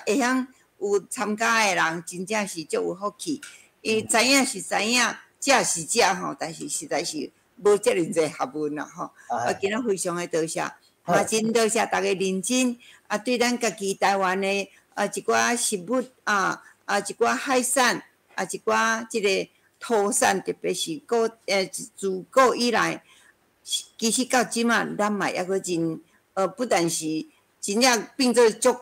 會曉有參加的人，真正是足有福氣。伊知影是知影，食是食吼，但是實在是無遮爾濟學問啦吼。啊，今仔非常的多謝。嘛，真多謝逐家認真啊，對咱家己台灣的啊一寡食物啊啊一寡海產啊一寡這个土產，特別是自古以來，其實到這馬咱嘛猶閣真不但是真正變做足，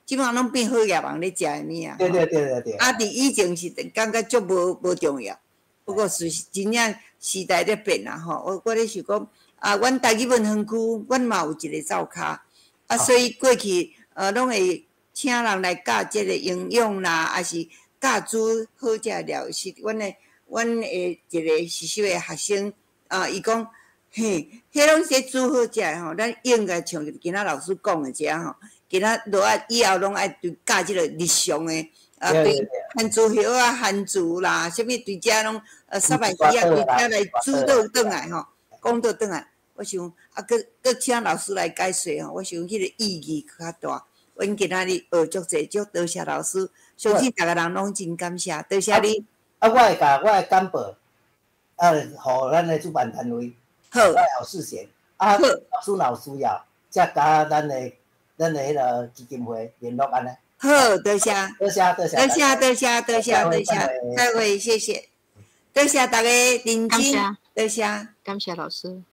這馬攏變好額人咧食的物仔。對對對對對。啊，佇以前是感覺足無重要，不過是真正時代咧變啦吼。我咧想講。啊，阮台語文園區，阮嘛有一个灶跤，啊，所以過去攏會請人來教這个營養啦，抑是教煮好食料。是阮的一个實習的學生啊，伊講，嘿，彼攏是煮好食的吼，咱應該像今仔老師講的這吼，今仔落愛以後攏愛對教這个日常的，啊，對番薯葉啊、番薯啦，啥物對遮攏虱目魚啊，對遮來煮倒轉來吼，講倒轉來。我想啊，閣閣請老師來解說吼，我想彼个意義較大。阮今仔日學足濟，足多謝老師，相信逐个人攏真感謝，多謝你。啊，我會共我的簡報啊，予咱的主辦單位，好，我有事先啊，老師若有需要，才共咱的彼个基金會聯絡按呢。好，多謝，多謝，多謝，多謝，多謝，多謝，多謝，再會，謝謝，多謝逐家認真，多謝，感謝老師。